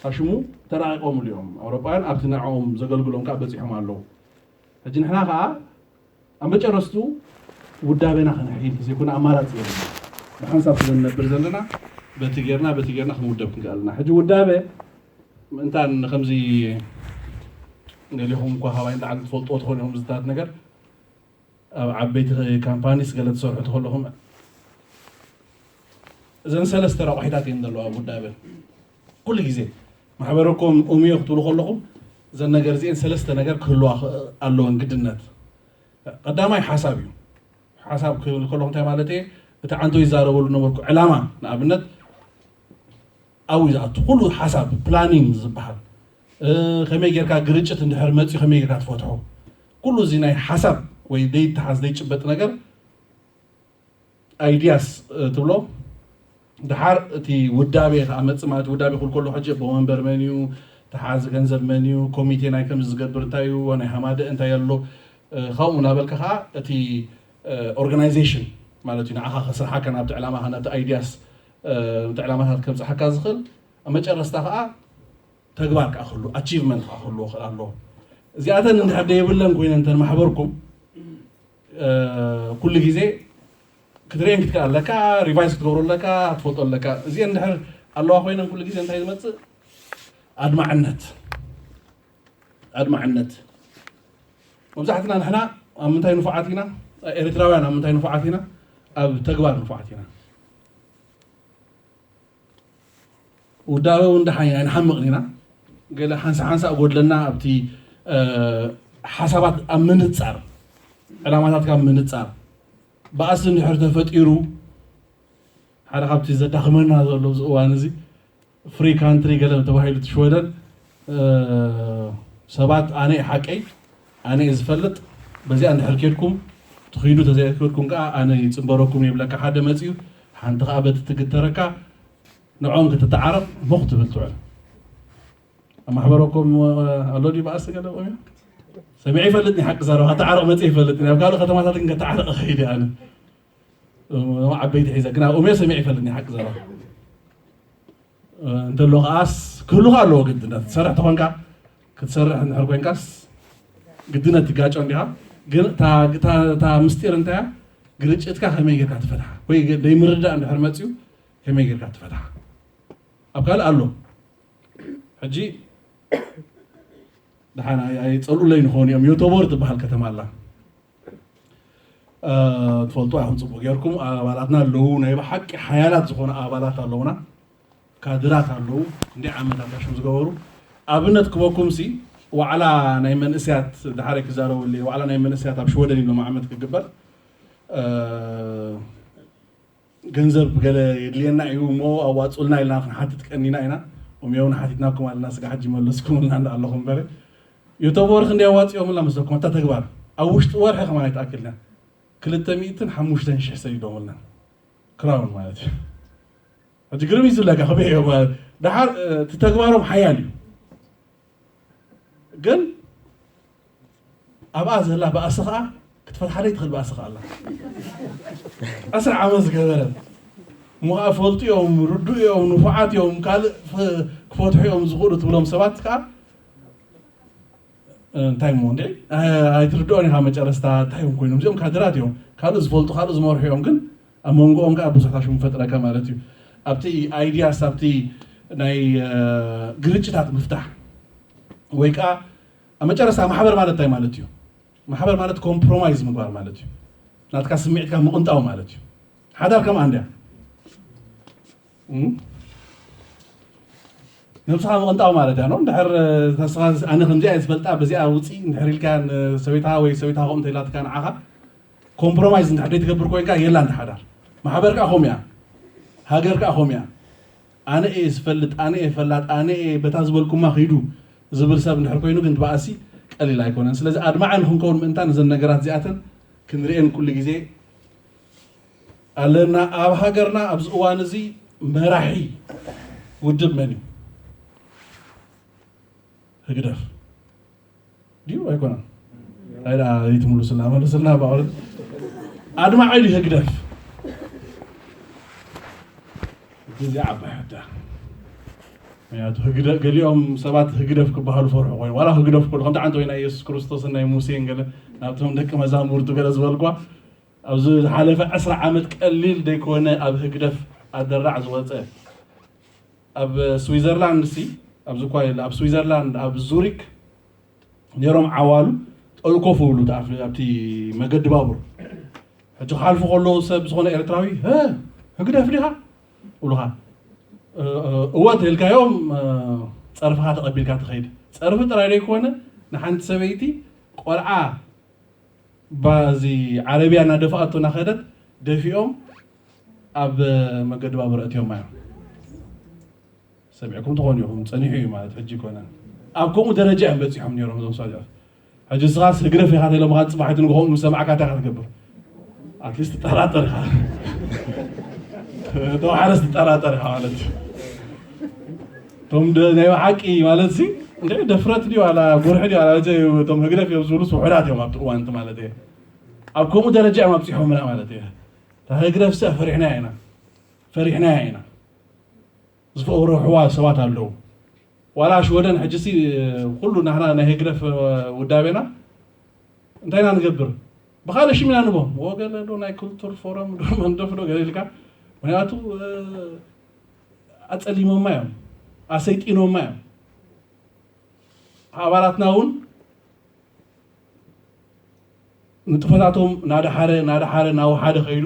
ታሽሙ ተራቒቖምሉ እዮም። ኣውሮጳውያን ኣብቲ ንዕኦም ዘገልግሎም ከኣ በጺሖም ኣለዉ። ሕጂ ንሕና ከኣ ኣብ መጨረስትኡ ውዳቤና ከነሕይል ዘይኮነ ኣማራጺ የብልና። ብሓንሳብ ስለ ንነብር ዘለና በቲ ጌርና፣ በቲ ጌርና ክንውደብ ክንክእል ኣለና። ሕጂ ውዳበ ምእንታን ከምዚ ገሊኹም እኳ ካባይ ንላዕሊ ትፈልጥዎ ትኾኑ ኢኹም ዝታት ነገር ኣብ ዓበይቲ ካምፓኒስ ገለ ትሰርሑ ተኸለኹም እዘን ሰለስተ ረቑሒታት እየን ዘለዋ ኣብ ውዳበ ኩሉ ግዜ ማሕበረኮም እምዮ ክትብሉ ከለኹም እዘን ነገር እዚአን ሰለስተ ነገር ክህልዋ ኣለወን ግድነት። ቀዳማይ ሓሳብ እዩ። ሓሳብ ክብል ከለኹ እንታይ ማለት እየ? እቲ ዓንቶ ይዛረበሉ ነበርኩ ዕላማ ንኣብነት ኣብኡ ዝኣቱ ኩሉ ሓሳብ ፕላኒንግ ዝበሃል ከመይ ጌርካ ግርጭት እንድሕር መፅዩ ከመይ ጌርካ ትፈትሖ ኩሉ እዚ ናይ ሓሳብ ወይ ዘይተሓዝ ዘይጭበጥ ነገር ኣይዲያስ ትብሎ። ድሓር እቲ ውዳቤ ከዓ መፅእ ማለት ውዳቤ ክብል ከሎ ሕጂ ኣቦ መንበር መን እዩ፣ ተሓዚ ገንዘብ መን እዩ፣ ኮሚቴ ናይ ከምዚ ዝገብር እንታይ እዩ፣ ናይ ሃማደ እንታይ ኣሎ፣ ካብኡ እናበልካ ከዓ እቲ ኦርጋናይዜሽን ማለት እዩ ንዓኻ ከስርሓካ ናብቲ ዕላማኻ ናብቲ ኣይዲያስ ናብቲ ዕላማታት ከብፅሓካ ዝኽእል ኣብ መጨረስታ ከዓ ተግባር ከዓ ክህሉ ኣቺቭመንት ከዓ ክህልዎ ክእል ኣለዎ። እዚኣተን እንድሕር ደይብለን ኮይነን እንተን ማሕበርኩም ኩሉ ግዜ ክትርእየን ክትክእል ኣለካ፣ ሪቫይዝ ክትገብሮ ኣለካ፣ ክትፈልጦ ኣለካ። እዚአን እንድሕር ኣለዋ ኮይነን ኩሉ ግዜ እንታይ ዝመፅእ ኣድማዕነት ኣድማዕነት መብዛሕትና ንሕና ኣብ ምንታይ ንፉዓት ኢና? ኤርትራውያን ኣብ ምንታይ ንፉዓት ኢና? ኣብ ተግባር ንፉዓት ኢና። ውዳበ እውን ደሓን ኢና፣ ኣይንሓምቕን ኢና። ገለ ሓንሳ ሓንሳ ጎድለና ኣብቲ ሓሳባት ኣብ ምንጻር ዕላማታትካ ኣብ ምንጻር ባእሲ እንድሕር ተፈጢሩ ሓደ ካብቲ ዘዳኽመና ዘሎ ኣብዚ እዋን እዚ ፍሪ ካንትሪ ገለ ተባሂሉ እቲ ሽወደን ሰባት ኣነ ሓቀይ ኣነ ዝፈልጥ በዚኣ እንድሕር ኬድኩም ትኺዱ ተዘይከድኩም ከዓ ኣነ ይፅንበረኩም ይብለካ ሓደ መፅዩ ሓንቲ ከዓ በቲ ትግተረካ ንዖም ክትተዓረቕ ሞኽ ትብል ትውዕል ኣብ ማሕበረኮም ኣሎ ድዩ በኣስ ገለ ቆሚያ ሰሚዐ ይፈልጥ ሓቂ ዘረባ ተዓረቕ መፅእ ይፈልጥ ኣብ ካልእ ከተማታት ግን ከተዓረቕ ኸይደ ኣነ ዓበይቲ ሒዘ ግን ኣብ ኦሜ ሰሚዐ ይፈልጥ ሓቂ ዘረባ እንተሎ ከዓስ ክህሉካ ኣለዎ ግድነት ትሰርሕ ተኾንካ ክትሰርሕ እንድሕር ኮንካስ ግድነት ትጋጨ እንዲኻ ግን እታ ምስጢር እንታይ ግርጭትካ ከመይ ጌርካ ትፈትሓ ወይ ዘይምርዳእ እንድሕር መፅዩ ከመይ ጌርካ ትፈትሓ ኣብ ካልእ ኣሎ ሕጂ ደሓን ኣይፀልኡለይ ንኾኑ እዮም ዮቶቦር ትበሃል ከተማ ኣላ ትፈልጡ ኣይኹም ፅቡቅ ጌርኩም ኣባላትና ኣለዉ ናይ ብሓቂ ሓያላት ዝኾነ ኣባላት ኣለዉና ካድራት ኣለዉ እንዲ ዓመታት ኣሽም ዝገበሩ ኣብነት ክበኩም ሲ ዋዕላ ናይ መንእስያት ድሓረ ክዛረበሉ ዋዕላ ናይ መንእስያት ኣብ ሽወደን ኢሎም ዓመት ክግበር ገንዘብ ገለ የድልየና እዩ እሞ ኣዋፁልና ኢልና ክንሓትት ቀኒና ኢና እምየውን ሓቲትናኩም ኣለና ስጋ ሕጂ መለስኩምልና ኣለኹም በረ ዮቶብ ወርሒ እንዲ ኣዋፅኦምልና መስለኩም ኣታ ተግባር ኣብ ውሽጢ ወርሒ ከማን ኣይትኣክልና ክልተ ሚእትን ሓሙሽተን ሽሕ ሰዲዶምልና ክራውን ማለት እዩ ሕጂ ግርም እዩ ዝብለካ ክበ እዮም ድሓር እቲ ተግባሮም ሓያል እዩ ግን ኣብኣ ዘላ ባእሲ ከዓ ክትፈትሓለይ ትኽእል ባእሲ ከዓ ኣላ ዕስራ ዓመት ዝገበረ እሞ ከዓ ፈልጡ እዮም ርዱ እዮም ንፉዓት እዮም ካልእ ክፈትሑ እዮም ዝኽእሉ ትብሎም ሰባት ከዓ እንታይ እሞ እንዴ ኣይትርድኦን ኢኻ መጨረስታ እንታይ እዮም ኮይኖም እዚኦም ካድራት እዮም ካልእ ዝፈልጡ ካልእ ዝመርሑ እዮም ግን ኣብ መንጎኦም ከዓ ብዙሕ ታሽሙ ፈጥረካ ማለት እዩ ኣብቲ ኣይዲያስ ኣብቲ ናይ ግርጭታት ምፍታሕ ወይ ከዓ ኣብ መጨረስታ ማሕበር ማለት እንታይ ማለት እዩ ማሕበር ማለት ኮምፕሮማይዝ ምግባር ማለት እዩ ናትካ ስምዒትካ ምቕንጣው ማለት እዩ ሓዳር ከምኣ እንድያ ነብስኻ ምቕንጣው ማለት እያ እንድሕር ኣነ ከምዚኣ ዝፈልጣ በዚኣ ውፅእ እንድሕር ኢልካ ሰበይታ ወይ ሰበይታ ከምኡ እንተኢላትካ ንዓኻ ኮምፕሮማይዝ እንድሕር ዘይትገብር ኮይንካ የላን ሓዳር ማሕበር ከዓ ከምኡ እያ ሃገር ከዓ ከምኡ እያ ኣነ እየ ዝፈልጥ ኣነ እየ ፈላጥ ኣነ እየ በታ ዝበልኩማ ኺዱ ዝብል ሰብ እንድሕር ኮይኑ ግን ብኣሲ ቀሊል ኣይኮነን ስለዚ ኣድማዒ ንክንከውን ምእንታን እዘን ነገራት እዚኣተን ክንሪኤን ኩሉ ግዜ ኣለና ኣብ ሃገርና ኣብዚ እዋን እዚ መራሒ ውድብ መን እዩ ህግደፍ ድዩ ኣይኮነን እንታይ ደኣ ዘይትምልሱልና መልስልና ባዕሉ ኣድማዒ ድዩ ህግደፍ እዚ ዓባይ ሕዳ ምክንያቱ ህግደፍ ገሊኦም ሰባት ህግደፍ ክበሃሉ ፈርሑ ኮይኑ ዋላ ህግደፍ ክበሉ ከምቲ ዓንተ ወይ ናይ የሱስ ክርስቶስን ናይ ሙሴን ገለ ናብቶም ደቂ መዛሙርቱ ገለ ዝበልኳ ኣብዚ ዝሓለፈ ዕስራ ዓመት ቀሊል ደይኮነ ኣብ ህግደፍ ኣደራዕ ዝወፀ ኣብ ስዊዘርላንድ ሲ ኣብዚ እኳ የለ ኣብ ስዊዘርላንድ ኣብ ዙሪክ ነይሮም ዓዋሉ ጠልኮፍ ይብሉ ኣብቲ መገዲ ባቡር። ሕጂ ክሓልፉ ከለዉ ሰብ ዝኾነ ኤርትራዊ "ሀ፣ ህግደፍ ዲኻ?" ይብሉኻ። እወ ተልካዮም ጸርፍኻ ተቐቢልካ ትኸይድ። ጸርፊ ጥራይ ዘይኮነ ንሓንቲ ሰበይቲ ቆልዓ ባዚ ዓረብያ እናደፍኣቶ እናኸደት ደፊኦም ኣብ መገዲ ባቡር ኣእትዮማ እዮም። ሰሚዕኩም ትኾኑ ኢኹም፣ ጸኒሑ እዩ ማለት ሕጂ ኣይኮነን። ኣብ ከምኡ ደረጃ እዮም በጺሖም ነይሮም እዞም ሶልጃት። ሕጂ ንስኻስ ህግደፍ ኢኻ ተይሎምኻ ጽባሕ እቲ ንግሆ ምስ ሰማዕካ እንታይ ኢኻ ትገብር? ኣትሊስት ትጠራጠር ኢኻ። ተዋሓረስ ትጠራጠር ኢኻ ማለት እዩ። እቶም ደ-፣ ናይ ብሓቂ ማለት ሲ እንታይ ደፍረት ድዩ ዋላ ጉርሒ ድዩ ዋላ፣ እቶም ህግደፍ እዮም ዝብሉ ውሑዳት እዮም ኣብቲ እዋን እቲ ማለት እየ። ኣብ ከምኡ ደረጃ እዮም ኣብፂሖምና ማለት እየ። እታ ህግደፍ ሲ ፈሪሕናያ ኢና፣ ፈሪሕናያ ኢና። ዝፈርሕዋ ሰባት ኣለዉ። ዋላ ሽወደን ሕጂ ሲ ኩሉ ናህና ናይ ህግደፍ ውዳቤና እንታይ ኢና ንገብር? ብኻልእ ሽም ኢና ንቦም። ወገለ ዶ ናይ ኩልቱር ፎረም ዶ መንደፍ ዶ ገለ ኢልካ። ምክንያቱ ኣጸሊሞማ እዮም፣ ኣሰይጢኖማ እዮም። ኣባላትና እውን ንጥፈታቶም ናደሓረ ናደሓረ ናወሓደ ከይዱ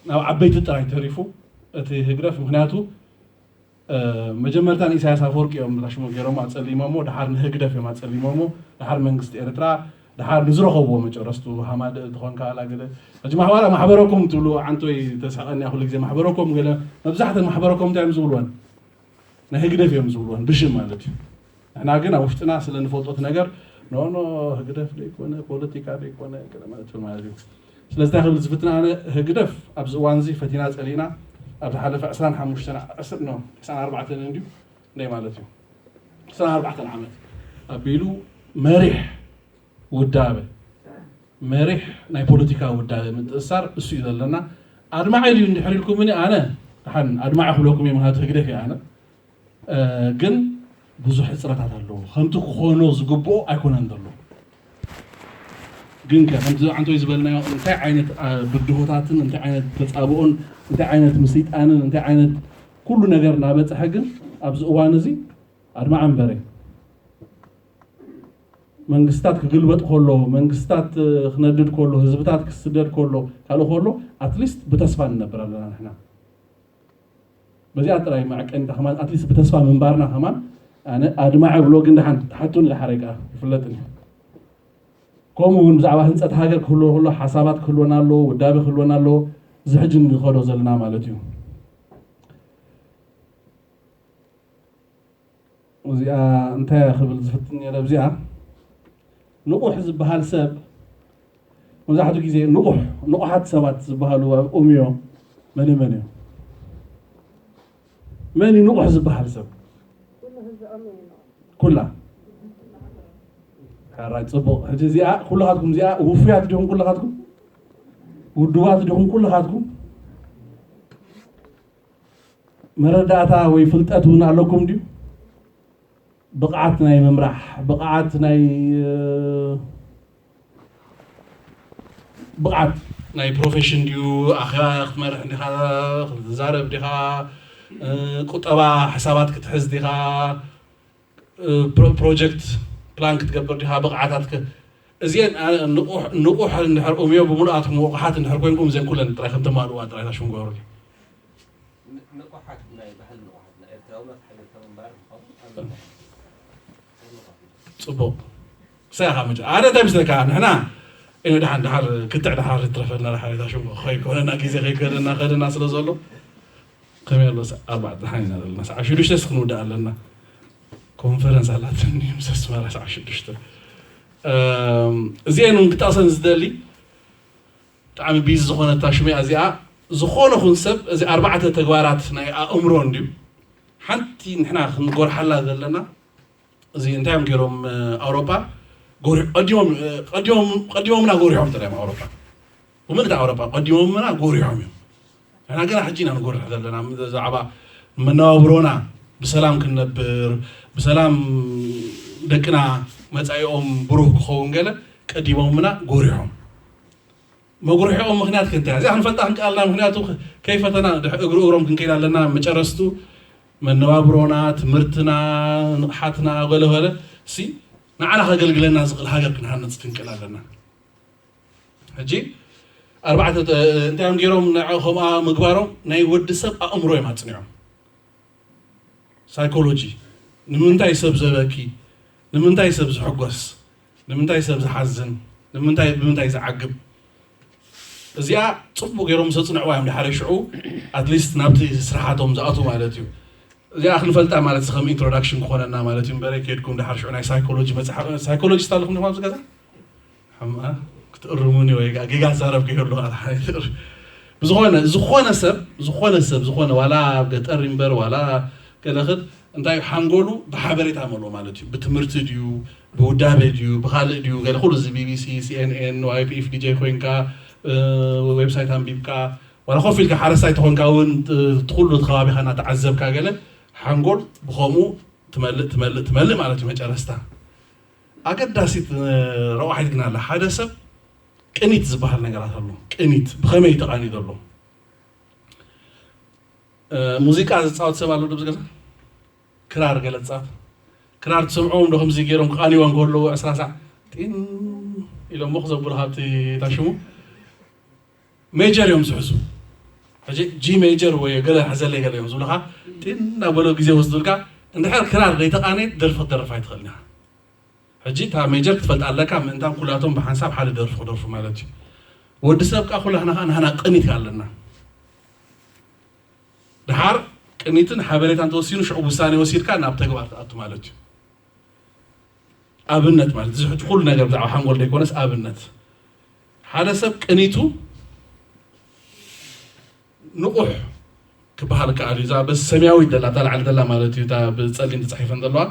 ናብ ዓበይቲ ጥራይ ተሪፉ እቲ ህግደፍ። ምክንያቱ መጀመርታ ንኢሳያስ ኣፈወርቂ እዮም ላሽሞ ገይሮም ኣጸሊሞሞ፣ ደሓር ንህግደፍ እዮም ኣጸሊሞሞ፣ ደሓር መንግስቲ ኤርትራ፣ ደሓር ንዝረኸብዎ መጨረስቱ ሃማደ እንተኾንካ ኣላ ገለ። ሕጂ ማሕበራ ማሕበረኮም ትብሉ ዓንቶይ ተስሕቐኒ ኩሉ ግዜ ማሕበረኮም ገለ። መብዛሕተን ማሕበረኮም እንታይ እዮም ዝብልወን? ናይ ህግደፍ እዮም ዝብልወን ብሽም ማለት እዩ። ንሕና ግን ኣብ ውሽጥና ስለ ንፈልጦ እቲ ነገር ኖ ኖ ህግደፍ ዘይኮነ ፖለቲካ ዘይኮነ ገለ ማለት እዩ ማለት እዩ። ስለዚ እንታይ ክብል ዝፍትን ኣነ ህግደፍ ኣብዚ እዋን እዚ ፈቲና ጸሊእና ኣብ ዝሓለፈ ዕስራን ሓሙሽተን ዕስር ኖ ዕስራን ኣርባዕተን እንድዩ እንደ ማለት እዩ ዕስራን ኣርባዕተን ዓመት ኣቢሉ መሪሕ ውዳበ መሪሕ ናይ ፖለቲካ ውዳበ ምትእሳር እሱ እዩ ዘለና። ኣድማዒ ድዩ እንድሕር ኢልኩምኒ ኣነ ደሓን ኣድማዒ ክብለኩም እየ፣ ምክንያቱ ህግደፍ እየ ኣነ። ግን ብዙሕ ሕፅረታት ኣለዎ። ከምቲ ክኾኖ ዝግብኦ ኣይኮነን ዘሎ። ግን ከ ከምቲ ዓንቶይ ዝበልናዮ እንታይ ዓይነት ብድሆታትን እንታይ ዓይነት ተፃብኦን እንታይ ዓይነት ምስይጣንን እንታይ ዓይነት ኩሉ ነገር እናበፅሐ ግን ኣብዚ እዋን እዚ ኣድማዒ እምበረ መንግስታት ክግልበጥ ከሎ መንግስታት ክነድድ ከሎ ህዝብታት ክስደድ ከሎ ካልእ ከሎ ኣትሊስት ብተስፋ ንነብር ኣለና ንሕና። በዚኣ ጥራይ መዐቀኒታ ከማን ኣትሊስት ብተስፋ ምንባርና ከማን ኣነ ኣድማዒ ብሎ ግን ደሓን ተሓቱኒ ደሓረይ ከዓ ይፍለጥን እዩ። ከምኡ እውን ብዛዕባ ህንፀት ሃገር ክህልዎ ከሎ ሓሳባት ክህልወና ኣለዎ፣ ውዳቤ ክህልወና ኣለዎ። እዚ ሕጂ ንኸዶ ዘለና ማለት እዩ። እዚኣ እንታይ እያ ክብል ዝፍትን ነረ ኣብዚኣ ንቑሕ ዝበሃል ሰብ መብዛሕትኡ ግዜ ንቑሕ ንቑሓት ሰባት ዝበሃሉ ኣብ ኦምዮ መን መን እዮም? መን እዩ ንቑሕ ዝበሃል ሰብ? ኩላ ሕራይ ፅቡቕ። ሕጂ እዚኣ ኩልኻትኩም እዚኣ ውፉያት ዲኹም? ኩልኻትኩም ውዱባት ዲኹም? ኩልኻትኩም መረዳእታ ወይ ፍልጠት እውን ኣለኩም ድዩ? ብቕዓት ናይ ምምራሕ ብቕዓት ናይ ብቕዓት ናይ ፕሮፌሽን ድዩ? ኣኼባ ክትመርሕ እንዲኻ ክትዛረብ ዲኻ? ቁጠባ ሕሳባት ክትሕዝ ዲኻ? ፕሮጀክት ፕላን ክትገብር ዲኻ? ብቕዓታትከ እዚአን ንቑሕ እንድሕር እምዮ ብምሉኣትኩም ወቕሓት እንድሕር ኮይንኩም እዚአን ኩለን ጥራይ ከም ተማልእዋ ጥራይ ታሽም ገበሩ። ንቑሓት ናይ ባህል ንቑሓት ናይ ኤርትራዊ መትሓዚ ከም እምበር ንኸውን ኣለና። ጽቡቕ። ክሳይ ኢኻ መጀ-፣ ኣነ እንታይ ምስለካ ንሕና እነ ደሓን ደሓር ክትዕ ደሓር ይትረፈልና ደሓር እታ ሽሙ ከይኮነና ግዜ ከይከደና ከደና ስለ ዘሎ ከመይ ኣሎ ኣርባዕተ ደሓን ኢና ዘለና። ሰዓት ሽዱሽተ ክንውዳእ ኣለና። ኮንፈረንስ ኣላትኒ ምስ ኣስመራ ሰዓት ሽዱሽተ። እዚአን እውን ክጠቕሰን ዝደሊ ብጣዕሚ ቢዚ ዝኾነታ ሽሜ እዚኣ ዝኾነ ኹን ሰብ እዚ ኣርባዕተ ተግባራት ናይ ኣእምሮ እንድዩ ሓንቲ ንሕና ክንጎርሓላ ዘለና እዚ እንታይ እዮም ገይሮም ኣውሮጳ ጎሪ-፣ ቀዲሞም ቀዲሞም ቀዲሞምና ጎሪሖም ጥራይ ኣውሮጳ ብምልእቲ ኣውሮጳ ቀዲሞምና ጎሪሖም እዮም። ንሕና ገና ሕጂ ኢና ንጎርሕ ዘለና ብዛዕባ መነባብሮና ብሰላም ክንነብር ብሰላም ደቅና መጻኢኦም ብሩህ ክኸውን ገለ ቀዲሞምና ጎሪሖም። መጉርሒኦም ምክንያት ከ እንታይ እዚኣ ክንፈልጣ ክንቀኣልና ምክንያቱ ከይፈተና እግሪ እግሮም ክንከይድ ኣለና። መጨረስቱ መነባብሮና ትምህርትና ንቕሓትና ገለገለ ሲ ንዓና ከገልግለና ዝኽእል ሃገር ክንሃንፅ ክንክእል ኣለና። ሕጂ ኣርባዕተ እንታይ እዮም ገይሮም ንዕ ከምኣ ምግባሮም ናይ ወዲ ሰብ ኣእምሮ እዮም ኣፅኒዖም። ሳይኮሎጂ ንምንታይ ሰብ ዘበኪ፣ ንምንታይ ሰብ ዝሕጎስ፣ ንምንታይ ሰብ ዝሓዝን፣ ንምንታይ ብምንታይ ዝዓግብ፣ እዚኣ ፅቡቅ ገይሮም ምስ ኣፅንዕዋ እዮም ድሓረ ሽዑ ኣትሊስት ናብቲ ስራሓቶም ዝኣትዉ ማለት እዩ። እዚኣ ክንፈልጣ ማለት ከም ኢንትሮዳክሽን ክኾነና ማለት እዩ እምበረ ከድኩም ድሓር ሽዑ ናይ ሳይኮሎጂ መፅሓፍ ሳይኮሎጂስት ኣለኹም ዲኹም ኣብዚ ገዛ? ሓማ ክትእርሙኒ ወይ ከዓ ጌጋ ዛረብ ከይህሉ ብዝኾነ ዝኾነ ሰብ ዝኾነ ሰብ ዝኾነ ዋላ ኣብ ገጠር ይንበር ዋላ ገለኽድ እንታይ ሓንጎሉ ብሓበሬታ መልኦ ማለት እዩ። ብትምህርቲ ድዩ ብውዳቤ ድዩ ብካልእ ድዩ ገለ ኩሉ እዚ ቢቢሲ ሲኤንኤን ዋይፒኤፍ ዲጄ ኮይንካ ዌብሳይት ኣንቢብካ ዋላ ኮፍ ኢልካ ሓረስታይ ተኾንካ እውን ትኩሉ ከባቢኻ እናተዓዘብካ ገለ ሓንጎል ብኸምኡ ትመልእ ትመልእ ትመልእ ማለት እዩ። መጨረስታ ኣገዳሲት ረቋሒት ግን ኣላ። ሓደ ሰብ ቅኒት ዝበሃል ነገራት ኣሎ። ቅኒት ብኸመይ ተቓኒ ዘሎ ሙዚቃ ዝፃወት ሰብ ኣሎ ዶ ገዛ ክራር ገለ ዝፃወት ክራር ትሰምዖም ዶ ከምዚ ገይሮም ክቓንይዋ እንከለዉ ዕስራ ሳዕ ጢን ኢሎም ሞኽ ዘብሉ ካብቲ ታሽሙ ሜጀር እዮም ዝሕዙ። ሕጂ ጂ ሜጀር ወይ ገለ ሕዘለይ ገለ እዮም ዝብሉኻ። ጢን እናበሎ ግዜ ወስዱልካ። እንድሕር ክራር ዘይተቓነየት ደርፊ ክትደርፍ ኣይትኽእልን ኢኻ። ሕጂ እታ ሜጀር ክትፈልጣ ኣለካ። ምእንታን ኩላቶም ብሓንሳብ ሓደ ደርፊ ክደርፉ ማለት እዩ። ወዲ ሰብ ከኣ ኩላህና ከኣ ናህና ቅኒት ኣለና። ድሓር ቅኒትን ሓበሬታን ተወሲኑ ሽዑ ውሳኔ ወሲድካ ናብ ተግባር ትኣቱ ማለት እዩ። ኣብነት ማለት እዚ ሕጂ ኩሉ ነገር ብዛዕባ ሓንጎል ዘይኮነስ ኣብነት ሓደ ሰብ ቅኒቱ ንቑሕ ክበሃል ከኣል እዩ። እዛ በዚ ሰማያዊት ዘላ እታ ላዕሊ ዘላ ማለት እዩ እታ ብፀሊም ተፃሒፈን ዘለዋ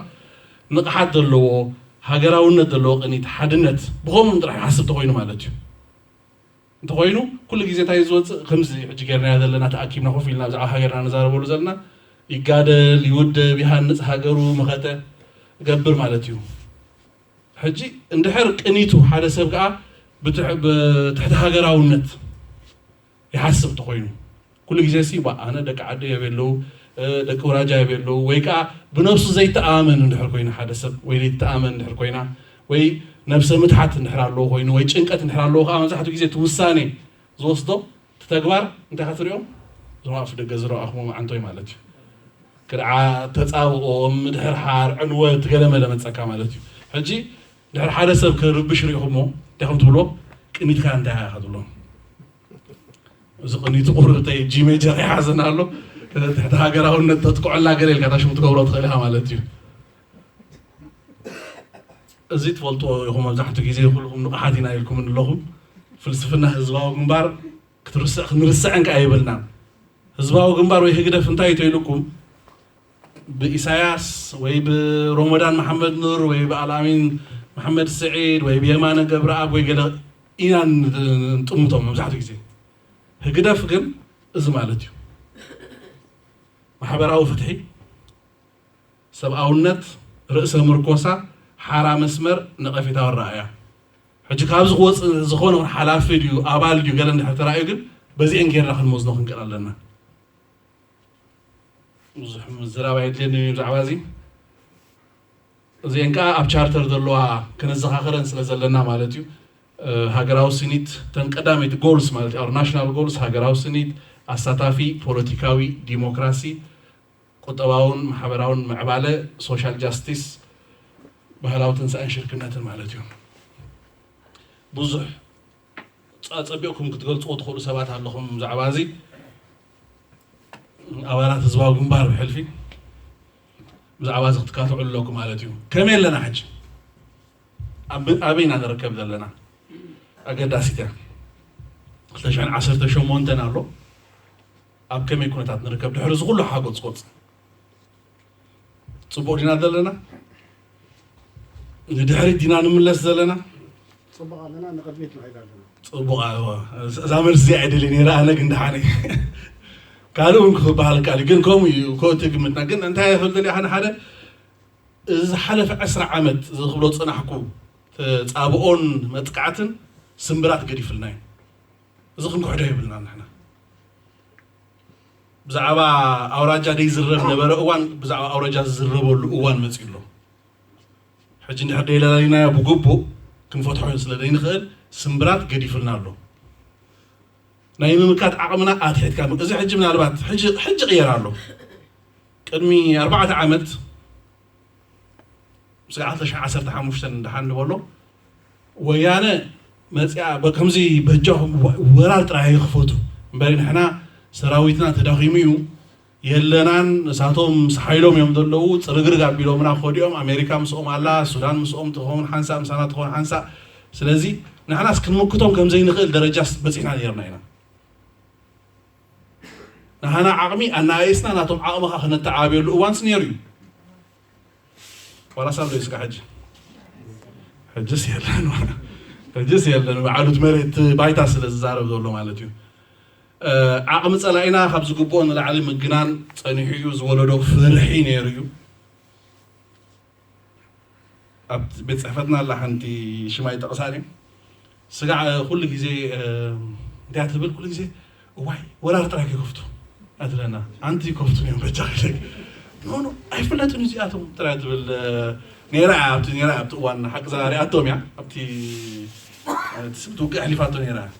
ንቕሓት ዘለዎ ሃገራውነት ዘለዎ ቅኒት ሓድነት ብኸምኡ ጥራሕ ይሓስብ ተኮይኑ ማለት እዩ። እንተኾይኑ ኩሉ ግዜ እንታይ ዝወፅእ ከምዚ ሕጂ ጌርናዮ ዘለና ተኣኪብና ኮፍ ኢልና ብዛዕባ ሃገርና ንዛረበሉ ዘለና ይጋደል ይውደብ ይሃንፅ ሃገሩ መኸተ ገብር ማለት እዩ። ሕጂ እንድሕር ቅኒቱ ሓደ ሰብ ከዓ ብትሕ- ብትሕቲ ሃገራውነት ይሓስብ እንተኾይኑ ኩሉ ግዜ ሲ ባ ኣነ ደቂ ዓዲ የብ የለው ደቂ ውራጃ የብ የለው ወይ ከዓ ብነብሱ ዘይተኣመን እንድሕር ኮይኑ ሓደ ሰብ ወይ ዘይተኣመን እንድሕር ኮይና ወይ ነብሰ ምትሓት እንድሕር ኣለዎ ኮይኑ ወይ ጭንቀት እንድሕር ኣለዎ ከዓ መብዛሕትኡ ግዜ እቲ ውሳኔ ዝወስዶ እቲ ተግባር እንታይ ክትሪኦም እዞም ኣፍ ደገ ዝረኣኹሞ መዓንቶይ ማለት እዩ ክድዓ ተፃብኦም ድሕር ሓር ዕንወት ገለመለ መፀካ ማለት እዩ ሕጂ ድሕር ሓደ ሰብ ክርብሽ ሪኢኹሞ እንታይ ከም ትብልዎ ቅኒትካ እንታይ ኢኻ ትብሎ እዚ ቅኒቱ ቁርብተይ ጂ ሜጀር ይሓዘን ኣሎ ትሕቲ ሃገራውነት ተጥቅዖላ ገለ ኢልካ ታሽሙ ትገብሮ ትኽእል ኢኻ ማለት እዩ እዚ ትፈልጥዎ ኢኹም መብዛሕትኡ ግዜ ኩልኹም ንቕሓት ኢና ኢልኩም ኣለኹም ፍልስፍና ህዝባዊ ግንባር ክትርስዕ ክንርስዕን ከዓ የብልናን ህዝባዊ ግንባር ወይ ህግደፍ እንታይ ተይልኩም ብኢሳያስ ወይ ብሮሞዳን መሓመድ ኑር ወይ ብኣልኣሚን መሓመድ ስዒድ ወይ ብየማነ ገብረኣብ ወይ ገለ ኢና ንጥምቶም መብዛሕትኡ ግዜ ህግደፍ ግን እዚ ማለት እዩ ማሕበራዊ ፍትሒ ሰብኣውነት ርእሰ ምርኮሳ ሓራ መስመር ነቐፌታዊ ኣረኣእያ ሕጂ ካብዚ ክወፅእ ዝኾነ ሓላፊ ድዩ ኣባል ድዩ ገለ እንድሕር ተራእዩ ግን በዚአን ጌርና ክንመዝኖ ክንክእል ኣለና ብዙሕ ምዝራብ ኣየድልየኒ ብዛዕባ እዚ እዚአን ከዓ ኣብ ቻርተር ዘለዋ ክነዘኻኽረን ስለ ዘለና ማለት እዩ ሃገራዊ ስኒት ተን ቀዳመይቲ ጎልስ ማለት እዩ ናሽናል ጎልስ ሃገራዊ ስኒት ኣሳታፊ ፖለቲካዊ ዲሞክራሲ ቁጠባውን ማሕበራውን ምዕባለ ሶሻል ጃስቲስ ባህላዊ ትንሳኤን ሽርክነትን ማለት እዩ ብዙሕ ጸቢቕኩም ክትገልጽዎ ትኽእሉ ሰባት ኣለኹም ብዛዕባ እዚ ኣባላት ህዝባዊ ግንባር ብሕልፊ ብዛዕባ እዚ ክትካትዑ ኣለኩም ማለት እዩ ከመይ ኣለና ሕጂ ኣበይና ንርከብ ዘለና ኣገዳሲት እያ 2018 ኣሎ ኣብ ከመይ ኩነታት ንርከብ ድሕሪ እዚ ኩሉ ሓጎፅቆፅ ፅቡቅ ዲና ዘለና ንድሕሪት ዲና ንምለስ ዘለና ፅቡቅ ኣለና ንቅድሚት ንኸይድ ኣለና ፅቡቅ ኣለዋ እዛ መልስ እዚኣ ኣይደልየ ነይረ ኣነ ግን ደሓነ ካልእ እውን ክበሃል ካል ግን ከምኡ እዩ ኮቲ ግምትና ግን እንታይ ይኽእል ደሊ ሓደ ሓደ እዚ ዝሓለፈ ዕስራ ዓመት እዚ ክብሎ ፅናሕኩ ተፃብኦን መጥቃዕትን ስምብራት ገዲፍልና እዩ እዚ ክንክሕዶ የብልና ንሕና ብዛዕባ ኣውራጃ ደይዝረብ ነበረ እዋን ብዛዕባ ኣውራጃ ዝዝረበሉ እዋን መፅዩ ኣሎ ሕጂ እንድሕር ደይለላሊናዮ ብግቡእ ክንፈትሖ ስለ ዘይንኽእል ስምብራት ገዲፉልና ኣሎ። ናይ ምምካት ዓቕምና ኣትሒትካ፣ እዚ ሕጂ ምናልባት ሕጂ፣ ሕጂ ቅየር ኣሎ። ቅድሚ ኣርባዕተ ዓመት፣ ስጋዕ ክልተ ሽሕ ዓሰርተ ሓሙሽተ ደሓን ንበሎ፣ ወያነ መፅያ በ-፣ ከምዚ በጃኹም ወ-፣ ወራር ጥራይ ኣይኽፈቱ እምበሪ፣ ንሕና ሰራዊትና ተዳኺሙ እዩ፣ የለናን፣ ንሳቶም ምስ ሓይሎም እዮም ዘለዉ፣ ፅርግርግ ኣቢሎምና ከዲኦም፣ ኣሜሪካ ምስኦም ኣላ፣ ሱዳን ምስኦም ትኸውን ሓንሳእ፣ ምሳና ትኸውን ሓንሳእ። ስለዚ ንሕናስ ክንምክቶም ከም ዘይንኽእል ደረጃስ በፂሕና ነይርና ኢና። ንሃና ዓቕሚ ኣናኣይስና ናቶም ዓቕሚ ኸዓ ክነተዓብየሉ እዋንስ ነይሩ እዩ። ዋላስ ኣሎ እዩ ስጋ ሕጂ? ሕጅስ የለን። ሕጅስ የለን። ባዕሉት መሬት ባይታ ስለ ዝዛረብ ዘሎ ማለት እዩ። እ፣ ዓቕሚ ጸላኢና ካብ ዝግብኦ ንላዕሊ ምግናን ጸኒሑ እዩ። ዝወለዶ ፍርሒ ነይሩ እዩ። ኣብ ቤት ጽሕፈትና ኣላ ሓንቲ ሽማ ይጠቕሳ ድዩ? ስጋዕ ኩሉ ግዜ፣ እ፣ እንታይ ትብል ኩሉ ግዜ? እዋይ፣ ወራር ጥራይ ከይከፍቱ ኣትለና። ኣንቲ ይከፍቱ እዮም በጃ ኢለክ። ኖ፣ ኖ፣ ኣይፍለጥን እዚኣቶም ጥራይ ትብል፣ እ፣ ነይራ እያ። ኣብቲ ነይራ እያ፣ ኣብቲ እዋን ሓቂ እዛ ሪኣቶም እያ። ኣብቲ፣ እ፣ እቲ ስምቲ ውግእ ኣሕሊፋቶ ነይራ እያ።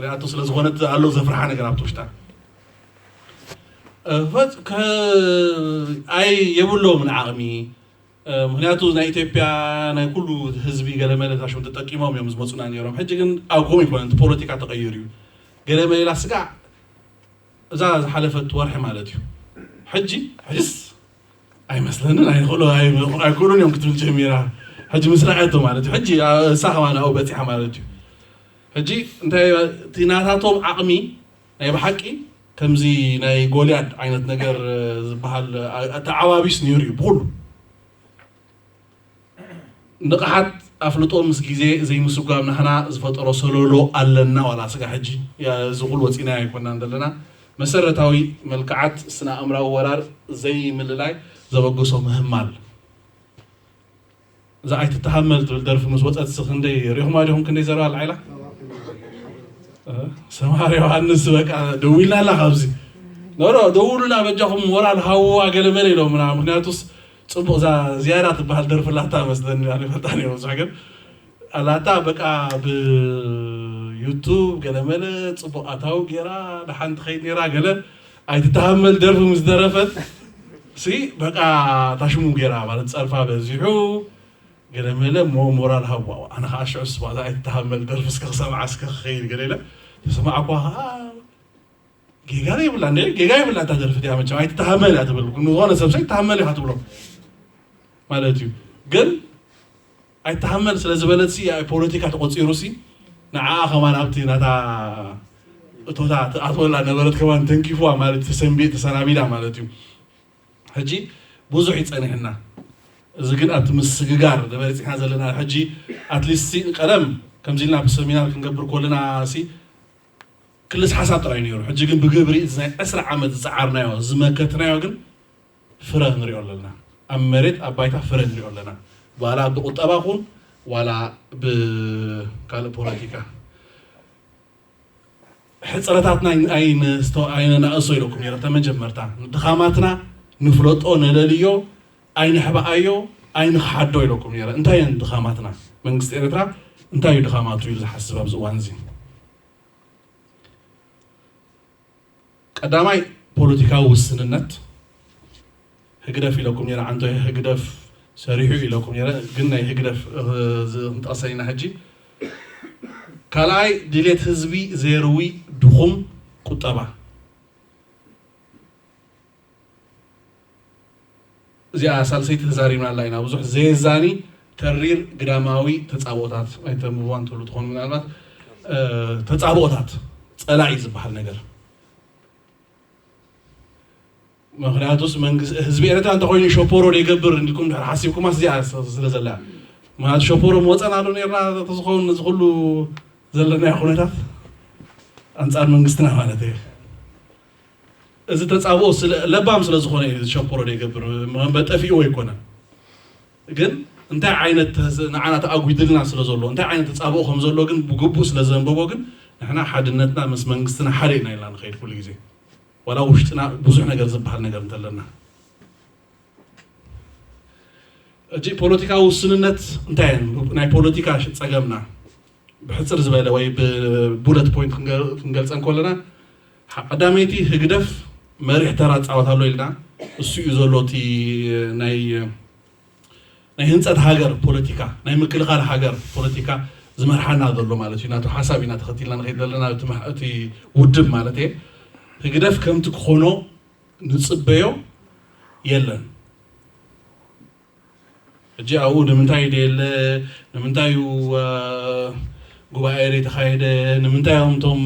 ሪኣቶ ስለ ዝኾነት ኣሎ ዘፍርሓ ነገር ኣብቲ ውሽጣ። እ፣ ፈጽ-፣ ከ-፣ ኣይ የብሎምን ዓቕሚ። እ፣ ምኽንያቱ ናይ ኢትዮጵያ ናይ ኩሉ ህዝቢ ገለመለ ታሽሙ ተጠቂሞም እዮም ዝመጹና ነይሮም። ሕጂ ግን ኣብ ከምኡ ይኮነ፣ እቲ ፖለቲካ ተቐይሩ እዩ። ገለመሌላ ስጋዕ እዛ ዝሓለፈት ወርሒ ማለት እዩ። ሕጂ፣ ሕጅስ ኣይመስለንን፣ ኣይኽእሉ-፣ ኣይ-፣ ኣይክእሉን እዮም ክትብል ጀሚራ። ሕጂ ምስ ረኣየቶ ማለት እዩ። ሕጂ፣ ኣ-፣ እሳ ከማን ኣብኡ በጺሓ ማለት እዩ። ሕጂ እንታይ እቲ ናታቶም ዓቕሚ ናይ ብሓቂ ከምዚ ናይ ጎልያድ ዓይነት ነገር ዝበሃል ኣ-፣ ኣተዓባቢስ ነይሩ እዩ ብኹሉ። ንቕሓት ኣፍልጦ ምስ ግዜ ዘይምስጓም ናህና ዝፈጠሮ ሰለሎ ኣለና ዋላ ስጋ ሕጂ። ያ-፣ እዚ ኩሉ ወጺና ኣይኮናን ዘለና። መሰረታዊ መልክዓት ስነ ኣእምራዊ ወራር ዘይምልላይ ዘበገሶ ምህማል። እዛ ኣይትተሃመል ትብል ደርፊ ምስ ወጸት ስ ክንደይ ሪኹማ ዲኹም? ክንደይ ዘረባ ለዓይላ? እ? ሰምሃር ዮሃንስ በቃ ደዊልና ኣላ ካብዚ። ኖ፣ ኖ፣ ደውሉላ በጃኹም ሞራል ሃውዋ ገለ መለ ኢሎምና። ምኽንያቱስ ጽቡቕ እዛ ዝያዳ ትበሃል ደርፊ ኣላታ መስለኒ፣ ኣነ ይፈልጣን እየ ብዙሕ ግን ኣላታ በቃ ብዩቱብ ገለ መለ ጽቡቕ ኣታዊ ጌራ ደሓን ትኸይድ ኔራ ገለ ኣይትተሃመል ደርፊ ምስ ደረፈት ሲ በቃ ታሽሙ ጌራ ማለት ጸርፋ በዚሑ ገለ መለ ሞ-፣ ሞራል ሃዋ። ኣነ ኸዓ ሽዑ ስባ እዛ ኣይትተሃመል ደርፊ እስከ ክሰምዓ እስከ ክኸይድ ገለ ኢለ ተሰማዕኳ ኸዓ ጌጋ ዘይብላ እንደ ጌጋ የብላ እታ ደርፊ እቲኣ መቸም ኣይትተሃመል እያ ትብል። ንዝኾነ ሰብ ሰ ይተሃመል ኢኻ ትብሎ ማለት እዩ። ግን ኣይትተሃመል ስለ ዝበለት ሲ ኣብ ፖለቲካ ተቆጺሩ ሲ ንዓኣ ከማን ኣብቲ ናታ እቶታ ትኣትወላ ነበረት ከማን ተንኪፍዋ ማለት ተሰንቢ-፣ ተሰናቢዳ ማለት እዩ። ሕጂ ብዙሕ ይጸኒሕና። እዚ ግን ኣብቲ ምስግጋር ዝበርጽሕና ዘለና ሕጂ ኣትሊስት ሲ ቀደም ከምዚ ኢልና ብሰሚናር ክንገብር ከለና ሲ ክልስ ሓሳብ ጥራይ ነይሩ። ሕጂ ግን ብግብሪ እዚ ናይ ዕስራ ዓመት ዝጸዓርናዮ፣ ዝመከትናዮ ግን ፍረ ንሪኦ ኣለና። ኣብ መሬት፣ ኣብ ባይታ ፍረ ንሪኦ ኣለና። ዋላ ብቁጠባ ኹን፣ ዋላ ብካልእ ፖለቲካ። ሕጽረታትና ኣይነስቶ-፣ ኣይነናእሶ ኢለኩም ነይረ። ተመጀመርታ ድኻማትና ንፍለጦ፣ ነለልዮ፣ ኣይንሕባኣዮ፣ ኣይንኽሓዶ ኢለኩም ነይረ። እንታይ እየን ድኻማትና? መንግስቲ ኤርትራ እንታይ እዩ ድኻማቱ ኢሉ ዝሓስብ ኣብዚ እዋን እዚ? ቀዳማይ ፖለቲካዊ ውስንነት፣ ህግደፍ ኢለኩም ነይረ፣ ዓንቶ ህግደፍ ሰሪሑ ኢለኩም ነይረ፣ ግን ናይ ህግደፍ፣ እ፣ ዝ-፣ ክንጠቕሰ ኢና ሕጂ። ካልኣይ ድሌት ህዝቢ ዘየርዊ ድኹም ቁጠባ። እዚኣ ሳልሰይቲ ተዛሪብናላ ኢና። ብዙሕ ዘየዛኒ ተሪር ግዳማዊ ተጻብኦታት ኣይተንብብዋን ትብሉ ትኾኑ ምናልባት፣ እ፣ ተጻብኦታት ጸላኢ ዝበሃል ነገር። ምኽንያቱስ መንግስ-፣ ህዝቢ ኤርትራ እንተኾይኑ ሸፖሮ ደይገብር እንዲኩም ድሕር ሓሲብኩማስ እዚኣ ስ-፣ ስለ ዘላ። ምኽንያቱ ሸፖሮ ምወጸና ዶ ነይርና ተዝኸውን ነዚ ኩሉ ዘለናዮ ኩነታት ኣንጻር መንግስትና ማለት እዩ። እዚ ተጻብኦ ስለ-፣ ለባም ስለ ዝኾነ እዩ ሸፖሮ ደይገብር፣ መ-፣ መጠፊእዎ ኣይኮነን። ግን እንታይ ዓይነት ተስ-፣ ንዓና ተኣጒድልና ስለ ዘሎ፣ እንታይ ዓይነት ተጻብኦ ከም ዘሎ ግን ብግቡእ ስለ ዘንበቦ ግን ንሕና ሓድነትና ምስ መንግስትና ሓደ ኢና ኢልና ንኸይድ ኩሉ ግዜ። ዋላ ውሽጥና ብዙሕ ነገር ዝበሃል ነገር እንተለና። ሕጂ ፖለቲካዊ ውስንነት እንታይ እየን? ናይ ፖለቲካ ሽ- ጸገምና ብሕጽር ዝበለ ወይ ብቡለት ፖይንት ክንገ- ክንገልጸን ከለና፣ ሓ- ቀዳመይቲ ህግደፍ መሪሕ ተራ ጻወት ኣሎ ኢልና፣ እሱ እዩ ዘሎ እቲ ናይ ናይ ህንጸት ሃገር ፖለቲካ፣ ናይ ምክልኻል ሃገር ፖለቲካ ዝመርሓና ዘሎ ማለት እዩ። ናቱ ሓሳብ ኢና ተኸቲልና ንኸይድ ዘለና፣ እቲ ማሕ- እቲ ውድብ ማለት እየ። ህግደፍ ከምቲ ክኾኖ ንጽበዮ የለን። ሕጂ ኣብኡ ንምንታይ ደየለ፣ ንምንታይ እዩ ጉባኤ ዘይተኻየደ፣ ንምንታይ እዮም እቶም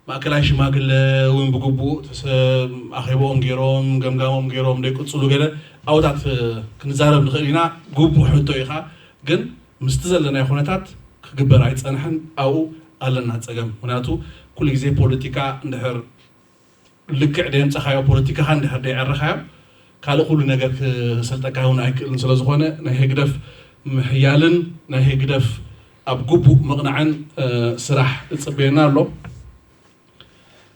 ማእከላይ ሽማግለ እውን ብግቡእ ኣኼባኦም ገይሮም፣ ገምጋሞም ገይሮም ዘይቅፅሉ ገለ ኣብታት ክንዛረብ ንኽእል ኢና። ግቡእ ሕቶ ኢኻ፣ ግን ምስቲ ዘለናይ ኩነታት ክግበር ኣይፀንሐን። ኣብኡ ኣለና ፀገም። ምክንያቱ ኩሉ ግዜ ፖለቲካ እንድሕር ልክዕ ደየምፀኻዮ፣ ፖለቲካኻ እንድሕር ደየዕረኻዮ፣ ካልእ ኩሉ ነገር ክሰልጠካ እውን ኣይክእልን። ስለዝኾነ ናይ ህግደፍ ምሕያልን ናይ ህግደፍ ኣብ ግቡእ ምቕናዕን ስራሕ እፅበየና ኣሎ።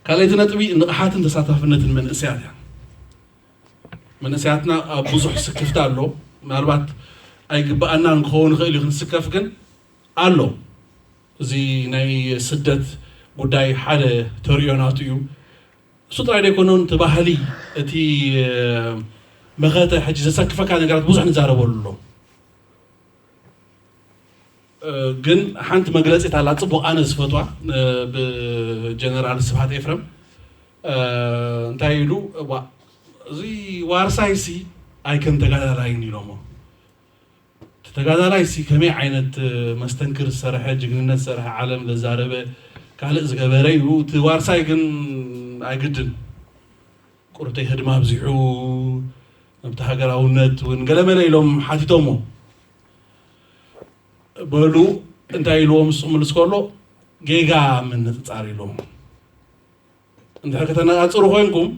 ካልኣይቲ ነጥቢ ንቕሓትን ተሳታፍነትን መንእሰያት እያ። መንእሰያትና ኣብ ብዙሕ ስክፍታ ኣሎ። ምናልባት ኣይግበኣናን ክኸውን ይኽእል እዩ ክንስከፍ፣ ግን ኣሎ። እዚ ናይ ስደት ጉዳይ ሓደ ተርእዮ ናቱ እዩ። እሱ ጥራይ ዘይኮነን፣ እቲ ባህሊ፣ እቲ መኸተ ሕጂ ዘሰክፈካ ነገራት ብዙሕ ንዛረበሉ ኣሎ። ግን ሓንቲ መግለፂት ኣላ ፅቡቕ ኣነ ዝፈትዋ፣ ብጀነራል ስብሓት ኤፍረም እንታይ ኢሉ፣ እዚ ዋርሳይ ሲ ኣይከም ተጋዳላይን ኢሎሞ። እቲ ተጋዳላይ ሲ ከመይ ዓይነት መስተንክር ዝሰርሐ፣ ጅግንነት ዝሰርሐ፣ ዓለም ዘዛረበ፣ ካልእ ዝገበረ እዩ። እቲ ዋርሳይ ግን ኣይግድን፣ ቁርተይ ህድማ ኣብዚሑ፣ ነብቲ ሃገራውነት እውን ገለመለ ኢሎም ሓቲቶሞ። በሉ እንታይ ኢልዎም ንሱ ክምልስ ከሎ፣ ጌጋ ምንፅፃር ኢልዎም። እንድሕር ከተነፃፅሩ ኮይንኩም፣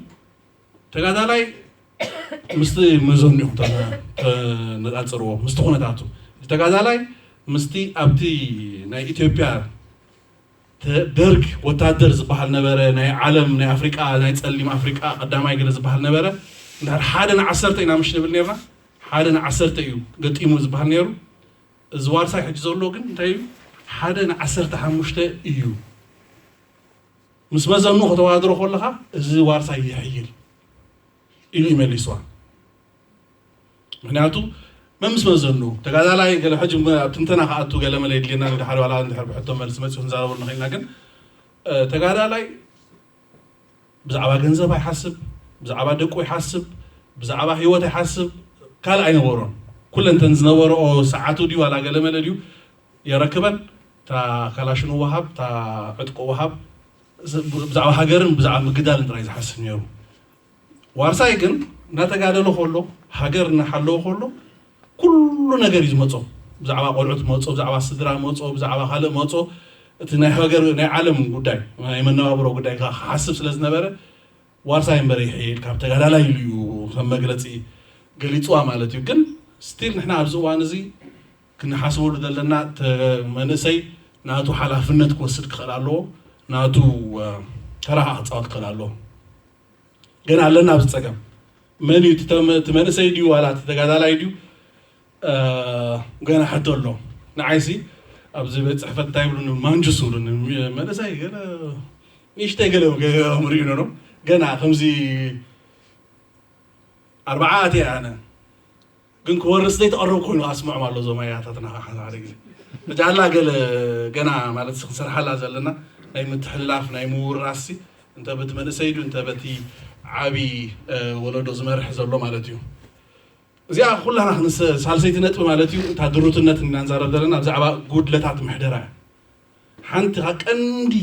ተጋዳላይ ምስቲ መዘኑ ኢኹም ተነ- ተነፃፅርዎ፣ ምስቲ ኩነታቱ። ተጋዳላይ ምስቲ ኣብቲ ናይ ኢትዮጵያ ተ- ደርግ ወታደር ዝበሃል ነበረ፣ ናይ ዓለም ናይ ኣፍሪቃ ናይ ፀሊም ኣፍሪቃ ቀዳማይ ገለ ዝበሃል ነበረ። እንድሕር ሓደ ንዓሰርተ ኢና ምሽ ንብል ነርና፣ ሓደ ንዓሰርተ እዩ ገጢሙ ዝበሃል ነይሩ። እዚ ዋርሳይ ሕጂ ዘሎ ግን እንታይ እዩ? ሓደ ንዓሰርተ ሓሙሽተ እዩ። ምስ መዘኑ ከተወዳድሮ ከለኻ እዚ ዋርሳይ ይሕይል ኢሉ ይመሊስዋ። ምክንያቱ መምስ መዘኑ ተጋዳላይ ገለ ሕጂ ኣብ ትንተና ክኣቱ ገለ መለ የድልየና፣ ንድሓር ዋላ እንድሕር ብሕቶ መልሲ መፂኡ ክንዛረበሉ ንኽእልና። ግን ተጋዳላይ ብዛዕባ ገንዘብ ኣይሓስብ፣ ብዛዕባ ደቁ ይሓስብ፣ ብዛዕባ ህይወት ኣይሓስብ። ካልእ ኣይነበሮን። ኩለንተን ዝነበረኦ ሰዓቱ ድዩ ዋላ ገለ መለ ድዩ የረክበን፣ እታ ካላሽኑ ወሃብ፣ እታ ዕጥቁ ወሃብ፣ ብዛዕባ ሃገርን ብዛዕባ ምግዳልን ጥራይ ዝሓስብ ነይሩ። ዋርሳይ ግን እናተጋደለ ከሎ፣ ሃገር እናሓለወ ከሎ፣ ኩሉ ነገር እዩ ዝመጾ። ብዛዕባ ቆልዑት መጾ፣ ብዛዕባ ስድራ መጾ፣ ብዛዕባ ካልእ መጾ። እቲ ናይ ሃገር ናይ ዓለም ጉዳይ፣ ናይ መነባብሮ ጉዳይ ክሓስብ ስለ ዝነበረ፣ ዋርሳይ እምበር ይሕይል ካብ ተጋዳላይ ኢሉ እዩ ከም መግለጺ ገሊጽዋ ማለት እዩ። ግን ስቲል ንሕና ኣብዚ እዋን እዚ ክንሓስበሉ ዘለና፣ መንእሰይ ናቱ ሓላፍነት ክወስድ ክኽእል ኣለዎ፣ ናቱ ተራ ክፃወት ክኽእል ኣለዎ። ገና ኣለና ኣብዚ ፀገም። መን እዩ እቲ መንእሰይ ድዩ ዋላ እቲ ተጋዳላይ ድዩ? ገና ሕቶ ኣሎ። ንዓይሲ ኣብዚ ቤት ፅሕፈት እንታይ ይብሉኒ፣ ማንጁስ ይብሉኒ። መንእሰይ ገለ ንእሽተይ ገለ ምሪኡ ነሮ። ገና ከምዚ ኣርባዓ ኣትየ ኣነ ግን ክወርስ ዘይተቐረብ ኮይኑ ኣስምዖም ኣሎ እዞም ኣያታትና። ሓደ ግዜ እጃላ ገለ ገና ማለት ክንሰርሓላ ዘለና ናይ ምትሕልላፍ ናይ ምውራስ እንተ በቲ መንእሰይ ድዩ እንተ በቲ ዓቢ ወለዶ ዝመርሕ ዘሎ ማለት እዩ። እዚኣ ኩላና ክንሰ ሳልሰይቲ ነጥቢ ማለት እዩ። እታ ድሩትነት ኢና ንዛረብ ዘለና ብዛዕባ ጉድለታት ምሕደራ እያ። ሓንቲ ካብ ቀንዲ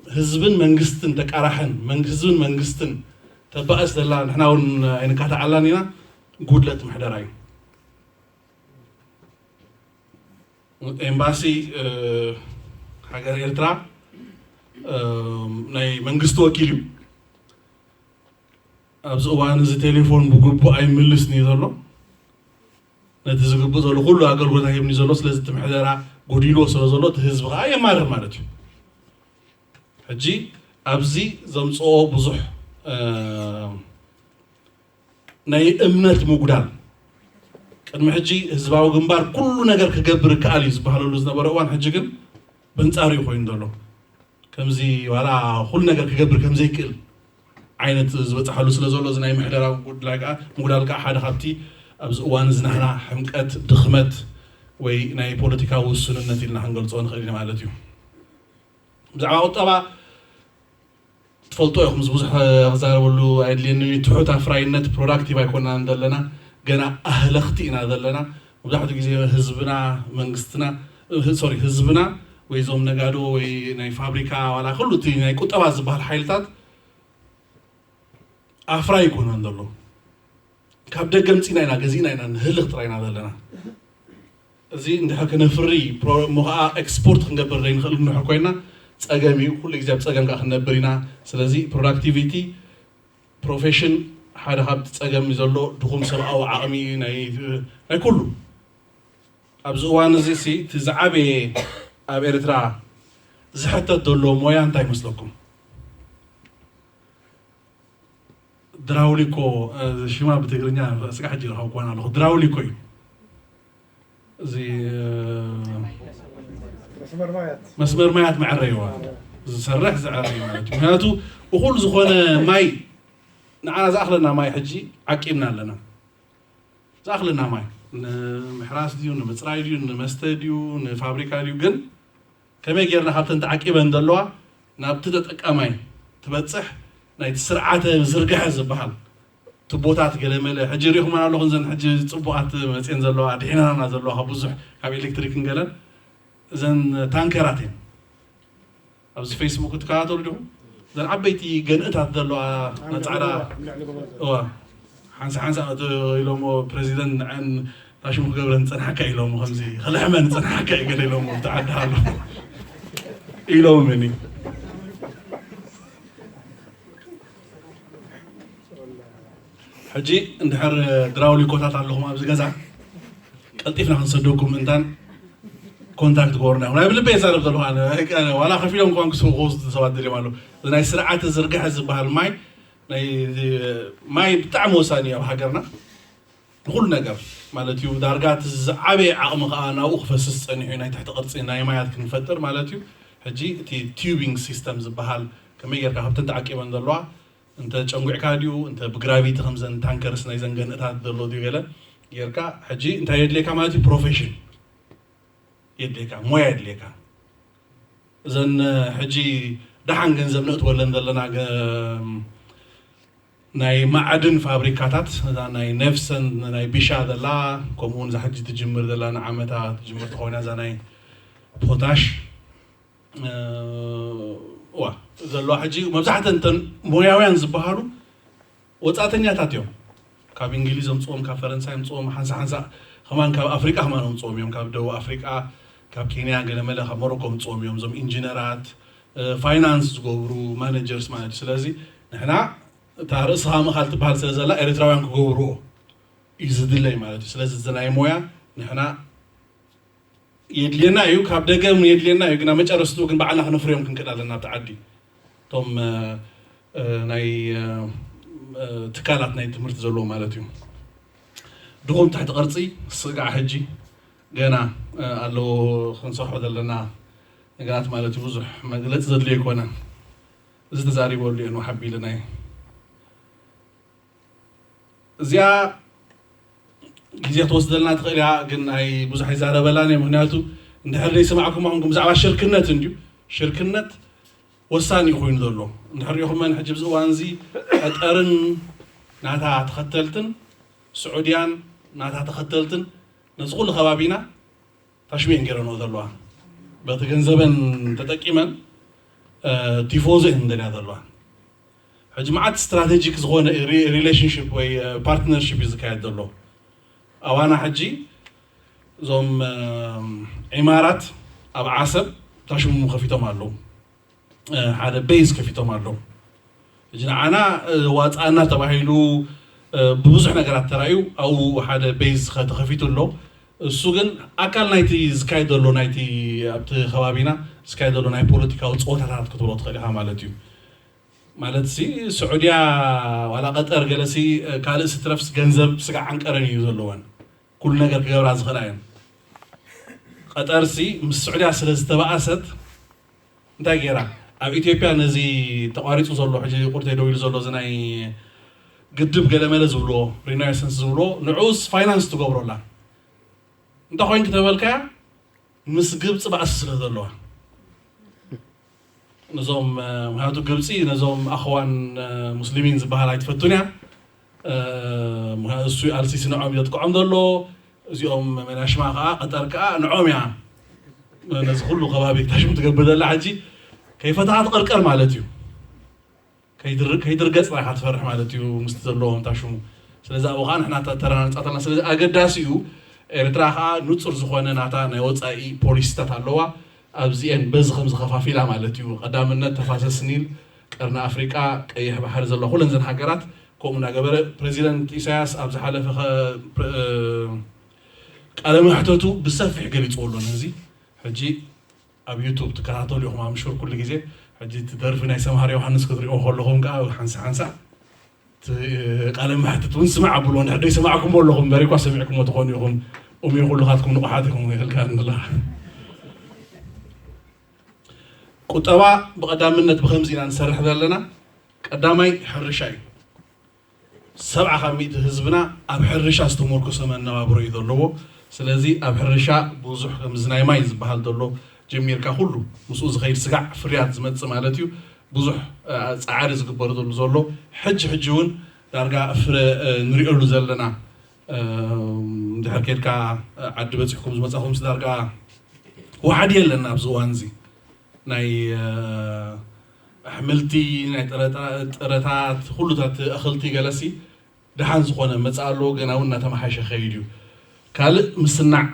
ህዝብን መንግስትን ተቃራሕን ህዝብን መንግስትን ተባእስ ዘላ ንሕና እውን ኣይንካታዓላን ኢና። ጉድለት ምሕደራ እዩ። ኤምባሲ ሃገር ኤርትራ ናይ መንግስቲ ወኪል እዩ። ኣብዚ እዋን እዚ ቴሌፎን ብግቡእ ኣይምልስን እዩ ዘሎ። ነቲ ዝግብእ ዘሎ ኩሉ ኣገልግሎት ኣይህብን እዩ ዘሎ። ስለዚ እቲ ምሕደራ ጎዲልዎ ስለ ዘሎ እቲ ህዝቢ ከዓ የማርር ማለት እዩ። ሕጂ ኣብዚ ዘምፅኦ ብዙሕ ናይ እምነት ምጉዳል ቅድሚ ሕጂ ህዝባዊ ግንባር ኩሉ ነገር ክገብር ይከኣል እዩ ዝበሃለሉ ዝነበረ እዋን፣ ሕጂ ግን በንጻሩ እዩ ኮይኑ ዘሎ። ከምዚ ዋላ ኩሉ ነገር ክገብር ከምዘይክእል ዓይነት ዝበፅሓሉ ስለ ዘሎ፣ እዚ ናይ ምሕደራ ጉድላይ ከዓ ምጉዳል ከዓ ሓደ ካብቲ ኣብዚ እዋን እዚ ናህና ሕምቀት፣ ድኽመት ወይ ናይ ፖለቲካዊ ውሱንነት ኢልና ክንገልፆ ንኽእል ኢና ማለት እዩ። ብዛዕባ ቁጠባ ትፈልጦ ኢኹም፣ እዚ ብዙሕ ክዛረበሉ ኣይድልየንን እዩ። ትሑት ኣፍራይነት፣ ፕሮዳክቲቭ ኣይኮናን ዘለና፣ ገና ኣህለኽቲ ኢና ዘለና። መብዛሕትኡ ግዜ ህዝብና፣ መንግስትና፣ ሶሪ፣ ህዝብና ወይ እዞም ነጋዶ ወይ ናይ ፋብሪካ ዋላ ኩሉ እቲ ናይ ቁጠባ ዝበሃል ሓይልታት ኣፍራይ ኣይኮነን ዘሎ። ካብ ደገ ምፂና ኢና፣ ገዚእና ኢና፣ ንህልኽ ጥራይ ኢና ዘለና። እዚ እንድሕር ክነፍሪ ፕሮ-፣ እሞ ከዓ ኤክስፖርት ክንገብር ዘይንኽእል እንድሕር ኮይና ፀገም እዩ። ኩሉ ግዜ ኣብ ፀገም ከዓ ክንነብር ኢና። ስለዚ ፕሮዳክቲቪቲ ፕሮፌሽን ሓደ ካብቲ ፀገም ዘሎ ድኹም ሰብኣዊ ዓቕሚ ናይ ናይ ኩሉ ኣብዚ እዋን እዚ ሲ እቲ ዝዓበየ ኣብ ኤርትራ ዝሕተት ዘሎ ሞያ እንታይ ይመስለኩም? ድራውሊኮ፣ እ፣ ሽማ ብትግርኛ ስጋ ሕጂ ረኸብኩዋን ኣለኹ። ድራውሊኮ እዩ። እዚ፣ እ፣ መስመር ማያት መስመር ማያት መዕረይዋ ዝሰርሕ ዝዕረይ ማለት እዩ። ምክንያቱ እኹል ዝኾነ ማይ ንዓና ዝኣኽለና ማይ ሕጂ ዓቂብና ኣለና። ዝኣኽለና ማይ ንምሕራስ ድዩ፣ ንምፅራይ ድዩ፣ ንመስተ ድዩ፣ ንፋብሪካ ድዩ፣ ግን ከመይ ጌርና ካብተን ተዓቂበን ዘለዋ ናብቲ ተጠቃማይ ትበፅሕ ናይቲ ስርዓተ ዝርግሐ ዝበሃል ቱቦታት ገለ መለ ሕጂ ሪኢኹመን ኣለኹም። እዘን ሕጂ ፅቡቓት መፅየን ዘለዋ ድሒናና ዘለዋ ካብ ብዙሕ ካብ ኤሌክትሪክን ገለን እዘን ታንከራት እየን። ኣብዚ ፌስቡክ ትከታተሉ ዲኹም? እዘን ዓበይቲ ገንእታት ዘለዋ ናይ ጻዕዳ እዋ ሓንሳ ሓንሳ እቲ ኢሎሞ ፕሬዚደንት ንዐን ታሽሙ ክገብረን ዝጸንሓካ ኢሎሞ ከምዚ ክልሕመን ዝጸንሓካ እዩ ገለ ኢሎሞ ብተዓዲ ኣሎ ኢሎምኒ። ሕጂ እንድሕር ድራውሊኮታት ኣለኹም ኣብዚ ገዛ ቀልጢፍና ክንሰደኩም ምእንታን ኮንታክት ክገብሩና ይኹን። ናይ ብልበይ ይዛረብ ዘለኹ ኣነ። ዋላ ከፊሎም እንኳን ክስርቑ ክወስዱ ሰባት ደልዮም ኣለዉ። እዚ ናይ ስርዓተ ዝርግሐ ዝበሃል ማይ ናይ ማይ ብጣዕሚ ወሳኒ እዩ ኣብ ሃገርና ንኹሉ ነገር ማለት እዩ። ዳርጋ እቲ ዝዓበየ ዓቕሚ ከዓ ናብኡ ክፈስስ ጸኒሑ እዩ ናይ ትሕቲ ቅርጺ ናይ ማያት ክንፈጥር ማለት እዩ። ሕጂ እቲ ቲዩቢንግ ሲስተም ዝበሃል ከመይ ጌርካ ካብተን ተዓቂበን ዘለዋ እንተ ጨንጉዕካ ድዩ እንተ ብግራቪቲ ከምዘን ታንከርስ ናይ ዘንገንእታት ዘሎ ድዩ ገለ ጌርካ ሕጂ እንታይ የድልየካ ማለት እዩ ፕሮፌሽን የድልየካ ሞያ የድልየካ እዘን ሕጂ ደሓን ገንዘብ ነእትወለን ዘለና ናይ ማዕድን ፋብሪካታት እዛ ናይ ነፍሰን ናይ ቢሻ ዘላ ከምኡ እውን እዛ ሕጂ ትጅምር ዘላ ንዓመታ ትጅምር ተኾይና እዛ ናይ ፖታሽ እዋ ዘለዋ ሕጂ መብዛሕተን እተን ሞያውያን ዝበሃሉ ወፃእተኛታት እዮም። ካብ እንግሊዝ ኣምፅኦም፣ ካብ ፈረንሳይ ኣምፅኦም፣ ሓንሳ ሓንሳ ከማን ካብ ኣፍሪቃ ከማን ኣምፅኦም እዮም። ካብ ደቡብ ኣፍሪቃ፣ ካብ ኬንያ፣ ገለመለ ካብ ሞሮኮ ኣምፅኦም እዮም። እዞም ኢንጂነራት፣ ፋይናንስ ዝገብሩ ማኔጀርስ ማለት እዩ። ስለዚ ንሕና እታ ርእስኻ ምኻል ትበሃል ስለ ዘላ ኤርትራውያን ክገብርዎ እዩ ዝድለይ ማለት እዩ። ስለዚ እዚ ናይ ሞያ ንሕና የድልየና እዩ፣ ካብ ደገ እውን የድልየና እዩ። ግና መጨረስትኡ ግን ባዕልና ክነፍርዮም ክንክእል ኣለና ኣብቲ ዓዲ እቶም ናይ ትካላት ናይ ትምህርቲ ዘለዎ ማለት እዩ። ድኹም ትሕቲ ቅርፂ ስጋዕ ሕጂ ገና ኣለዎ ክንሰርሖ ዘለና ነገራት ማለት እዩ። ብዙሕ መግለፂ ዘድልዮ ኣይኮነን። እዚ ተዛሪበሉ እየ ንውሓቢ ኢለና እዩ። እዚኣ ግዜ ክትወስደልና ትኽእል እያ፣ ግን ኣይ ብዙሕ ኣይዛረበላን እየ። ምክንያቱ እንድሕር ዘይሰማዕኩማ ኮንኩም ብዛዕባ ሽርክነት እንድዩ ሽርክነት ወሳኒ እዩ ኮይኑ ዘሎ። እንድሕር ሪኹመን ሕጂ ኣብዚ እዋን እዚ ቀጠርን ናታ ተኸተልትን ስዑድያን ናታ ተኸተልትን ነዚ ኩሉ ከባቢና ታሽሙ እየን ገይረንኦ ዘለዋ። በቲ ገንዘበን ተጠቂመን ቲፎዞ እየን እንደልያ ዘለዋ። ሕጂ መዓት ስትራቴጂክ ዝኾነ ሪሌሽንሽፕ ወይ ፓርትነርሽፕ እዩ ዝካየድ ዘሎ። ኣዋና ሕጂ እዞም ዒማራት ኣብ ዓሰብ ታሽሙ ከፊቶም ኣለዉ። ሓደ ቤዝ ከፊቶም ኣለዉ። ሕጂ ንዓና ዋፃና ተባሂሉ ብብዙሕ ነገራት ተራእዩ ኣብኡ ሓደ ቤዝ ተኸፊቱ ኣሎ። እሱ ግን ኣካል ናይቲ ዝካየድ ዘሎ ናይቲ ኣብቲ ከባቢና ዝካየድ ዘሎ ናይ ፖለቲካዊ ፀወታታት ክትብሎ ትኽእል ኢኻ ማለት እዩ። ማለት ሲ ስዑድያ ዋላ ቀጠር ገለሲ ካልእ ስትረፍስ ገንዘብ ስጋዕ ዓንቀረን እዩ ዘለወን። ኩሉ ነገር ክገብራ ዝኽእላ እየን። ቀጠርሲ ምስ ስዑድያ ስለ ዝተባኣሰት እንታይ ገይራ? ኣብ ኢትዮጵያ ነዚ ተቋሪፁ ዘሎ ሕጂ ቁርተይ ደው ኢሉ ዘሎ እዚ ናይ ግድብ ገለመለ ዝብልዎ ሪናይሰንስ ዝብልዎ ንዑስ ፋይናንስ ትገብረላ እንታይ ኮይን ክተበልካያ ምስ ግብፂ ባእሲ ስለ ዘለዋ ነዞም ምክንያቱ ግብፂ ነዞም ኣኽዋን ሙስሊሚን ዝበሃል ኣይትፈቱን እያ። ምክንያቱ እሱ ኣልሲሲ ንዖም ዘጥቅዖም ዘሎ እዚኦም መናሽማ ከዓ ቀጠር ከዓ ንዖም እያ ነዚ ኩሉ ከባቢ ታሽሙ ትገብር ዘላ ሕጂ ከይፈታኻ ትቐርቀር ማለት እዩ። ከይትርገፅ ጥራይ ኢኻ ትፈርሕ ማለት እዩ ምስቲ ዘለዎም ታሽሙ። ስለዚ ኣብኡ ከዓ ንሕና ተራ ነፃት ኣለና። ስለዚ ኣገዳሲ እዩ ኤርትራ ከዓ ንፁር ዝኾነ ናታ ናይ ወፃኢ ፖሊሲታት ኣለዋ። ኣብዚኤን በዚ ከም ዝኸፋፊላ ማለት እዩ። ቀዳምነት ተፋሰስ ኒል፣ ቀርኒ ኣፍሪቃ፣ ቀይሕ ባሕሪ ዘሎ ኩለን ዘን ሃገራት ከምኡ እናገበረ ፕሬዚደንት ኢሳያስ ኣብ ዝሓለፈ ቃለ መሕተቱ ብሰፊሕ ገሊፅዎ ኣሎ። ነዚ ሕጂ ኣብ ዩቱብ ትከታተሉ ኢኹም ኣምሹር ኩሉ ግዜ። ሕጂ እቲ ደርፊ ናይ ሰምሃር ዮሃንስ ክትሪኦ ከለኹም ከዓ ሓንሳ ሓንሳ እቲ ቃለ መሕትት እውን ስማዕ ኣብልዎ። ንሕደይ ሰማዕኩምዎ ኣለኹም እምበር እኳ ሰሚዕኩምዎ ትኾኑ ኢኹም። እሞ ኩልኻትኩም ንቑሓት ኢኹም ይኽልካ ንላ ቁጠባ ብቐዳምነት ብኸምዚ ኢና ንሰርሕ ዘለና። ቀዳማይ ሕርሻ እዩ። ሰብዓ ካብ ሚእቲ ህዝብና ኣብ ሕርሻ ዝተመርኮሰ መነባብሮ እዩ ዘለዎ። ስለዚ ኣብ ሕርሻ ብዙሕ ከምዚ ናይ ማይ ዝበሃል ዘሎ ጀሚርካ ኩሉ ምስኡ ዝኸይድ ስጋዕ ፍርያት ዝመፅእ ማለት እዩ። ብዙሕ ፃዕሪ ዝግበረሉ ዘሎ ሕጂ ሕጂ እውን ዳርጋ ፍረ ንሪኦሉ ዘለና ድሕር ኬድካ ዓዲ በፂሕኩም ዝመፃኹም ዳርጋ ዋሕዲ የለን ኣብዚ እዋን እዚ ናይ ኣሕምልቲ ናይ ጥረታት ኩሉታት ኣኽልቲ ገለሲ ደሓን ዝኾነ መፅእ ኣለዎ። ገና እውን እናተመሓሸ ከይድ እዩ። ካልእ ምስናዕ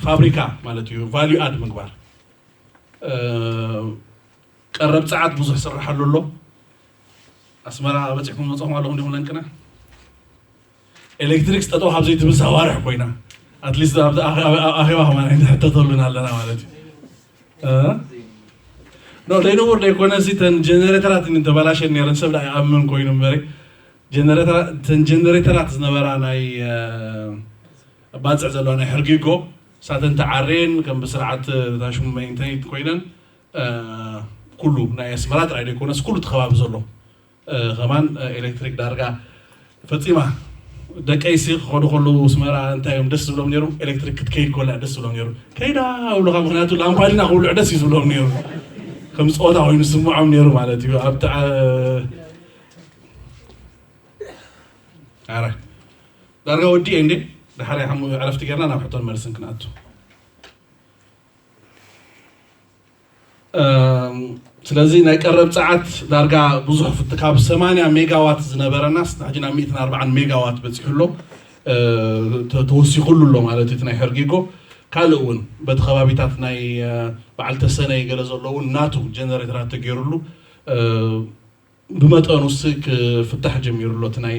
ፋብሪካ ማለት እዩ። ቫልዩ ኣድ ምግባር ቀረብ ፀዓት ብዙሕ ስራሓሉ ኣሎ። ኣስመራ በፂሕኩም መፅኹም ኣለኹም ዲኹም ለንቅነ ኤሌክትሪክ ጠጠው ካብ ዘይትብል ሳዋርሕ ኮይና ኣትሊስት ኣብቲ ኣኼባ ከማን ኣይንሕተተሉን ኣለና ማለት እዩ። ኖ ደይንውር ደይኮነ ሲ ተን ጀነሬተራት እንተበላሸን ነረን ሰብ ይኣምን ኮይኑ እምበረ ተን ጀነሬተራት ዝነበራ ናይ ባፅዕ ዘለዋ ናይ ሕርጊጎ ሳተን ተዓሬን ከም ብስርዓት ታሽሙ መይንተይት ኮይነን ኩሉ ናይ ኣስመራ ጥራይ ደይኮነስ ኩሉ ተኸባቢ ዘሎ ከማን ኤሌክትሪክ ዳርጋ ፈፂማ ደቀይሲ ክኸዱ ከለዉ ኣስመራ እንታይ እዮም ደስ ዝብሎም ነይሩ? ኤሌክትሪክ ክትከይድ ከላ ደስ ዝብሎም ነይሩ። ከይዳ ውልኻ ምክንያቱ ላምፓዲና ክውልዕ ደስ እዩ ዝብሎም ነይሩ። ከም ፀወታ ኮይኑ ዝስምዖም ነይሩ ማለት እዩ። ኣብቲ ኣረ ዳርጋ ወዲኤ እንዴ ድሓር ዕረፍቲ ጌርና ናብ ሕቶን መልስን ክንኣቱ። ስለዚ ናይ ቀረብ ፀዓት ዳርጋ ብዙሕ ካብ ሰማንያ ሜጋዋት ዝነበረና ሕጂ ናብ ሚእትን ኣርባዓን ሜጋዋት በፂሑ ኣሎ። ተወሲኹሉ ኣሎ ማለት እቲ ናይ ሕርጊጎ ካልእ እውን በቲ ከባቢታት ናይ በዓል ተሰነይ ገለ ዘሎ እውን ናቱ ጀነሬተራት ተገይሩሉ ብመጠኑ ሲ ክፍታሕ ጀሚሩ ኣሎ እቲ ናይ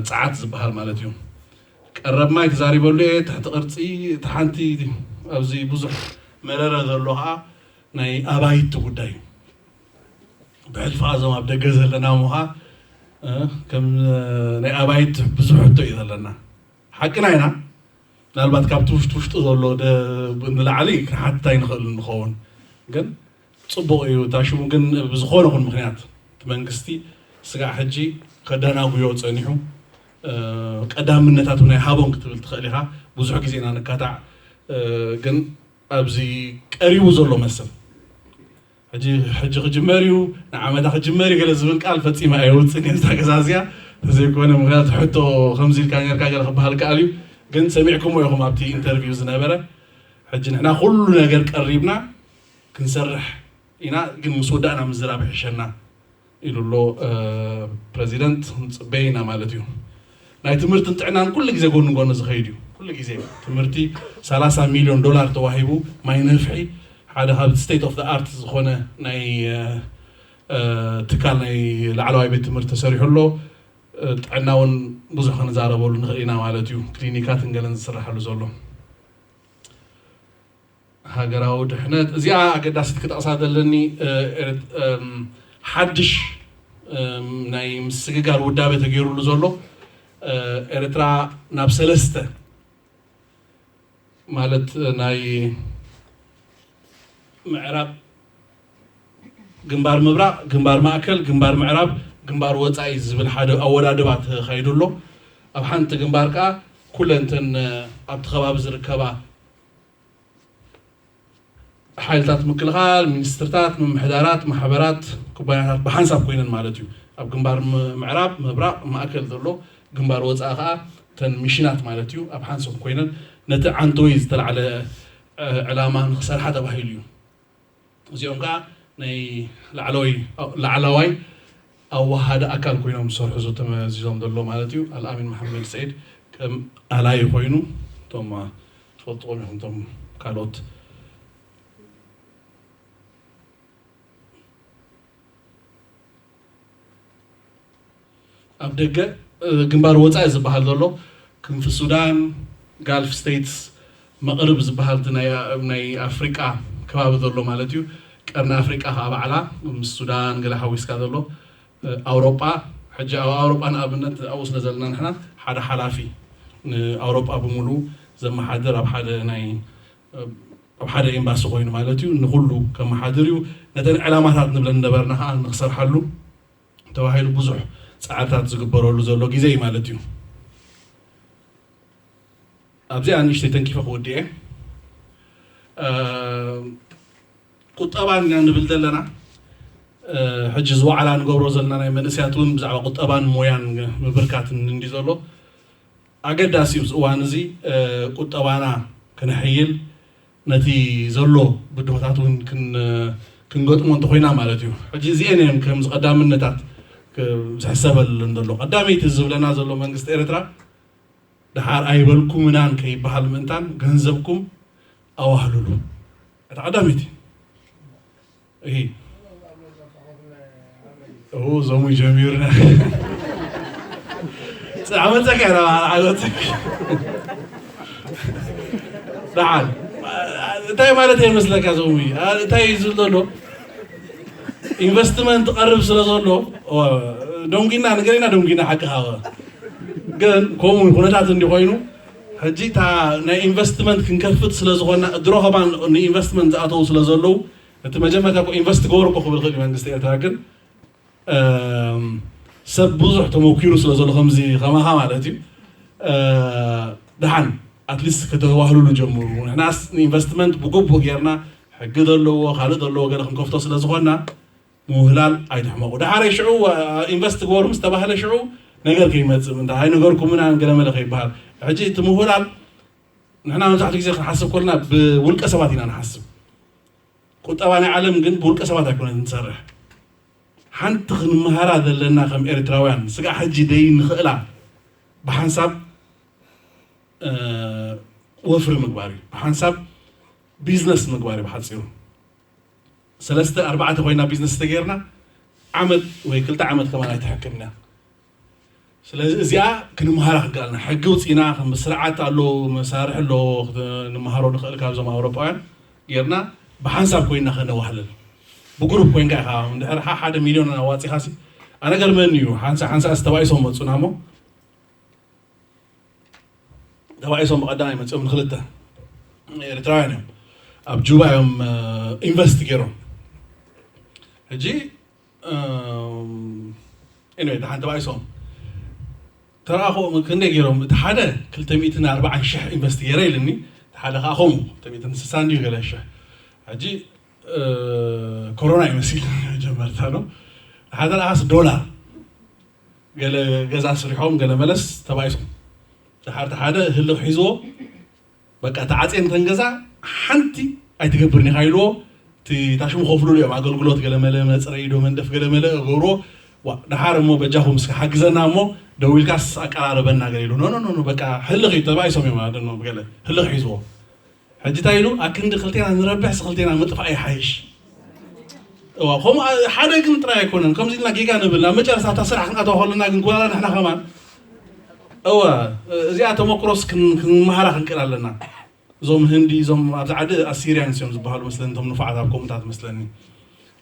ፀዓት ዝበሃል ማለት እዩ። ቀረብ ማይ ተዛሪበሉ እየ ትሕቲ ቅርፂ እቲ ሓንቲ ኣብዚ ብዙሕ መረረ ዘሎ ከዓ ናይ ኣባይቲ ጉዳይ እዩ። ብሕልፊ እዞም ኣብ ደገ ዘለና ምዃ ከም ናይ ኣባይቲ ብዙሕ ሕቶ እዩ ዘለና። ሓቅና ኢና ምናልባት ካብቲ ውሽጢ ውሽጢ ዘሎ ንላዕሊ ክንሓትት ኣይንኽእል ንኸውን ግን ፅቡቕ እዩ እታ ሽሙ ግን ብዝኾነ ኹን ምክንያት እቲ መንግስቲ ስጋዕ ሕጂ ከዳናጉዮ ፀኒሑ ቀዳምነታት ናይ ሃቦን ክትብል ትኽእል ኢኻ ብዙሕ ግዜ ኢና ንካታዕ ግን ኣብዚ ቀሪቡ ዘሎ መስል ሕጂ ሕጂ ክጅመር እዩ ንዓመታ ክጅመር እዩ ገለ ዝብል ቃል ፈፂመ ኣየውፅን እየ እዛ ገዛ እዚኣ ተዘይኮነ ምክንያቱ ሕቶ ከምዚ ኢልካ ጌርካ ገለ ክበሃል ከኣል እዩ ግን ሰሚዕኩሞ ኢኹም ኣብቲ ኢንተርቪው ዝነበረ ሕጂ ንሕና ኩሉ ነገር ቀሪብና ክንሰርሕ ኢና ግን ምስ ወዳእና ምዝራብ ይሕሸና ኢሉ ኣሎ ፕረዚደንት ንፅበይ ኢና ማለት እዩ ናይ ትምህርትን ጥዕናን ኩሉ ግዜ ጎን ጎን ዝኸይድ እዩ ኩሉ ግዜ ትምህርቲ ሰላሳ ሚሊዮን ዶላር ተዋሂቡ ማይ ነፍሒ ሓደ ካብ state of the art ዝኾነ ናይ ትካል ናይ ላዕለዋይ ቤት ትምህርቲ ተሰሪሑ ኣሎ ጥዕና እውን ብዙሕ ክንዛረበሉ ንኽእል ኢና ማለት እዩ ክሊኒካት እንገለን ዝስራሓሉ ዘሎ ሃገራዊ ድሕነት እዚኣ ኣገዳሲት ክጠቕሳ ዘለኒ ሓድሽ ናይ ምስግጋር ውዳበ ተገይሩሉ ዘሎ ኤርትራ ናብ ሰለስተ ማለት ናይ ምዕራብ ግንባር ምብራቕ፣ ግንባር ማእከል፣ ግንባር ምዕራብ፣ ግንባር ወጻኢ ዝብል ሓደ ኣወዳድባ ተኻይዱ ኣሎ። ኣብ ሓንቲ ግንባር ከኣ ኩለን እተን ኣብቲ ከባቢ ዝርከባ ሓይልታት ምክልኻል፣ ሚኒስትርታት፣ ምምሕዳራት፣ ማሕበራት፣ ኩባንያታት ብሓንሳብ ኮይነን ማለት እዩ። ኣብ ግንባር ም- ምዕራብ፣ ምብራቕ፣ ማእከል ዘሎ ግንባር ወፃኢ ከዓ እተን ሚሽናት ማለት እዩ ኣብ ሓንሶም ኮይነን ነቲ ዓንተወይ ዝተላዕለ ዕላማ ንክሰርሓ ተባሂሉ እዩ። እዚኦም ከዓ ናይ ላዕለዋይ ኣዋሃዲ ኣካል ኮይኖም ዝሰርሑ ተመዚዞም ዘሎ ማለት እዩ። ኣልኣሚን መሓመድ ሰዒድ ከም ኣላይ ኮይኑ እቶም ትፈልጥዎም ኢኹም እቶም ካልኦት ኣብ ደገ ግንባር ወፃኢ ዝበሃል ዘሎ ክንፊ ሱዳን፣ ጋልፍ ስቴትስ፣ መቕርብ ዝበሃል ናይ ኣፍሪቃ ከባቢ ዘሎ ማለት እዩ። ቀርኒ ኣፍሪቃ ከዓ ባዕላ ምስ ሱዳን ገለ ሓዊስካ ዘሎ ኣውሮጳ። ሕጂ ኣብ ኣውሮጳ ንኣብነት ኣብኡ ስለ ዘለና ንሕና ሓደ ሓላፊ ንኣውሮጳ ብምሉ ዘመሓድር ኣብ ሓደ ናይ ኣብ ሓደ ኤምባሲ ኮይኑ ማለት እዩ ንኩሉ ከመሓድር እዩ። ነተን ዕላማታት ንብለን ነበርና ከዓ ንክሰርሓሉ ተባሂሉ ብዙሕ ፃዕርታት ዝግበረሉ ዘሎ ግዜ እዩ ማለት እዩ። ኣብዚኣ ንእሽተይ ተንኪፈ ክወድኤ ቁጠባን ኢና ንብል ዘለና። ሕጂ ዝዋዕላ ንገብሮ ዘለና ናይ መንእስያት እውን ብዛዕባ ቁጠባን ሞያን ምብርካትን እንዲ ዘሎ ኣገዳሲ እዩ። እዚ እዋን እዚ ቁጠባና ክነሕይል ነቲ ዘሎ ብድሆታት እውን ክንገጥሞ እንተኮይና ማለት እዩ። ሕጂ እዚአን እየን ከም ዝቀዳምነታት ዝሕሰበለን ዘሎ። ቀዳመይቲ ዝብለና ዘሎ መንግስቲ ኤርትራ ድሓር ኣይበልኩምናን ከይበሃል ምእንታን ገንዘብኩም ኣዋህልሉ። እታ ቀዳመይቲ እሂ እሁ ዞሙ ጀሚሩና ዓመፀካ ኢና ዓመፀካ ደሓን እንታይ ማለት እየ መስለካ ዞሙ እንታይ እዩ ዝብል ዘሎ ኢንቨስትመንት ቀርብ ስለ ዘሎ ደንጉና ንገሪና ደንጉና ሓቂ ሃወ ግን ከምኡ ኩነታት እንዲኮይኑ ሕጂ እታ ናይ ኢንቨስትመንት ክንከፍት ስለ ዝኾና ድሮ ከማን ንኢንቨስትመንት ዝኣተው ስለ ዘለዉ እቲ መጀመርታ እኮ ኢንቨስት ገበሩ እኮ ክብል ክእል መንግስቲ ኤርትራ ግን ሰብ ብዙሕ ተመኪሩ ስለ ዘሎ ከምዚ ከማኻ ማለት እዩ ደሓን ኣትሊስት ከተዋህሉሉ ጀምሩ ንሕናስ ንኢንቨስትመንት ብግቡእ ጌርና ሕጊ ዘለዎ ካልእ ዘለዎ ገለ ክንከፍቶ ስለ ዝኾንና ምውህላል ኣይትሕመቑ ደሓረይ ሽዑ ኢንቨስት ግበሩ ምስ ተባህለ ሽዑ ነገር ከይመፅእ ምንታ ኣይነገርኩምና ገለመለ ከይበሃል ሕጂ እቲ ምውህላል ንሕና መብዛሕትኡ ግዜ ክንሓስብ ከለና ብውልቀ ሰባት ኢና ንሓስብ ቁጠባ ናይ ዓለም ግን ብውልቀ ሰባት ኣይኮነን ንሰርሕ ሓንቲ ክንመሃራ ዘለና ከም ኤርትራውያን ስጋዕ ሕጂ ደይ ንኽእላ ብሓንሳብ ወፍሪ ምግባር እዩ ብሓንሳብ ቢዝነስ ምግባር እዩ ብሓፂሩ ሰለስተ ኣርባዕተ ኮይና ቢዝነስ ተገይርና ዓመት ወይ ክልተ ዓመት ከማን ኣይትሕክምና ስለዚ እዚኣ ክንምሃራ ክከኣልና ሕጊ ውፅኢና ከም ስርዓት ኣሎ መሳርሒ ኣሎ ንምሃሮ ንኽእል ካብዞም ኣውሮጳውያን ጌርና ብሓንሳብ ኮይና ከነዋህልል ብግሩፕ ኮይንካ ኢኻ እንድሕር ሓደ ሚሊዮን ኣዋፂኻ ኣነ ገርመኒ እዩ ሓንሳ ሓንሳ ተባኢሶም መፁና እሞ ተባኢሶም ብቐዳማይ መፅኦም ንክልተ ኤርትራውያን እዮም ኣብ juba እዮም ኢንቨስት ገይሮም ሕጂ ኤኒወይ ደሓን ተባኢሶም ተራእኹ ክንደይ ገይሮም እቲ ሓደ ክልተ ሚእትን ኣርባዓን ሽሕ ኢንቨስት ገይረ ኢልኒ እቲ ሓደ ከዓ ከምኡ ክልተ ሚእትን ስሳን ድዩ ገለ ሽሕ ሕጂ ኮሮና ይመስል መጀመርታ ነው ሓደ ረኣስ ዶላር ገለ ገዛ ስሪሖም ገለ መለስ ተባኢሶም ድሓር ሓደ ህልኽ ሒዝዎ በቃ ተዓፅየን ተን ገዛ ሓንቲ ኣይትገብርን ኢኻ ኢልዎ እቲ ታሽሙ ከፍሉሉ እዮም ኣገልግሎት ገለመለ መፅረይ ዶ መንደፍ ገለመለ ገብርዎ ዋ ደሓር እሞ በጃኹም እስከ ሓግዘና እሞ ደዊልካስ ኣቀራረበና ገለ ኢሉ ኖ ኖ ኖ በቃ ህልኽ እዩ ተባኢሶም እዮም ኣደኖ ገለ ህልኽ ሒዝዎ ሕጂ እንታይ ኢሉ ኣክንዲ ክልቴና ንረብሕስ ክልቴና ምጥፋእ ይሓይሽ እዋ ከምኡ ሓደ ግን ጥራይ ኣይኮነን ከምዚ ኢልና ጌጋ ንብል ናብ መጨረስታ እታ ስራሕ ክንኣተዋ ከለና ግን ጓላ ንሕና ከማን እወ እዚኣ ተመክሮስ ክንመሃራ ክንክእል ኣለና እዞም ህንዲ እዞም ኣብዚ ዓዲ ኣሲሪያንስ እዮም ዝበሃሉ መስለኒ እቶም ንፉዓት ኣብ ከምኡታት መስለኒ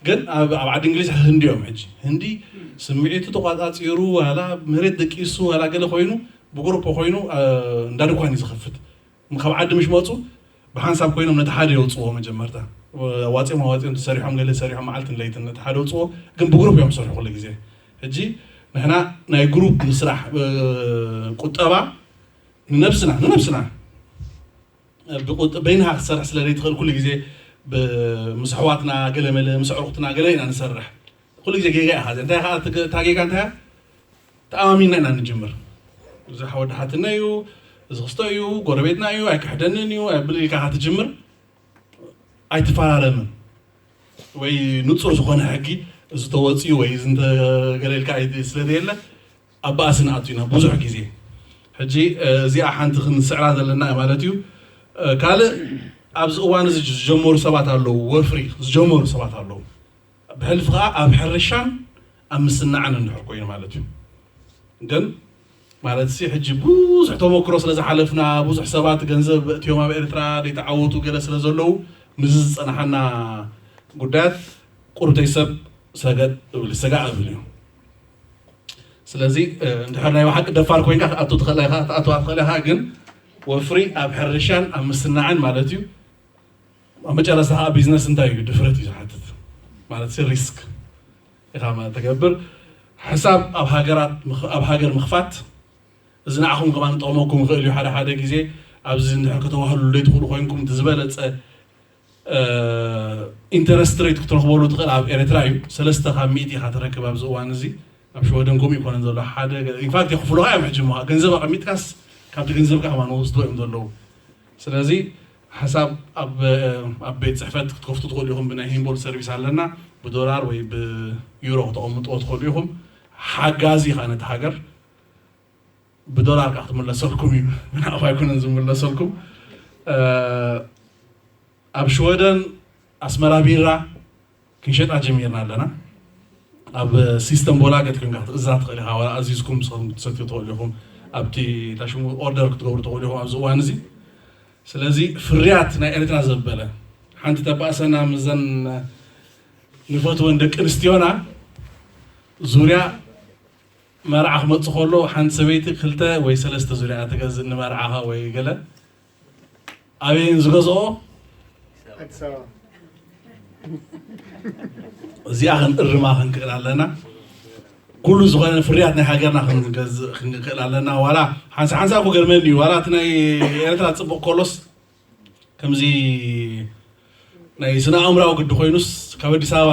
ግን ኣብ ኣብ ዓዲ እንግሊዝ ህንዲ እዮም። ሕጂ ህንዲ ስምዒቱ ተቋፃፂሩ ዋላ መሬት ደቂሱ ዋላ ገለ ኮይኑ ብግሩፕ ኮይኑ እንዳ ድኳን እዩ ዝኸፍት። ካብ ዓዲ ምሽ መፁ ብሓንሳብ ኮይኖም ነቲ ሓደ የውፅዎ። መጀመርታ ኣዋፂኦም ኣዋፂኦም ተሰሪሖም ገለ ሰሪሖም መዓልትን ለይትን ነቲ ሓደ የውፅዎ። ግን ብግሩፕ እዮም ዝሰርሑ ኩሉ ግዜ። ሕጂ ንሕና ናይ ግሩፕ ምስራሕ ቁጠባ ንነብስና ንነብስና በይንኻ ክትሰርሕ ስለ ዘይትኽእል ኩሉ ግዜ ምስ ኣሕዋትና ገለመለ ምስ ኣዕሩኽትና ገለ ኢና ንሰርሕ። ኩሉ ግዜ ጌጋ ኢኻ እንታይ እታ ጌጋ እንታይ ተኣማሚና ኢና ንጅምር። እዚ ሓወዲ ሓትና እዩ፣ እዚ ክስቶ እዩ፣ ጎረቤትና እዩ፣ ኣይክሕደንን እዩ ኣይብል ኢልካ ትጅምር። ኣይትፈራረምን ወይ ንፁር ዝኾነ ሕጊ እዚ ተወፅዩ ወይ እዚ እንተገለልካ ስለ ዘየለ ኣብ ባእሲ ንኣቱ ኢና ብዙሕ ግዜ። ሕጂ እዚኣ ሓንቲ ክንስዕራ ዘለና ማለት እዩ። ካልእ ኣብዚ እዋን እዚ ዝጀመሩ ሰባት ኣለዉ፣ ወፍሪ ዝጀመሩ ሰባት ኣለዉ። ብሕልፊ ከዓ ኣብ ሕርሻን ኣብ ምስናዕን እንድሕር ኮይኑ ማለት እዩ። ግን ማለት ሲ ሕጂ ብዙሕ ተመክሮ ስለ ዝሓለፍና ብዙሕ ሰባት ገንዘብ እትዮም ኣብ ኤርትራ ዘይተዓወቱ ገለ ስለ ዘለዉ ምስዚ ዝፀናሓና ጉዳያት ቁርብተይ ሰብ ሰገጥ እብል ሰጋ እብል እዩ። ስለዚ እንድሕር ናይ ብሓቂ ደፋር ኮይንካ ክትኣቱ ትኽእል ኢኻ ክትኣትዋ ትኽእል ኢኻ። ግን ወፍሪ ኣብ ሕርሻን ኣብ ምስናዕን ማለት እዩ ኣብ መጨረስታ ከዓ ቢዝነስ እንታይ እዩ ድፍረት እዩ ዝሓትት። ማለት ሲ ሪስክ ኢኻ ማለት ተገብር። ሕሳብ ኣብ ሃገራት ኣብ ሃገር ምኽፋት እዚ ንዓኹም ከማን ጠቕመኩም ይኽእል እዩ። ሓደ ሓደ ግዜ ኣብዚ እንድሕር ከተዋህሉ ዘይትኽእሉ ኮይንኩም እቲ ዝበለፀ ኢንተረስት ሬት ክትረኽበሉ ትኽእል ኣብ ኤርትራ እዩ። ሰለስተ ካብ ሚእቲ ኢኻ ትረክብ ኣብዚ እዋን እዚ። ኣብ ሽወደን ከምኡ ይኮነን ዘሎ ሓደ ኢንፋክት የኽፍሉኻ እዮም። ሕጂ እሞ ገንዘብ ኣቐሚጥካስ ካብቲ ገንዘብካ ከማን ወስዶ እዮም ዘለዉ። ስለዚ ሓሳብ ኣብ ኣብ ቤት ፅሕፈት ክትከፍቱ ትኽእሉ ኢኹም። ብናይ ሂምቦል ሰርቪስ ኣለና ብዶላር ወይ ብዩሮ ክተቐምጥዎ ትኽእሉ ኢኹም። ሓጋዚ ኢኻ ነቲ ሃገር ብዶላር ከዓ ክትምለሰልኩም እዩ። ብናቕፋ ኣይኮነን ዝምለሰልኩም። ኣብ ሽወደን ኣስመራ ቢራ ክንሸጣ ጀሚርና ኣለና። ኣብ ሲስተም ቦላገት ኮይንካ ክትእዛ ትኽእል ኢኻ። ዋላ ኣዚዝኩም ንስኹም ክትሰትዩ ትኽእሉ ኢኹም። ኣብቲ ታሽሙ ኦርደር ክትገብሩ ትኽእሉ ኢኹም ኣብዚ እዋን እዚ። ስለዚ ፍርያት ናይ ኤርትራ ዘበለ ሓንቲ ተባእሰና ምዘን ንፈትወን ደቂ ኣንስትዮና ዙርያ መርዓ ክመፅእ ከሎ ሓንቲ ሰበይቲ ክልተ ወይ ሰለስተ ዙርያ ትገዝእ ንመርዓኻ ወይ ገለ ኣበይን ዝገዝኦ ኣዲስ ኣበባ። እዚኣ ክንእርማ ክንክእል ኣለና። ኩሉ ዝኾነ ፍርያት ናይ ሃገርና ክንገዝእ ክንክእል ኣለና። ዋላ ሓንሳ ሓንሳ እኮ ገርመኒ እዩ። ዋላ እቲ ናይ ኤርትራ ፅቡቕ ከሎስ ከምዚ ናይ ስነ ኣእምራዊ ግዲ ኮይኑስ ካብ ኣዲስ ኣበባ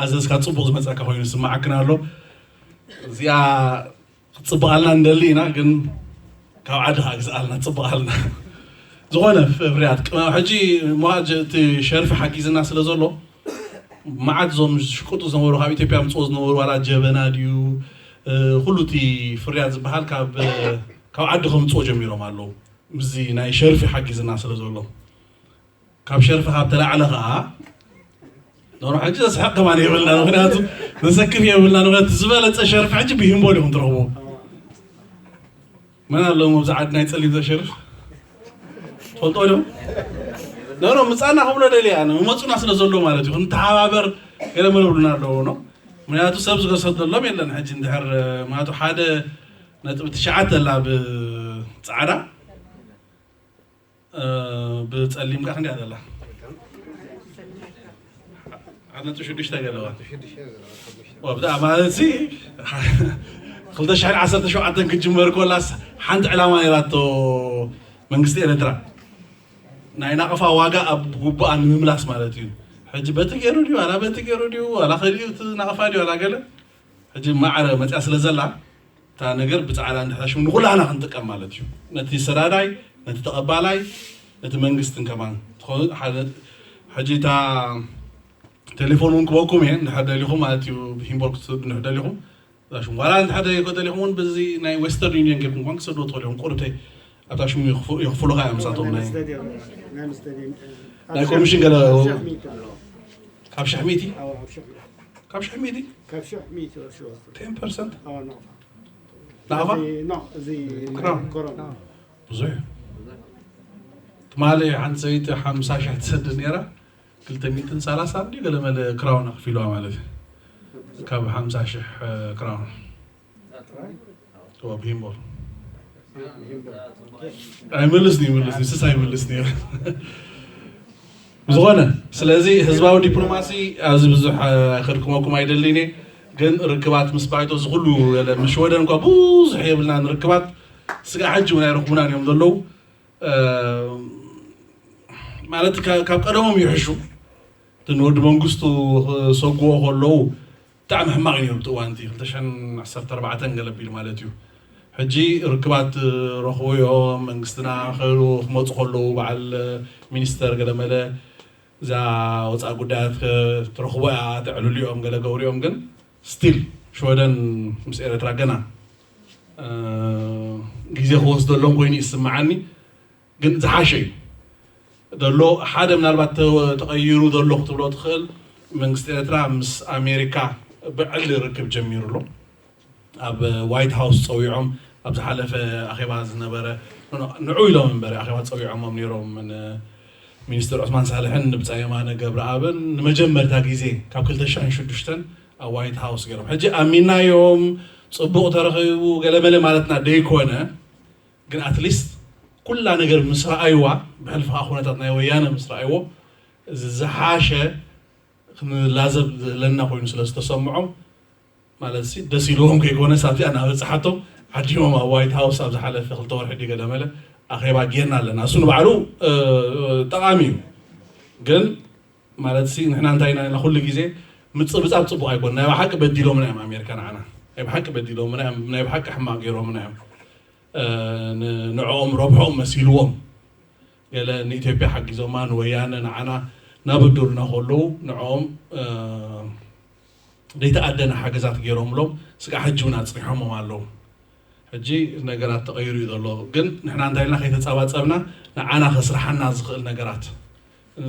ኣዘዝካ ፅቡቕ ዝመፀካ ኮይኑ ስማዓክን ኣሎ። እዚኣ ክትፅብቓልና ንደሊ ኢና፣ ግን ካብ ዓዲ ከዓ ግዝኣልና ትፅብቓልና። ዝኾነ ፍርያት ቅመም ሕጂ መዋጅ እቲ ሸርፊ ሓጊዝና ስለ ዘሎ መዓት እዞም ዝሽቅጡ ዝነበሩ ካብ ኢትዮጵያ ምፅኦ ዝነበሩ ዋላ ጀበና ድዩ ኩሉ እቲ ፍርያት ዝበሃል ካብ ዓዲ ከምፅኦ ጀሚሮም ኣለዉ። ምስዚ ናይ ሸርፊ ሓጊዝና ስለ ዘሎ ካብ ሸርፊ ካብ ተላዕለ ከዓ ኖሮ ሕጂ ዘስሕቕ ከማን የብልና። ምክንያቱ ዘሰክፍ የብልና። ምክንያቱ ዝበለፀ ሸርፊ ሕጂ ብሂምቦል ኢኹም ትረኽቡ። መን ኣለዎም ኣብዚ ዓዲ ናይ ፀሊም ዘሸርፍ ትፈልጦ ዶ? ኖሮ ምፃና ክብሎ ደልያ ምመፁና ስለ ዘሎ ማለት እዩ። ክንተሓባበር ገለ መለብሉና ኣለዎ ነው። ምክንያቱ ሰብ ዝገሰደሎም የለን። ሕጂ እንድሕር ምክንያቱ ሓደ ነጥቢ ትሽዓተ ኣላ ብፃዕዳ ብፀሊም ከዓ ክንዲያ ዘላ ሓደ ነጥቢ ሽዱሽተ ገለዋ ብዳ ማለት ሲ ክልተ ሽሕን ዓሰርተ ሸውዓተን ክትጅመር ኮላስ ሓንቲ ዕላማ ነራቶ መንግስቲ ኤርትራ ናይ ናቕፋ ዋጋ ኣብ ጉቡኣ ንምምላስ ማለት እዩ። ሕጂ በቲ ገይሩ ድዩ ዋላ በቲ ገይሩ ድዩ ዋላ ከሊኡ እቲ ናቕፋ ድዩ ዋላ ገለ ሕጂ ማዕረ መፅያ ስለ ዘላ እታ ነገር ብፃዕዳ እንድሕር ሽሙ ንኩላህና ክንጥቀም ማለት እዩ። ነቲ ሰዳዳይ፣ ነቲ ተቐባላይ፣ ነቲ መንግስትን ከማን ትኸውን ሓደ ሕጂ እታ ቴሌፎን እውን ክበኩም እየ እንድሕር ደሊኹም ማለት እዩ። ብሂምቦል ክትሰዱ እንድሕር ደሊኹም እዛ ሽሙ ዋላ እንድሕር ደሊኹ ደሊኹም እውን ብዚ ናይ ዌስተርን ዩኒየን ጌርኩም እንኳን ክሰድዎ ትኽእሉ እዮም። ቁርብተይ ኣብታ ሽሙ የኽፍሉኻ እዮም ምሳቶም ናይ ናይ ኮሚሽን ገለ ካብ ሽሕ ሚእቲ ካብ ሽሕ ሚእቲ ካብ ሽሕ ሚእቲ ቴን ፐርሰንት ናቕፋ ክራውን ብዙሕ እዩ። ትማሊ ሓንቲ ሰበይቲ ሓምሳ ሽሕ ትሰድድ ነይራ። ክልተ ሚእትን ሰላሳ እንዲ ገለ መለ ክራውን ኣኽፊልዋ ማለት እዩ። ካብ ሓምሳ ሽሕ ክራውን። ሂምቦል ኣይምልስኒ ይምልስኒ ስስ ኣይምልስኒ። ብዝኾነ ስለዚ ህዝባዊ ዲፕሎማሲ ኣብዚ ብዙሕ ከድክመኩም ኣይደልን እየ። ግን ርክባት ምስ ባይቶ ዝኩሉ ምስ ሽወደን እኳ ብዙሕ የብልናን ርክባት፣ ስጋዕ ሕጂ እውን ኣይረኽቡናን እዮም ዘለዉ። ማለት ካብ ቀደሞም ይሕሹ። እቲ ንወዲ መንግስቱ ክሰግዎ ከለዉ ብጣዕሚ ሕማቕ እዩ ነይሩ። እቲ እዋን እቲ ክልተ ሽሕን ዓሰርተ ኣርባዕተን ገለ ኣቢሉ ማለት እዩ። ሕጂ ርክባት ረኽቡ እዮም። መንግስትና ክመፁ ከለዉ በዓል ሚኒስተር ገለ መለ እዛ ወፃኢ ጉዳያት ትረኽቦ እያ፣ ተዕልሉ እዮም፣ ገለ ገብሩ እዮም። ግን ስቲል ሽወደን ምስ ኤረትራ ገና ግዜ ክወስደሎም ኮይኑ ይስምዓኒ። ግን ዝሓሸ እዩ ዘሎ ሓደ ምናልባት ተቐይሩ ዘሎ ክትብሎ ትኽእል። መንግስቲ ኤርትራ ምስ ኣሜሪካ ብዕሊ ርክብ ጀሚሩ ኣሎ። ኣብ ዋይት ሃውስ ፀዊዖም ኣብ ዝሓለፈ ኣኼባ ዝነበረ ንዑ ኢሎም እምበር ኣኼባ ፀዊዖሞም ነይሮም። ሚኒስትር ዑስማን ሳልሕን ንብፃ የማነ ገብረኣብን ንመጀመርታ ግዜ ካብ ክልተ ሽሕን ሽዱሽተን ኣብ ዋይት ሃውስ ገይሮም። ሕጂ ኣሚናዮም ፅቡቕ ተረኺቡ ገለመለ ማለትና ደይኮነ፣ ግን ኣትሊስት ኩላ ነገር ምስ ረኣይዋ ብሕልፊ ከዓ ኩነታት ናይ ወያነ ምስ ረኣይዎ እዚ ዝሓሸ ክንላዘብ ዘለና ኮይኑ ስለ ዝተሰምዖም ማለት ሲ ደስ ኢልዎም ከይኮነ ሳብዚኣ እናበፅሓቶም ዓዲሞም ኣብ ዋይት ሃውስ ኣብ ዝሓለፈ ክልተ ወርሒ ድዩ ገለመለ ኣኼባ ጌርና ኣለና። እሱ ንባዕሉ ጠቓሚ እዩ። ግን ማለት ሲ ንሕና እንታይ ኢና ኩሉ ግዜ ምፅብፃብ ፅቡቕ ኣይኮን። ናይ ብሓቂ በዲሎምና እዮም ኣሜሪካ ንዓና ናይ ብሓቂ በዲሎምና እዮም። ናይ ብሓቂ ሕማቕ ገይሮምና እዮም። ንዕኦም ረብሖም መሲልዎም ገለ ንኢትዮጵያ ሓጊዞማ ንወያነ ንዓና ናበደሉና ከለዉ ንዕኦም ዘይተኣደነ ሓገዛት ገይሮምሎም ስጋዕ ሕጂ እውን ኣፅኒሖሞም ኣለዉ። ሕጂ ነገራት ተቐይሩ እዩ ዘሎ። ግን ንሕና እንታይ ኢልና ከይተፃባፀብና ንዓና ከስርሓና ዝኽእል ነገራት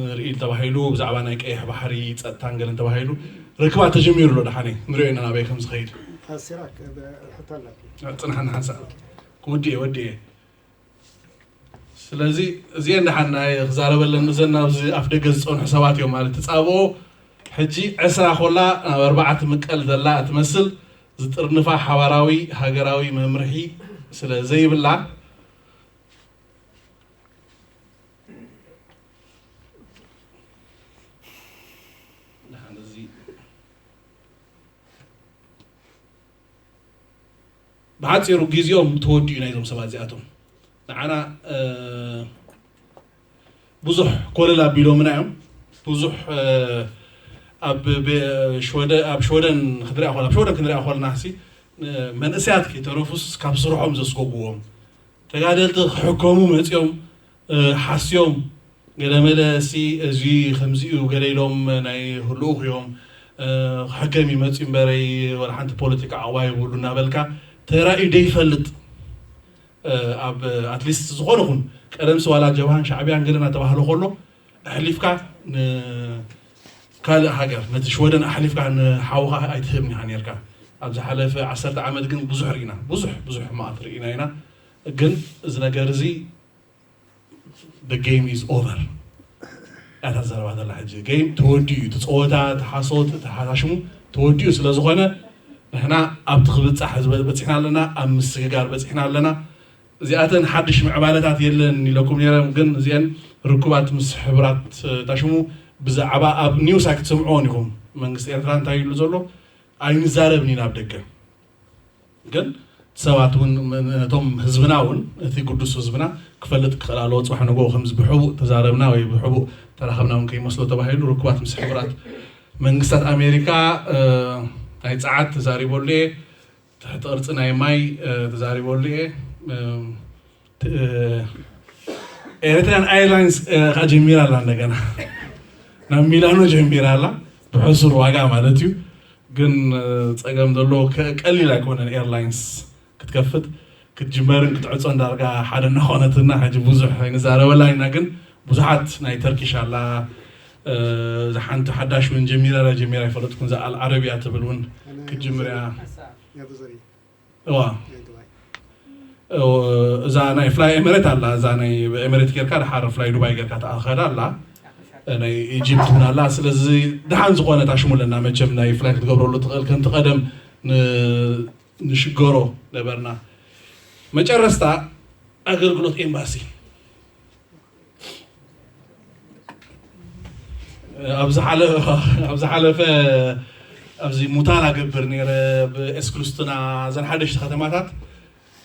ንርኢ ተባሂሉ ብዛዕባ ናይ ቀይሕ ባሕሪ ፀጥታን ገለን ተባሂሉ ርክባት ተጀሚሩ ኣሎ። ደሓነ ንሪኦ ኢና ናበይ ከም ዝኸይድ። ፅንሓና ሓንሳእ ክውድእ እየ ወዲ እየ። ስለዚ እዚአን ደሓን ናይ ክዛረበለን እዘን ናብዚ ኣፍ ደገ ዝፀንሑ ሰባት እዮም ማለት ትፃብኦ። ሕጂ ዕስራ ኮላ ናብ ኣርባዓ ትምቀል ዘላ እትመስል ዝጥርንፋ ሓባራዊ ሃገራዊ መምርሒ ስለ ዘይብላ ብሓፂሩ ግዜኦም ተወዲኡ ናይዞም ሰባት እዚኣቶም ንዓና ብዙሕ ኮለል ኣቢሎምና እዮም። ብዙሕ ኣብ ሽወደን ክንሪኣ ኮልና ኣብ ሽወደን ክንሪኣ ኮልና ሲ መንእሰያት ከይተረፉስ ካብ ስርሖም ዘስጎግዎም ተጋደልቲ ክሕከሙ መፂኦም ሓስዮም ገለመለ ሲ እዚ ከምዚኡ ገለ ኢሎም ናይ ህልኡኽ እዮም ክሕከም ይመፅኡ እምበረይ ወላ ሓንቲ ፖለቲካ ዓቕባ የብሉ እናበልካ ተራእዩ ደይፈልጥ ኣብ ኣትሊስት ዝኾነ ኹን ቀደምሲ ዋላ ጀብሃን ሻዕብያን ገለ እናተባህለ ከሎ ኣሕሊፍካ ካልእ ሃገር ነቲ ሽወደን ኣሕሊፍካ ንሓውኻ ኣይትህብን ኢኻ ነርካ። ኣብ ዝሓለፈ ዓሰርተ ዓመት ግን ብዙሕ ርኢና ብዙሕ ብዙሕ ሕማቓት ርኢና ኢና። ግን እዚ ነገር እዚ the game is over። እታ ዘረባ ዘላ ሕጂ ጌም ተወዲኡ እዩ። እቲ ፀወታ፣ እቲ ሓሶት፣ እቲ ሓሻሽሙ ተወዲኡ ስለ ዝኾነ ንሕና ኣብቲ ክብፃሕ ዝበ- በፂሕና ኣለና፣ ኣብ ምስግጋር በፂሕና ኣለና። እዚኣተን ሓድሽ ምዕባለታት የለን ኢለኩም ነይረ፣ ግን እዚአን ርኩባት ምስ ሕቡራት ታሽሙ ብዛዕባ ኣብ ኒውስ ኣይክትሰምዕዎን ኢኹም። መንግስቲ ኤርትራ እንታይ ኢሉ ዘሎ ኣይንዛረብን ኢና ኣብ ደገ። ግን ሰባት እውን ነቶም ህዝብና እውን እቲ ቅዱስ ህዝብና ክፈልጥ ክኽእል ኣለዎ። ፅባሕ ንግሆ ከምዚ ብሕቡእ ተዛረብና ወይ ብሕቡእ ተራኸብና እውን ከይመስሎ ተባሂሉ ርኩባት ምስ ሕቡራት መንግስታት ኣሜሪካ ናይ ፀዓት ተዛሪበሉ እየ። ትሕቲ ቅርፂ ናይ ማይ ተዛሪበሉ እየ። ኤሪትሪያን ኤርላይንስ ከዓ ጀሚራ ኣላ እንደገና ናብ ሚላኖ ጀሚራ ኣላ ብሕሱር ዋጋ ማለት እዩ። ግን ፀገም ዘሎ ቀሊል ኣይኮነን ኤርላይንስ ክትከፍት ክትጅመርን ክትዕፆን ዳርጋ ሓደ እናኾነትና ሕጂ ብዙሕ ኣይንዛረበላ ኢና። ግን ብዙሓት ናይ ተርኪሽ ኣላ እዛ ሓንቲ ሓዳሽ እውን ጀሚራ ጀሚራ ኣይፈለጥኩን እዛ ኣልዓረብያ ትብል እውን ክትጅምር እያ። እዋ እዛ ናይ ፍላይ ኤምሬት ኣላ እዛ ናይ ኤምሬት ጌርካ ድሓር ፍላይ ዱባይ ጌርካ ተኣኸዳ ኣላ። ናይ ኢጅፕት እውን ኣላ። ስለዚ ደሓን ዝኾነ ታሽሙለና መቸም ናይ ፍላይ ክትገብረሉ ትኽእል ከምቲ ቀደም ንሽገሮ ነበርና። መጨረስታ ኣገልግሎት ኤምባሲ ኣብ ዝሓለፈ ኣብዚ ሙታላ ገብር ነረ ብኤስክሉስትና ዘን ሓደሽቲ ከተማታት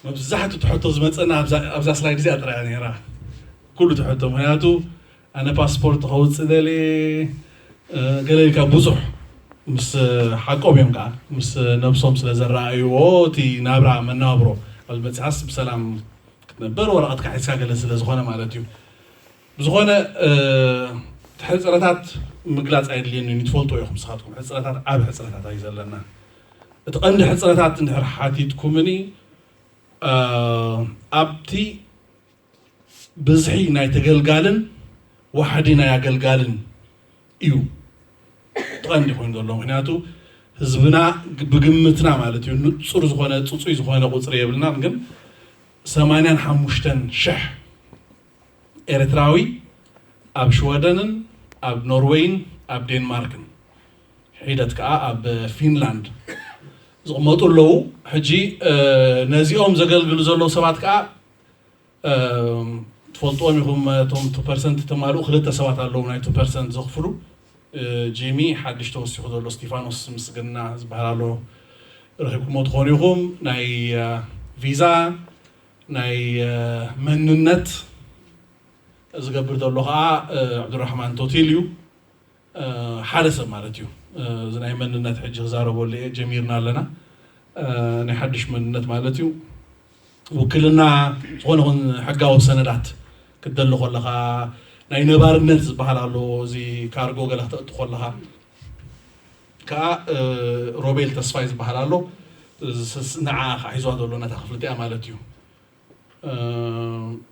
መብዛሕትኡ ትሕቶ ዝመፀና ኣብዛ ስላይድ እዚኣ ጥራያ ነራ ኩሉ ትሕቶ። ምክንያቱ ኣነ ፓስፖርት ከውፅእ ደልየ ገለ ኢልካ ብዙሕ ምስ ሓቆም እዮም ከዓ ምስ ነብሶም ስለ ዘረኣይዎ እቲ ናብራ መናብሮ ኣብ መፅሓስ ብሰላም ክትነብር ወረቐትካ ሒዝካ ገለ ስለ ዝኾነ ማለት እዩ። ብዝኾነ ሕፅረታት ምግላፅ ኣየድልየኒ እዩ። ትፈልጡ ኢኹም ስኻትኩም ሕፅረታት ዓብ ሕፅረታት እዩ ዘለና። እቲ ቀንዲ ሕፅረታት እንድሕር ሓቲትኩምኒ ኣብቲ ብዝሒ ናይ ተገልጋልን ዋሕዲ ናይ ኣገልጋልን እዩ ቀንዲ ኮይኑ ዘሎ። ምክንያቱ ህዝብና ብግምትና ማለት እዩ ንፁር ዝኾነ ፅፁይ ዝኾነ ቁፅሪ የብልናን፣ ግን ሰማንያን ሓሙሽተን ሽሕ ኤርትራዊ ኣብ ሽወደንን ኣብ ኖርወይን ኣብ ዴንማርክን ሒደት ከዓ ኣብ ፊንላንድ ዝቕመጡ ኣለዉ። ሕጂ ነዚኦም ዘገልግሉ ዘለዉ ሰባት ከዓ ትፈልጥዎም ኢኹም። እቶም ቱ ፐርሰንት ተማልኡ ክልተ ሰባት ኣለዉ ናይ ቱ ፐርሰንት ዘኽፍሉ። ጂሚ ሓድሽ ተወሲኹ ዘሎ ስቲፋኖስ ምስግና ዝበሃል ኣሎ፣ ረኺብኩሞ ትኾኑ ኢኹም። ናይ ቪዛ ናይ መንነት ዝገብር ዘሎ ከዓ ዕብዱራሕማን ቶቲል እዩ። ሓደ ሰብ ማለት እዩ። እዚ ናይ መንነት ሕጂ ክዛረበሉ እየ ጀሚርና ኣለና። ናይ ሓድሽ መንነት ማለት እዩ። ውክልና ዝኾነ ኹን ሕጋዊ ሰነዳት ክትደሊ ከለኻ ናይ ነባርነት ዝበሃል ኣሎ። እዚ ካርጎ ገለ ክተእቱ ከለኻ ከዓ ሮቤል ተስፋይ ዝበሃል ኣሎ። ንዓ ከዓ ሒዝዋ ዘሎ ነታ ክፍልቲ እያ ማለት እዩ።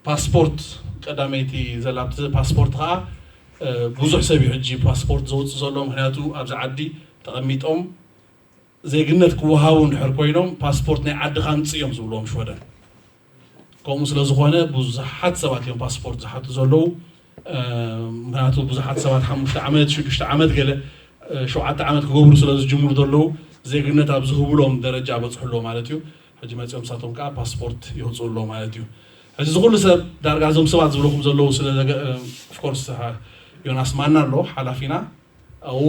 ፓስፖርት ቀዳመይቲ ዘላ ኣብቲ ፓስፖርት ከዓ ብዙሕ ሰብ እዩ ሕጂ ፓስፖርት ዘውፅእ ዘሎ። ምክንያቱ ኣብዚ ዓዲ ተቐሚጦም ዜግነት ክወሃቡ እንድሕር ኮይኖም ፓስፖርት ናይ ዓድኻ ምፅእ እዮም ዝብልዎም ሽወደን። ከምኡ ስለ ዝኾነ ብዙሓት ሰባት እዮም ፓስፖርት ዝሓቱ ዘለዉ። ምክንያቱ ብዙሓት ሰባት ሓሙሽተ ዓመት ሽዱሽተ ዓመት ገለ ሸውዓተ ዓመት ክገብሩ ስለ ዝጅምሩ ዘለዉ ዜግነት ኣብ ዝህብሎም ደረጃ በፅሑ ኣለዉ ማለት እዩ። ሕጂ መፂኦም ንሳቶም ከዓ ፓስፖርት የውፅኡ ኣለዉ ማለት እዩ። ሕጂ እዚ ኩሉ ሰብ ዳርጋ እዞም ሰባት ዝብለኹም ዘለዉ ስለ ኦፍኮርስ ዮናስ ማና ኣሎ ሓላፊና ኣብኡ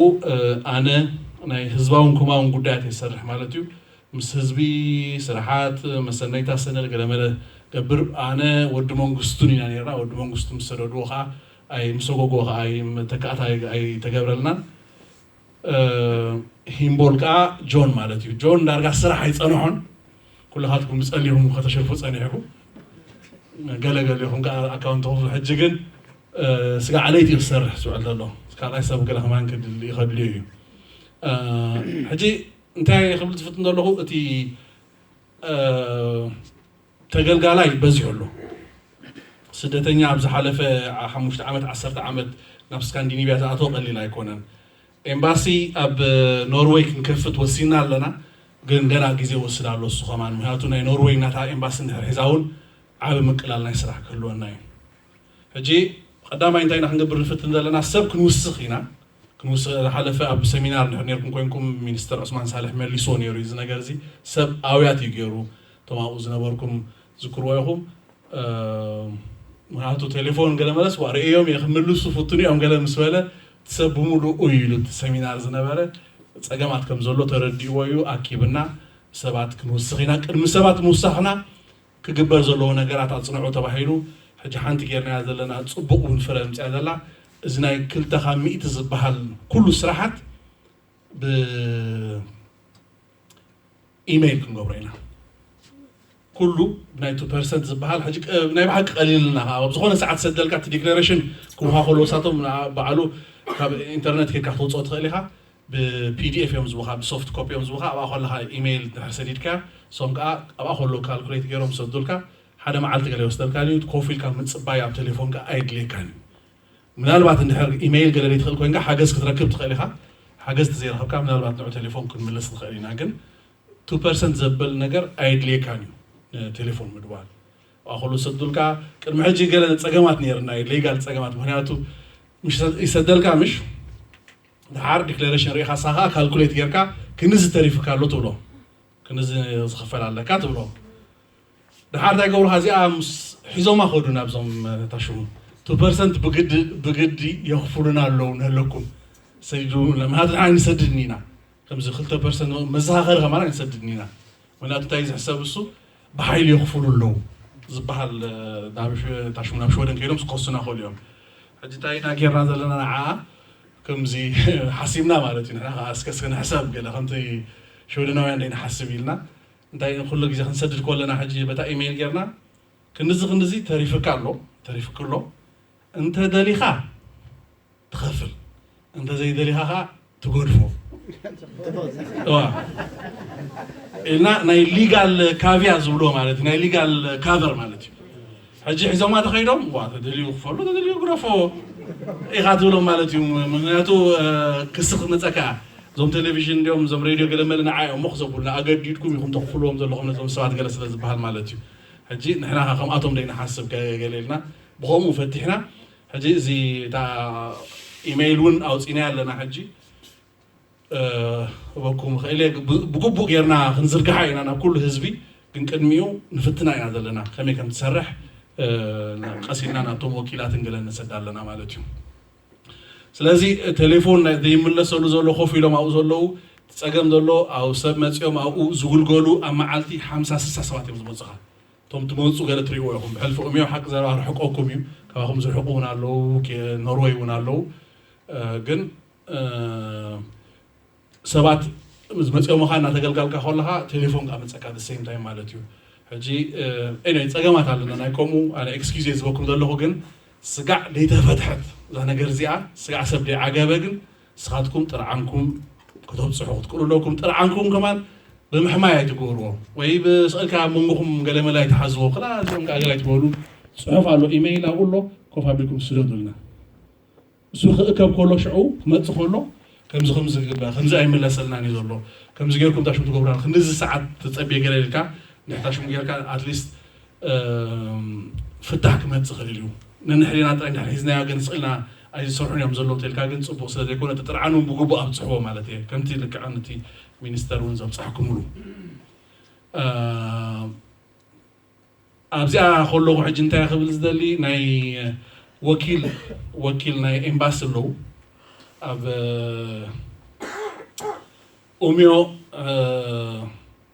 ኣነ ናይ ህዝባውን ኮማውን ጉዳያት የሰርሕ ማለት እዩ። ምስ ህዝቢ ስራሓት መሰነይታ ሰነድ ገለመለ ገብር ኣነ ወዲ መንግስቱን ኢና ነርና። ወዲ መንግስቱ ምስ ሰደድዎ ከዓ ኣይ ምስ ሰጎግዎ ከዓ ኣይ መተካእታ ኣይተገብረልናን። ሂምቦል ከዓ ጆን ማለት እዩ። ጆን ዳርጋ ስራሕ ኣይፀንሖን። ኩልኻትኩም ብፀሊኹም ከተሸርፉ ፀኒሕኩም ገለገሊኹም ከዓ ኣካውንት ክፍሉ። ሕጂ ግን ስጋ ዓለይቲ እዩ ክሰርሕ ዝውዕል ዘሎ። ካልኣይ ሰብ ገለ ከማን ክድል ይኸድልዩ እዩ። ሕጂ እንታይ ክብል ዝፍትን ዘለኹ እቲ ተገልጋላይ በዚሑ ኣሎ። ስደተኛ ኣብ ዝሓለፈ ሓሙሽተ ዓመት ዓሰርተ ዓመት ናብ ስካንዲኒቪያ ዝኣተወ ቀሊል ኣይኮነን። ኤምባሲ ኣብ ኖርወይ ክንከፍት ወሲና ኣለና፣ ግን ገና ግዜ ወስድ ኣሎ እሱ ከማን። ምክንያቱ ናይ ኖርወይ ናታ ኤምባሲ እንድሕር ሒዛ እውን ዓብ ምቅላል ናይ ስራሕ ክህልወና እዩ። ሕጂ ቀዳማይ እንታይ ኢና ክንገብር ንፍትን ዘለና? ሰብ ክንውስኽ ኢና። ክንውስኽ ዝሓለፈ ኣብ ሰሚናር እንድሕር ነርኩም ኮይንኩም ሚኒስተር ዑስማን ሳልሕ መሊስዎ ነይሩ እዚ ነገር እዚ። ሰብ ኣውያት እዩ ገይሩ። እቶም ኣብኡ ዝነበርኩም ዝክርዎ ኢኹም። ምክንያቱ ቴሌፎን ገለ መለስ ዋ ርእዮም እየ ክምልሱ ፍትኑ እዮም ገለ ምስ በለ እቲ ሰብ ብምሉኡ እዩ ኢሉ እቲ ሰሚናር ዝነበረ ጸገማት ከም ዘሎ ተረዲእዎ እዩ ኣኪብና። ሰባት ክንውስኽ ኢና። ቅድሚ ሰባት ምውሳኽና ክግበር ዘለዎ ነገራት ኣፅንዑ ተባሂሉ ሕጂ ሓንቲ ጌርናያ ዘለና ፅቡቕ እውን ፍረ ምፅያ ዘላ እዚ ናይ ክልተ ካብ ሚእቲ ዝበሃል ኩሉ ስራሓት ብኢሜይል ክንገብሮ ኢና። ኩሉ ናይ ቱ ፐርሰንት ዝበሃል ሕጂ ናይ ብሓቂ ቀሊልና ኣብ ዝኾነ ሰዓት ሰደልካ እቲ ዲክለሬሽን ክውሃ ከሎ ሳቶም በዓሉ ካብ ኢንተርነት ኬድካ ክትወፅኦ ትኽእል ኢኻ። ብፒዲኤፍ እዮም ዝቡኻ ብሶፍት ኮፒ እዮም ዝቡኻ ኣብኣ ከለኻ ኢሜይል ድሕር ሰዲድካ ሶም ከዓ ኣብኣ ከሎ ካልኩሌት ገይሮም ሰዱልካ ሓደ መዓልቲ ገለ ይወስደልካ እዩ። ኮፍ ኢልካ ምፅባይ ኣብ ቴሌፎንካ ኣየድልየካን እዩ። ምናልባት እንድሕር ኢሜይል ገለ ዘይትኽእል ኮይንካ ሓገዝ ክትረክብ ትኽእል ኢኻ። ሓገዝ ተዘይረኽብካ ምናልባት ንዑ ቴሌፎን ክንምልስ ንኽእል ኢና። ግን ቱ ፐርሰንት ዘበል ነገር ኣየድልየካን እዩ። ቴሌፎን ምድዋል ኣኸሉ ሰዱልካ ቅድሚ ሕጂ ገለ ፀገማት ነይርና እዩ ሌጋል ፀገማት ምክንያቱ ምሽ ይሰደልካ ምሽ ድሓር ዲክሌሬሽን ርኢኻ ሳኻ ካልኩሌት ጌርካ ክንዚ ተሪፍካ ኣሎ ትብሎ። ክንዚ ዝኽፈል ኣለካ ትብሎ። ድሓር እንታይ ገብሩኻ እዚኣ ምስ ሒዞማ ኸዱ ናብዞም ታሽሙ ቱ ፐርሰንት ብግዲ ብግዲ የኽፍሉና ኣለዉ ንህለኩም ሰይዱ ለምሃት ድሓር ንሰድድኒ ኢና ከምዚ ክልተ ፐርሰንት መዘኻኸሪ ከማና ንሰድድኒ ኢና። ምክንያቱ እንታይ ዝሕሰብ እሱ ብሓይሊ የኽፍሉ ኣለዉ ዝበሃል ናብ ታሽሙ ናብ ሽወደን ከይዶም ዝከሱና ኸሉ እዮም። ሕጂ እንታይ ኢና ጌርና ዘለና ንዓ ከምዚ ሓሲብና ማለት እዩ። ንሕና ከዓ እስከ እስከ ንሕሰብ ገለ ከምቲ ሽወደናውያን ደይ ንሓስብ ኢልና እንታይ ኩሉ ግዜ ክንሰድድ ከለና ሕጂ በታ ኢሜይል ጌርና ክንዚ ክንዚ ተሪፍካ ኣሎ ተሪፍክ ኣሎ እንተ ደሊኻ ትኸፍል እንተ ዘይደሊኻ ከዓ ትገድፎ እዋ ኢልና ናይ ሊጋል ካቪያ ዝብሎ ማለት እዩ ናይ ሊጋል ካቨር ማለት እዩ። ሕጂ ሒዞማ ተኸይዶም ዋ ተደልዩ ክፈሉ ተደልዩ ግረፎ ኢኻ ትብሎም ማለት እዩ። ምክንያቱ ክሲ ክመፀካ እዞም ቴሌቪዥን እንዲኦም እዞም ሬድዮ ገለመለ ንዓ እዮም ሞኽ ዘብሉና ኣገዲድኩም ኢኹም ተኽፍልዎም ዘለኹም ነዞም ሰባት ገለ ስለ ዝበሃል ማለት እዩ። ሕጂ ንሕና ከምኣቶም ደይ ንሓስብ ገለ ኢልና ብኸምኡ ፈቲሕና ሕጂ እዚ እታ ኢሜይል እውን ኣውፂና ኣለና ሕጂ እበኩም ኽእል ብግቡእ ጌርና ክንዝርግሓ ኢና ናብ ኩሉ ህዝቢ ግን ቅድሚኡ ንፍትና ኢና ዘለና ከመይ ከም ትሰርሕ ቀሲልና ናብቶም ወኪላትን ገለን ንሰዳ ኣለና ማለት እዩ። ስለዚ ቴሌፎን ዘይምለሰሉ ዘሎ ኮፍ ኢሎም ኣብኡ ዘለዉ ጸገም ዘሎ ኣብ ሰብ መጺኦም ኣብኡ ዝጉልገሉ ኣብ መዓልቲ ሓምሳ ስሳ ሰባት እዮም ዝመጹኻ። እቶም ትመጹ ገለ ትሪእዎ ኢኹም ብሕልፊ እምዮ ሓቂ ዘረባ ርሕቆኩም እዩ። ካባኹም ዝርሕቁ እውን ኣለዉ። ኖርወይ እውን ኣለዉ። ግን ሰባት መፂኦምኻ እናተገልጋልካ ከለኻ ቴሌፎን ከዓ መፀካ the same time ማለት እዩ። ሕጂ ኤኒወይ ፀገማት ኣለና ናይ ከምኡ ኣነ ኤክስኪዝ እየ ዝበኩም ዘለኹ ግን ስጋዕ ደይተፈትሐት እዛ ነገር እዚኣ ስጋዕ ሰብ ደይዓገበ ግን ንስኻትኩም ጥርዓንኩም ከተብፅሑ ክትክእሉ ኣለኩም። ጥርዓንኩም ከማን ብምሕማይ ኣይትገብርዎ ወይ ብስእልካ ኣብ መንጎኹም ገለመለ ኣይትሓዝዎ ክላ እዚኦም ከዓ ገለ ኣይትበሉ። ፅሑፍ ኣሎ ኢመይል ኣብኡ ኣሎ ኮፍ ኣቢልኩም ስደዱልና። እሱ ክእከብ ከሎ ሽዑ ክመፅእ ከሎ ከምዚ ከምዚ ዝግበር ከምዚ ኣይምለሰልናን እዩ ዘሎ ከምዚ ጌርኩም ታሽሙ ትገብሩና ክንዚ ሰዓት ተፀብየ ገለ ኢልካ ንሕታሽሙ ጌርካ ኣትሊስት ፍታሕ ክመፅእ ክእል እዩ። ነንሕሊና ጥራይ እንድሕር ሒዝናዮ ግን ስቕ ኢልና ኣይዝሰርሑን እዮም ዘለዉ ተልካ ግን ፅቡቕ ስለ ዘይኮነ እቲ ጥርዓን እውን ብግቡእ ኣብፅሕዎ ማለት እየ ከምቲ ልክዕ ነቲ ሚኒስተር እውን ዘብፃሕኩምሉ ኣብዚኣ ከለኹ ሕጂ እንታይ ክብል ዝደሊ ናይ ወኪል ወኪል ናይ ኤምባሲ ኣለዉ ኣብ ኦሚዮ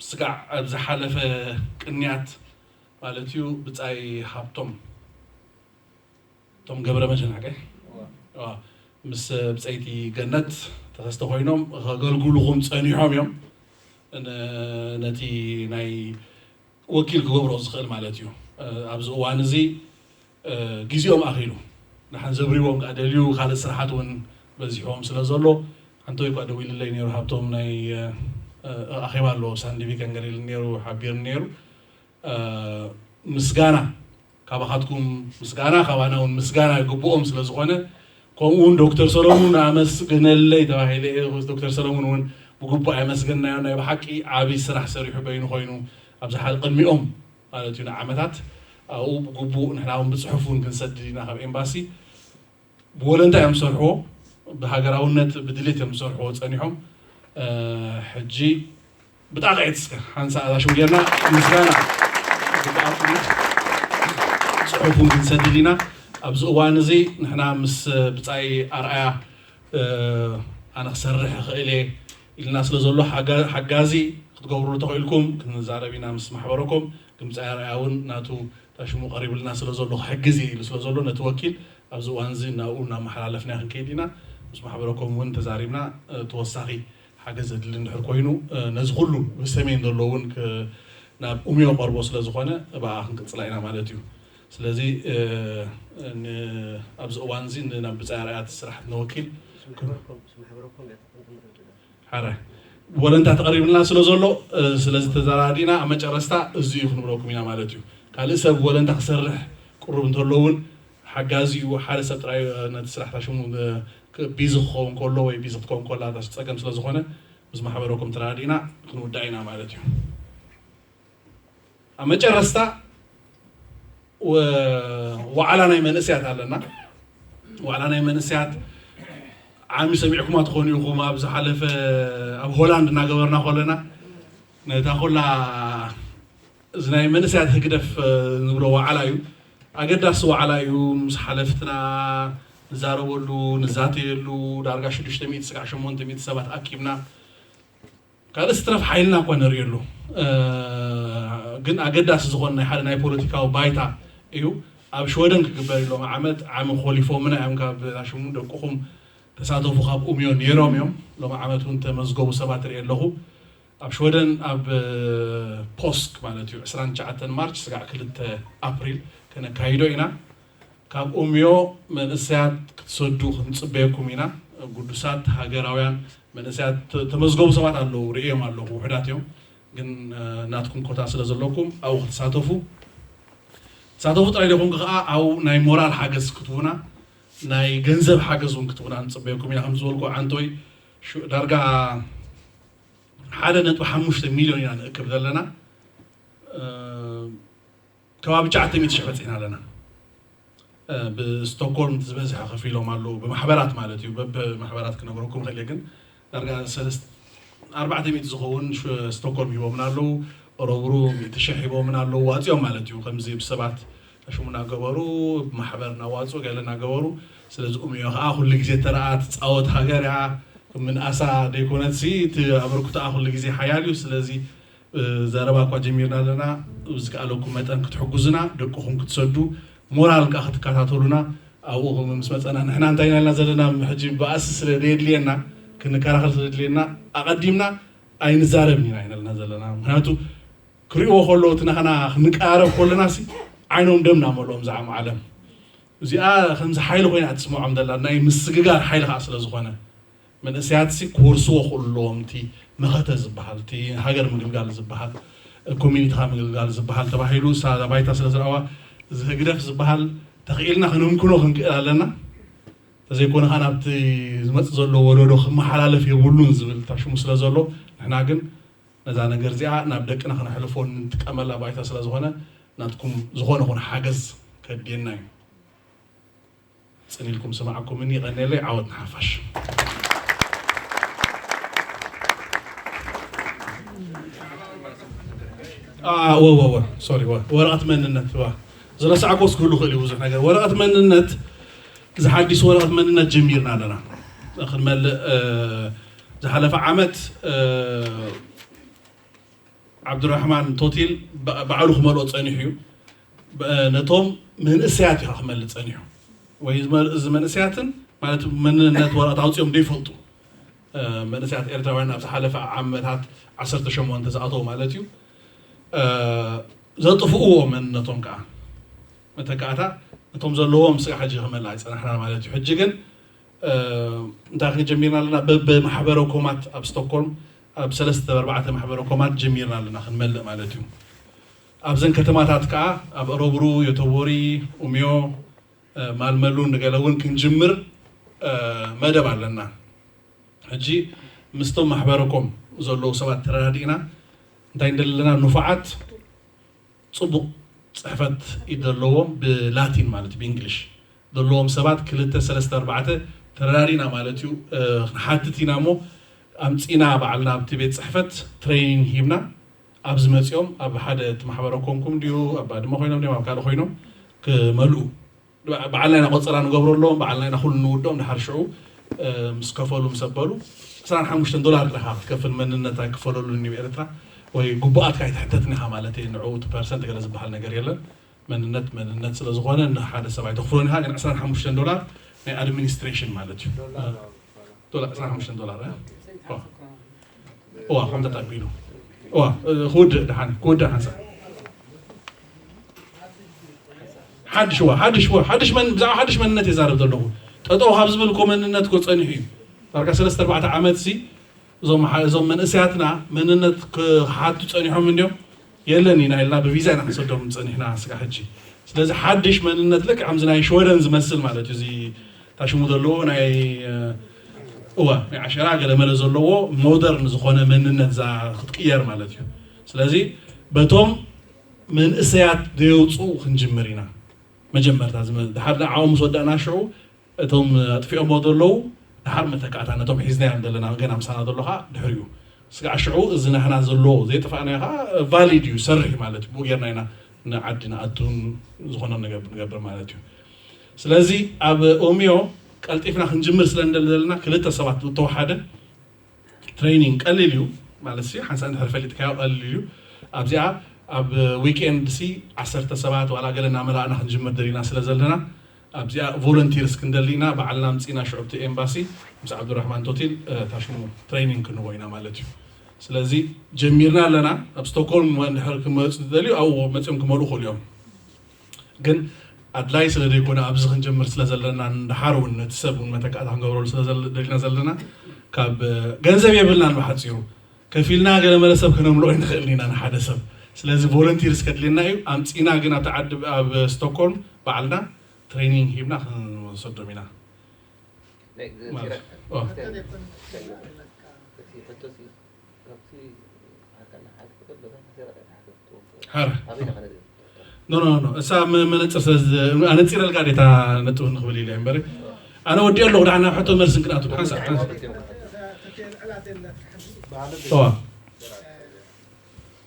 ስጋዕ ኣብ ዝሓለፈ ቅንያት ማለት እዩ ብፃይ ሃብቶም እቶም ገብረ መድህን ሓቀ ምስ ብፀይቲ ገነት ተኸስተ ኮይኖም ከገልግሉኹም ፀኒሖም እዮም። ነቲ ናይ ወኪል ክገብሮ ዝኽእል ማለት እዩ። ኣብዚ እዋን እዚ ግዜኦም ኣኺሉ ንሓን ዘብሪዎም ከዓ ደልዩ ካልእ ስራሓት እውን በዚሕዎም ስለ ዘሎ ሓንተወይ እኳ ደዊልለይ ነይሩ ሃብቶም ናይ ኣኼባ ኣለዎ ሳንዲቪ ከንገሪል ነይሩ ሓቢር ነይሩ ምስጋና ካባኻትኩም ምስጋና ካባና እውን ምስጋና ይግብኦም ስለ ዝኾነ ከምኡ እውን ዶክተር ሰሎሙን ኣመስግነለይ ተባሂለ እየ። ዶክተር ሰሎሙን እውን ብግቡእ ኣመስገናዮ ናይ ብሓቂ ዓብዪ ስራሕ ሰሪሑ በይኑ ኮይኑ ኣብዚ ሓደ ቅድሚኦም ማለት እዩ ንዓመታት ኣብኡ ብግቡእ ንሕና እውን ብፅሑፍ እውን ክንሰድድ ኢና ካብ ኤምባሲ ብወለንታ እዮም ዝሰርሕዎ ብሃገራውነት ብድሌት እዮም ዝሰርሕዎ ፀኒሖም ሕጂ ብጣቕዒት እስከ ሓንሳ ኣዛ ሽም ጌርና ምስጋና ዝግብኣኩም ፅሑፍ እውን ክንሰድድ ኢና። ኣብዚ እዋን እዚ ንሕና ምስ ብፃይ ኣርኣያ ኣነ ክሰርሕ ይኽእል እየ ኢልና ስለ ዘሎ ሓጋዚ ክትገብሩ ተኽኢልኩም ክንዛረብ ኢና ምስ ማሕበረኩም። ግን ብፃይ ኣርኣያ እውን ናቱ ታሽሙ ቀሪብልና ስለ ዘሎ ክሕግዝ እየ ኢሉ ስለ ዘሎ ነቲ ወኪል ኣብዚ እዋን እዚ ናብኡ እናመሓላለፍና ክንከይድ ኢና። ምስ ማሕበረኩም እውን ተዛሪብና ተወሳኺ ሓገዝ ዘድሊ እንድሕር ኮይኑ ነዚ ኩሉ ብሰሜን ዘሎ እውን ናብ ኡምዮ ቀርቦ ስለ ዝኾነ ብኣ ክንቅፅላ ኢና ማለት እዩ። ስለዚ ኣብዚ እዋን እዚ ናብ ብፃይ ኣርኣያ እቲ ስራሕ ነወኪል ሓረ ወለንታ ተቐሪብልና ስለ ዘሎ ስለዚ ተዘራዲና ኣብ መጨረስታ እዚ እዩ ክንብለኩም ኢና ማለት እዩ። ካልእ ሰብ ወለንታ ክሰርሕ ቅሩብ እንተሎ እውን ሓጋዚ እዩ ሓደ ሰብ ጥራይ ነቲ ስራሕ ታሽሙ ቢዚ ክኸውን ከሎ ወይ ቢዚ ክትከውን ከላ ጸገም ስለ ዝኾነ ምስ ማሕበረኩም ተራዲና ክንውዳእ ኢና ማለት እዩ። ኣብ መጨረስታ ዋዕላ ናይ መንእስያት ኣለና። ዋዕላ ናይ መንእሰያት ዓሚ ሰሚዕኩማ ትኾኑ ኢኹም። ኣብ ዝሓለፈ ኣብ ሆላንድ እናገበርና ከለና ነታ ኩላ እዚ ናይ መንእሰያት ህግደፍ ንብሎ ዋዕላ እዩ። ኣገዳሲ ዋዕላ እዩ። ምስ ሓለፍትና ንዛረበሉ ንዛተየሉ ዳርጋ ሽዱሽተ ሚእቲ ስጋዕ ሸሞንተ ሚእቲ ሰባት ኣኪብና ካልእ ስትረፍ ሓይልና እኳ ነርእየሉ። ግን ኣገዳሲ ዝኾነ ናይ ሓደ ናይ ፖለቲካዊ ባይታ እዩ። ኣብ ሽወደን ክግበር እዩ። ሎም ዓመት ዓሚ ኮሊፎምና እዮም። ካብ ሽሙ ደቅኹም ተሳተፉ ካብ ኡምዮ ነይሮም እዮም። ሎም ዓመት እውን ተመዝገቡ ሰባት ርኢ ኣለኹ። ኣብ ሽወደን ኣብ ፖስክ ማለት እዩ ዕስራን ትሽዓተን ማርች ስጋዕ ክልተ ኣፕሪል ከነካይዶ ኢና። ካብ ኡምዮ መንእሰያት ክትሰዱ ክንጽበየኩም ኢና። ግዱሳት ሃገራውያን መንእሰያት ተመዝገቡ ሰባት ኣለዉ፣ ርእዮም ኣለኹ፣ ውሑዳት እዮም። ግን ናትኩም ኮታ ስለ ዘለኩም ኣብኡ ክትሳተፉ ትሳተፉ ጥራይ ደኹም ከዓ ኣብኡ ናይ ሞራል ሓገዝ ክትቡና ናይ ገንዘብ ሓገዝ እውን ክትቡና ንፅበየኩም ኢና። ከም ዝበልኩ ዓንቶይ ዳርጋ ሓደ ነጥቢ ሓሙሽተ ሚሊዮን ኢና ንእክብ ዘለና። ከባቢ ትሽዓተ ሚእቲ ሽሕ በፂሕና ኣለና። ብስቶክሆልም ዝበዝሐ ከፊሎም ኣለዉ፣ ብማሕበራት ማለት እዩ። በብማሕበራት ክነግረኩም ክእል እየ፣ ግን ዳርጋ ኣርባዕተ ሚእቲ ዝኸውን ስቶክሆልም ሂቦምና ኣለዉ። ኦረብሩ ሚእቲ ሽሕ ሂቦምና ኣለዉ፣ ዋፅኦም ማለት እዩ። ከምዚ ብሰባት ሽሙ እናገበሩ ብማሕበር እናዋፁ ገለ እናገበሩ። ስለዚ ኡምዮ ከዓ ኩሉ ግዜ ተረኣ ትፃወት ሃገር እያ። ምንኣሳ ደይኮነትሲ እቲ ኣበርክቶኣ ኩሉ ግዜ ሓያል እዩ። ስለዚ ዘረባ እኳ ጀሚርና ኣለና። ብዝከኣለኩም መጠን ክትሕጉዙና፣ ደቅኹም ክትሰዱ፣ ሞራል ከዓ ክትከታተሉና ኣብኡ ምስ መፀና ንሕና እንታይ ኢና ኢልና ዘለና ሕጂ ባእሲ ስለ ዘየድልየና ክንከራኸር ስለ ዘድልየና ኣቐዲምና ኣይንዛረብን ኢና ኢና ዘለና። ምክንያቱ ክሪእዎ ከለዉ እቲ ናኸና ክንቀራረብ ከለና ሲ ዓይኖም ደም ናመልኦም ዝዓም ዓለም እዚኣ ከምዚ ሓይሊ ኮይና እትስምዖም ዘላ ናይ ምስግጋር ሓይሊ ከዓ ስለ ዝኾነ መንእሰያት ሲ ክወርስዎ ክእሉ ኣለዎም። እቲ መኸተ ዝበሃል እቲ ሃገር ምግልጋል ዝበሃል ኮሚኒቲካ ምግልጋል ዝበሃል ተባሂሉ እሳ ባይታ ስለ ዝረኣዋ እዚ ህግደፍ ዝበሃል ተኽኢልና ከነምክኖ ክንክእል ኣለና። ተዘይኮነ ከዓ ናብቲ ዝመፅእ ዘሎ ወለዶ ክመሓላለፍ የብሉን ዝብል ታሽሙ ስለ ዘሎ ንሕና ግን ነዛ ነገር እዚኣ ናብ ደቅና ክነሕልፎ ንጥቀመላ ባይታ ስለ ዝኾነ ናትኩም ዝኾነ ኹን ሓገዝ ከድልየና እዩ። ፅን ኢልኩም ስማዕኩምኒ። ይቐንየለይ። ዓወት ንሓፋሽ። ወወወ ሶሪ ወረቐት መንነት ዝረሳዕኮስ ክህሉ ክእል እዩ ብዙሕ ነገር። ወረቐት መንነት ዝሓዲስ ወረቐት መንነት ጀሚርና ኣለና። ክንመልእ ዝሓለፈ ዓመት ዓብዱራሕማን ቶቲል ባዕሉ ክመልኦ ፀኒሑ እዩ። ነቶም መንእሰያት እዩ ክመልእ ፀኒሑ ወይ እዚ መንእሰያትን ማለት መንነት ወረቐት ኣውፅኦም ዘይፈልጡ መንእሰያት ኤርትራውያን ኣብ ዝሓለፈ ዓመታት ዓሰርተ ሸሞንተ ዝኣተው ማለት እዩ ዘጥፍእዎ መንነቶም ከዓ መተካእታ እቶም ዘለዎም ስጋ ሕጂ ክመልእ ኣይፀናሕና ማለት እዩ። ሕጂ ግን እንታይ ክንጀሚርና ኣለና? በብማሕበረ ኮማት ኣብ ስቶክሆልም ኣብ ሰለስተ ኣርባዕተ ማሕበረ ኮማት ጀሚርና ኣለና ክንመልእ ማለት እዩ። ኣብዘን ከተማታት ከዓ ኣብ እረብሩ፣ ዮተቦሪ፣ ኡምዮ፣ ማልመሉን ንገለ እውን ክንጅምር መደብ ኣለና። ሕጂ ምስቶም ማሕበረኮም ዘለዉ ሰባት ተረዳዲእና እንታይ እንደለና ንፉዓት ፅቡቕ ፅሕፈት ዘለዎም ብላቲን ማለት ብእንግሊሽ ዘለዎም ሰባት ክልተ ሰለስተ ኣርባዕተ ተረዳዲእና ማለት እዩ። ክንሓትት ኢና እሞ ኣምፂና ባዕልና ኣብቲ ቤት ፅሕፈት ትሬኒንግ ሂብና ኣብዚ መፂኦም ኣብ ሓደ እቲ ማሕበረ ኮንኩም ድዩ ኣብ ባድመ ኮይኖም ድዮም ኣብ ካልእ ኮይኖም ክመልኡ በዓልና ኢና ቆፀራ ንገብሮ ኣለዎም በዓልና ኢና ኩሉ ንውድኦም ድሓር ሽዑ ምስ ከፈሉ ምስ ኣበሉ ዕስራን ሓሙሽተን ዶላር ኢኻ ክትከፍል መንነት ኣይክፈለሉን እዩ ኤርትራ ወይ ግቡኣትካ ኣይትሕተትን ኢኻ ማለት እዩ ንዕኡ እቲ ፐርሰንት ገለ ዝበሃል ነገር የለን መንነት መንነት ስለ ዝኾነ ንሓደ ሰብ ኣይተኽፍሎን ኢኻ ግን ዕስራን ሓሙሽተን ዶላር ናይ ኣድሚኒስትሬሽን ማለት እዩ ዶላር ዕስራን ሓሙሽተን ዶላር እዋ ከም ተጣቢሉ እዋ ክውድእ ድሓን ክውድእ ሓንሳ ሓድሽ እዋ ሓድሽ እዋ ሓድሽ መን ብዛዕባ ሓድሽ መንነት የዛረብ ዘለኹ ጠጠው ካብ ዝብል እኮ መንነት እኮ ፀኒሑ እዩ ዳርጋ ሰለስተ ኣርባዕተ ዓመት ሲ እዞም እዞም መንእሰያትና መንነት ክሓቱ ፀኒሖም እንዲዮም የለን ኢና ኢልና ብቪዛ ኢና ክንሰዶም ፀኒሕና ስጋ ሕጂ ስለዚ ሓድሽ መንነት ልክ ከምዚ ናይ ሽወደን ዝመስል ማለት እዩ እዚ ታሽሙ ዘለዎ ናይ እዋ ናይ ዓሸራ ገለመለ ዘለዎ ሞደርን ዝኾነ መንነት ክትቅየር ማለት እዩ ስለዚ በቶም መንእሰያት ዘየውፅኡ ክንጅምር ኢና መጀመርታ ድሓር ዓኦም ምስ ወዳእና ሽዑ እቶም ኣጥፊኦሞ ዘለዉ ድሓር መተካእታ ነቶም ሒዝናዮም ዘለና ገና ምሳና ዘሎ ከዓ ድሕሪኡ ስጋዕ ሽዑ እዚ ናህና ዘሎ ዘይጠፋእናዮ ከዓ ቫሊድ እዩ ሰርሕ ማለት እዩ ብኡ ጌርና ኢና ንዓዲ ንኣቱን ዝኾነ ነገር ንገብር ማለት እዩ። ስለዚ ኣብ ኦሚዮ ቀልጢፍና ክንጅምር ስለ እንደል ዘለና ክልተ ሰባት ዝተወሓደ ትሬኒንግ ቀሊል እዩ ማለት ሲ ሓንሳ እንድሕር ፈሊጥካዮ ቀሊል እዩ። ኣብዚኣ ኣብ ዊኬንድ ሲ ዓሰርተ ሰባት ዋላ ገለ እናመላእና ክንጅምር ደሊና ስለ ዘለና ኣብዚኣ ቮለንቲርስ ክንደሊ ኢና ባዕልና ምፅና ሽዑብቲ ኤምባሲ ምስ ዓብዱራሕማን ቶቲል ታሽሙ ትሬኒንግ ክንቦ ኢና ማለት እዩ። ስለዚ ጀሚርና ኣለና። ኣብ ስቶክሆልም እንድሕር ክመፁ ዝደልዩ ኣብኡ መፅኦም ክመልኡ ክእሉ እዮም። ግን ኣድላይ ስለ ዘይኮነ ኣብዚ ክንጀምር ስለ ዘለና ንድሓር እውን ነቲ ሰብ እውን መተካእታ ክንገብረሉ ስለ ደሊና ዘለና ካብ ገንዘብ የብልናን ብሓፂሩ ከፊልና ገለ መለ ሰብ ከነምልኦ ይንኽእል ኢና ንሓደ ሰብ። ስለዚ ቮለንቲርስ ከድልየና እዩ ኣምፂና ግን ኣብቲ ዓዲ ኣብ ስቶክሆልም ባዕልና ትሬኒንግ ሂብና ክንወሰዶም ኢና። ናይ ማለት ሴራ ኦ። ሴራ እቲ ሕቶ ሲ ካብቲ ኣካልና ሓንቲ ክፍል በዛ ሴራ ሓንቲ ሓረ ኣበይ ኢና ከነርኢ ኖ ኖ ኖ እሳ መ- መነፅር ስለ ኣነፂረልካ ዴታ ነጥብ ንኽብል ኢለ እምበር ኣነ ወዲኦ ኣለኹ ዳሕና ሕቶ መልስን ክንኣቱ ሓንሳብ ሓንሳብ እዋ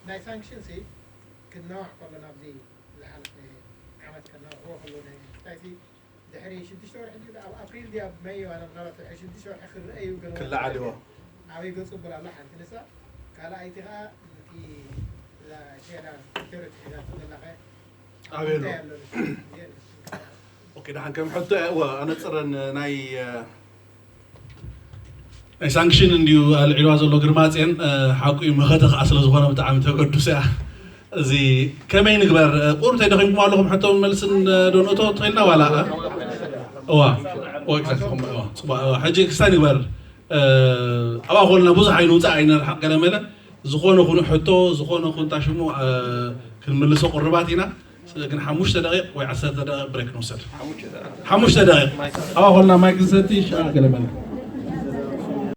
ናይ ሳንክሽን ሲ ክናዋሕ ከሎ ናብዚ ዝሓለፈ ዓመት ከናውሕዎ ከሎ እንታይ ሲ ድሕሪ ሽዱሽተ ወርሒ ድዩ ኣብ ኣፕሪል ድዩ ኣብ መይ ዋላ ምናልባት ድሕሪ ሽዱሽተ ወርሒ ክረአ እዩ ገለ ክለዓል እዎ ኣበይ ገጹ ብላ ኣሎ ሓንቲ ንሳ ካልኣይቲ ከዓ እቲ እዛ ሸዳ ዶክተር ትሒዛቶ ዘለኸ ኣበይ ኣሎ እንታይ ኣሎ ንሱ? ኦኬ ደሓን ከም ሕቶ እየ እወ ኣነፅረን ናይ ናይ ሳንክሽን እንድዩ ኣልዒልዋ ዘሎ ግርማፅኤን ሓቁ እዩ መኸተ ከዓ ስለ ዝኾነ ብጣዕሚ ተገዱስ እያ እዚ ከመይ ንግበር ቁሩብ ተደኺምኩም ኣለኹም ሕቶ መልስን ዶ ንእቶ ትኽእልና ዋላ እዋ እዋ exactly እዋ ፅቡቅ እዋ ሕጂ ክስታይ ንግበር ኣብኣ ኮልና ብዙሕ ኣይንውፃእ ኣይነርሓቅ ገለ መለ ዝኾነ ኩኑ ሕቶ ዝኾነ ኩንታ ሽሙ ክንምልሶ ቁርባት ኢና ግን ሓሙሽተ ደቂቕ ወይ ዓሰርተ ደቂቕ ብሬክ ንውሰድ ሓሙሽተ ደቂቕ ኣብኣ ኮልና ማይክ ዝሰቲ ሽዓ ገለ መለ